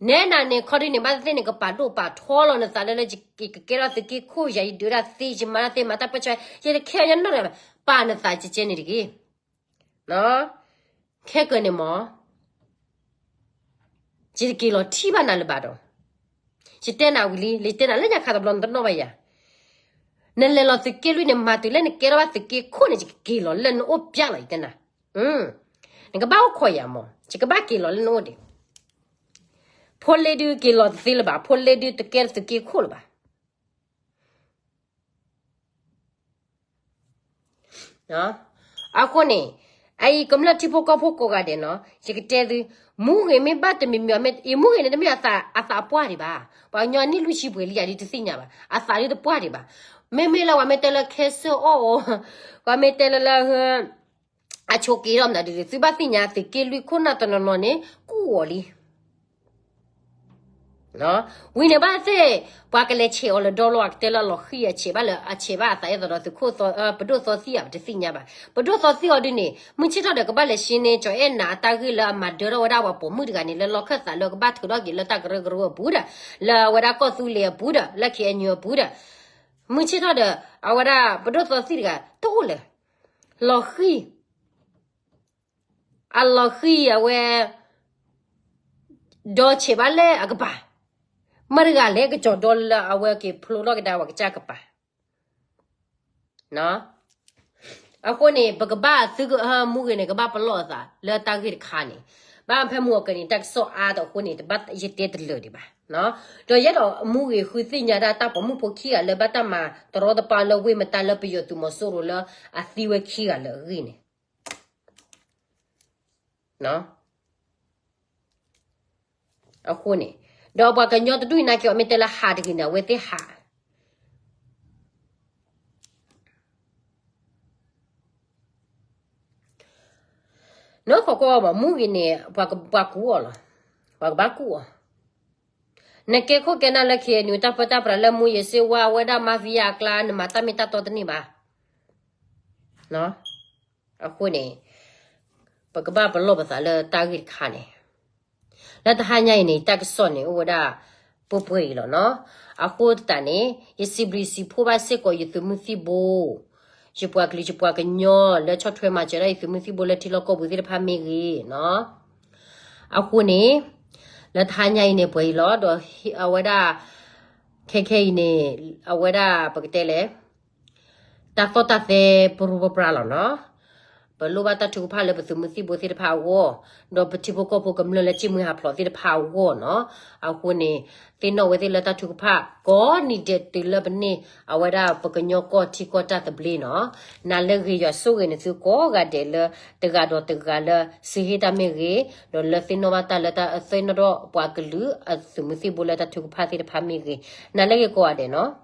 နဲဒၣ်န့ၣ် ခီဒ်န့ၣ် ဘၣ်သ့ၣ်သ့ၣ်န့ၣ် ကပာ်ဒိၣ်ပာ်ထီလီၤနသးလၢလၢ ယကကဲထီၣ်သုးက့ခိၣ်ယၤ ယဒုးဒၣ်သ့ ယမၤတၢ်သ့ မၤတၢ်ပၢဆှၢ ယတခဲအီၤညီနီတဂၤဘၣ်. ပာ်နသးကဲကဲန့ၣ်တဂ့ၤ. ခဲကၢၤန့ၣ်မၢ် ယတက့ၤလီၤထံၣ်ဘၣ်နၤလၢၤဘၣ်ဒီး, ယတဲနၤဝံၤလံ ယတဲနၤလၢညါခါတဘျီနတနီၣ်ဘၣ်ယၤ, နလဲၤလီၤသုးက့လွံၢ်န့ၣ် မၤတုၤလၢနကဲထီၣ်ဘၣ်သုးက့ခိၣ်န့ၣ် ယကက့ၤလီၤလၢနအိၣ်ပျၢ်လီၤ ယတဲနၤ, နကဘၣ်အိၣ်ခိးယၤမၢ် ယကဘၣ်က့ၤလီၤလၢနအိၣ်ဒံး, ဖိလ့ဒုက့ၤလီၤတသ့လၢၤဘၣ် ဖိလ့ဒုတကဲသုးက့ခိၣ်လၢၤဘၣ်. အဃိန့ၣ် အအံၤကမျၢၢ်ထံဖိကီၢ်ဖိကိးဂၤဒဲးနီၤ ယကတဲသု, မူဂ့ၤမ့ၢ်ဘၣ်တမံၤမံၤ ယမူဂ့ၤန့ၣ် တမ့ၢ်အသးအပှၢ်ဒံးဘၣ်, ပှၤကညီနံၣ်လွံၢ်ဆံပှဲၤလံယၤဒ်တသ့ၣ်ညါဘၣ်, အသးဒ်တပှၢ်ဒံးဘၣ်, မ့မ့ၢ်လၢပှၤမ့ၢ်တဲလၢခဲစၢၣ်အီၣ်အီၤ, ပှၤမ့ၢ်တဲလၢလၢ အဆိးက့ၤထီၣ်မနုၤဒ်န့ၣ် သုဘၣ်သ့ၣ်ညါသုးက့လွံၢ်ခိၣ်နၢ်တနီၤနီၤန့ၣ် ကူၣ်အီၤလံ ဝံၤန့ၣ်ဘၣ်သ့ၣ် ပှၤကလဲၤဆဲးအီၤလၢဒီလီၤ အကတဲလၢအလီၤဃံၤအဆဲးဘၣ်လၢအဆဲးဘၣ်အသးအဲၣ်သီဒီးသုးခိၣ် ပဒိၣ်သီသံၣ်ဧါ ပတသ့ၣ်ညါဘၣ်. ပဒိၣ်သီသံၣ်အီၤဒ်န့ၣ် မုၢ်ဆ့ၣ်ထီၣ်ဒီးကဘၣ်လဲၤရှင်းန့ၢ် ကၠီၤအဲၣ်နၤအတၢ်ဂ့ၢ်လၢအမၤဒၢထီၣ်ဝဲဒၣ်ပှၤပိာ်မုၣ်တဂၤန့ၣ် လၢလီၢ်ခၢၣ်သးလၢကဘၣ်ထုးထီၣ်က့ၤလၢတၢ်ကရၢကရိအပူၤဒီး လၢအဝဲဒၣ်ကီၢ်သူလ့ၤအပူၤဒီး လၢ KNU အပူၤဒီး မုၢ်ဆ့ၣ်ထီၣ်ဒီး အဝဲဒၣ်ပဒိၣ်သီသံၣ်တဂၤ တအိၣ်လၢၤ လီၤဃံၤ အလီၤဃံၤအဝဲ ဒီးဆဲးဘၣ်လၢအကပၤ, မတၤတဂၤလဲၣ် ကစီၤဒီလၢအဝဲက့ၤဖျိထီၣ်ကဒါပှၤကစၢ်ကပၤ. အဃိန့ၣ် ပကဘၣ်သုကမူဂ့ၤန့ၣ် ကဘၣ်ပလီၢ်အသးလၢတၢ်ဂ့ၢ်တခါန့ၣ်, ဘၣ်ဖဲမူအကန့ၣ် တၢ်ကစီၣ်အါတအဃိန့ၣ် တဘၣ်ယတဲတလၢာ်ဒံးဘၣ်. ဒီးယအဲၣ်ဒိးမူဂ့ၤဃုသ့ၣ်ညါဒၣ်တၢ်ပိာ်မုၣ်ဖိခံဂၤလၢဘၣ်တၢ်မၤတရီတပါလၢဝ့ၢ်မတါလၢပယီၤသုးမီၤစိရိၤလၢအသံဝဲခံဂၤလၢအဂ့ၢ်န့ၣ် အဃိန့ၣ်, ဒီးပှၤကညီတဒူၣ်အံၤနာ်က့ၤအီၤမ့ၢ်တဲလၢဟးတဂ့ၤန့ၣ် အဝဲသ့ၣ်ဟး နခိးကွၢ်အီၤဘၣ် မူဂ့ၤန့ၣ် ပှၤကူအီၤလီၤ. ပှၤကဘၣ်ကူအီၤ. နကဲခိၣ်ကဲနၢ်လၢ KNU တၢ်ပၢတၢ်ပြးလၢမူယစ့ဝါ အဝဲဒၣ် mafia အကျါ နမၤတၢ်မ့ၢ်တၢ်တီတန့ၢ်ဘၣ်. အဃိန့ၣ် ပကဘၣ်ပလီၢ်ပသးလၢတၢ်ဂ့ၢ်တခါန့ၣ် လၢတဟါညါအံၤန့ၣ် တၢ်ကစီၣ်န့ၣ် အိၣ်ဝဲဒၣ်ပှဲၤပှဲၤအံၤလီၤနီၤ. အဃိသတးန့ၣ် ယစံးဘျုးစံးဖှိၣ်ဘၣ်စ့ၢ်ကီးယသုးမုၢ်သံၣ်ဘိ, ယပှၤကလုာ်ယပှၤကညီလၢဆီၣ်ထွဲမၤစၢၤဒၣ်ယသုးမုၢ်သံၣ်ဘိလၢထံလီၢ်ကီၢ်ပူၤသ့ၣ်တဖၣ်မ့ၢ်ဂ့ၤနီၤ. အဃိန့ၣ် လၢတဟါညါအံၤန့ၣ် ပှဲၤအံၤလီၤ. ဒီးအဝဲဒၣ် ခဲခဲအံၤန့ၣ် အဝဲဒၣ်ပကတဲလဲၣ် တၢ်သီၣ်တၢ်သဲပရူပရါလီၤနီၤ. ပလိၣ်ဘၣ်တၢ်ထုကဖၣ်လၢပသုးမုၢ်သံၣ်ဘိသ့ၣ်တဖၣ်အဂီၢ်, ဒီးပထံဖိကီၢ်ဖိကမျၢၢ်လၢကၠံၣ်မှံဟးဖျိးသ့ၣ်တဖၣ်အဂီၢ်နီၤ. အဃိန့ၣ် သ့ၣ်နီၣ်ဝဲသ့ၣ်လၢတၢ်ထုကဖၣ် ကိးနံၤဒဲးတုၤလၢပန့ၢ် အဝဲဒၣ်ပကညီကီၢ်ထံကီၢ်တၢ်သဘျ့နီၤ. နၤလၢဂ့ၤယွၤဆိၣ်ဂ့ၤနသုကိးဂၤဒဲးလၢ တဂၤဒီးတဂၤလၢ စံးဟ့ၣ်တၢ်မ့ၢ်ဂ့ၤ, ဒီးလၢသ့ၣ်နီၣ်ဘၣ်တၢ်လၢတၢ်သ့ၣ်နီၣ်ထီၣ်ပှၤကလုာ်အသုးမုၢ်သံၣ်ဘိလၢတၢ်ထုကဖၣ်သ့ၣ်တဖၣ်မ့ၢ်ဂ့ၤ, နၤလၢဂ့ၤကိးဂၤဒဲးနီၤ.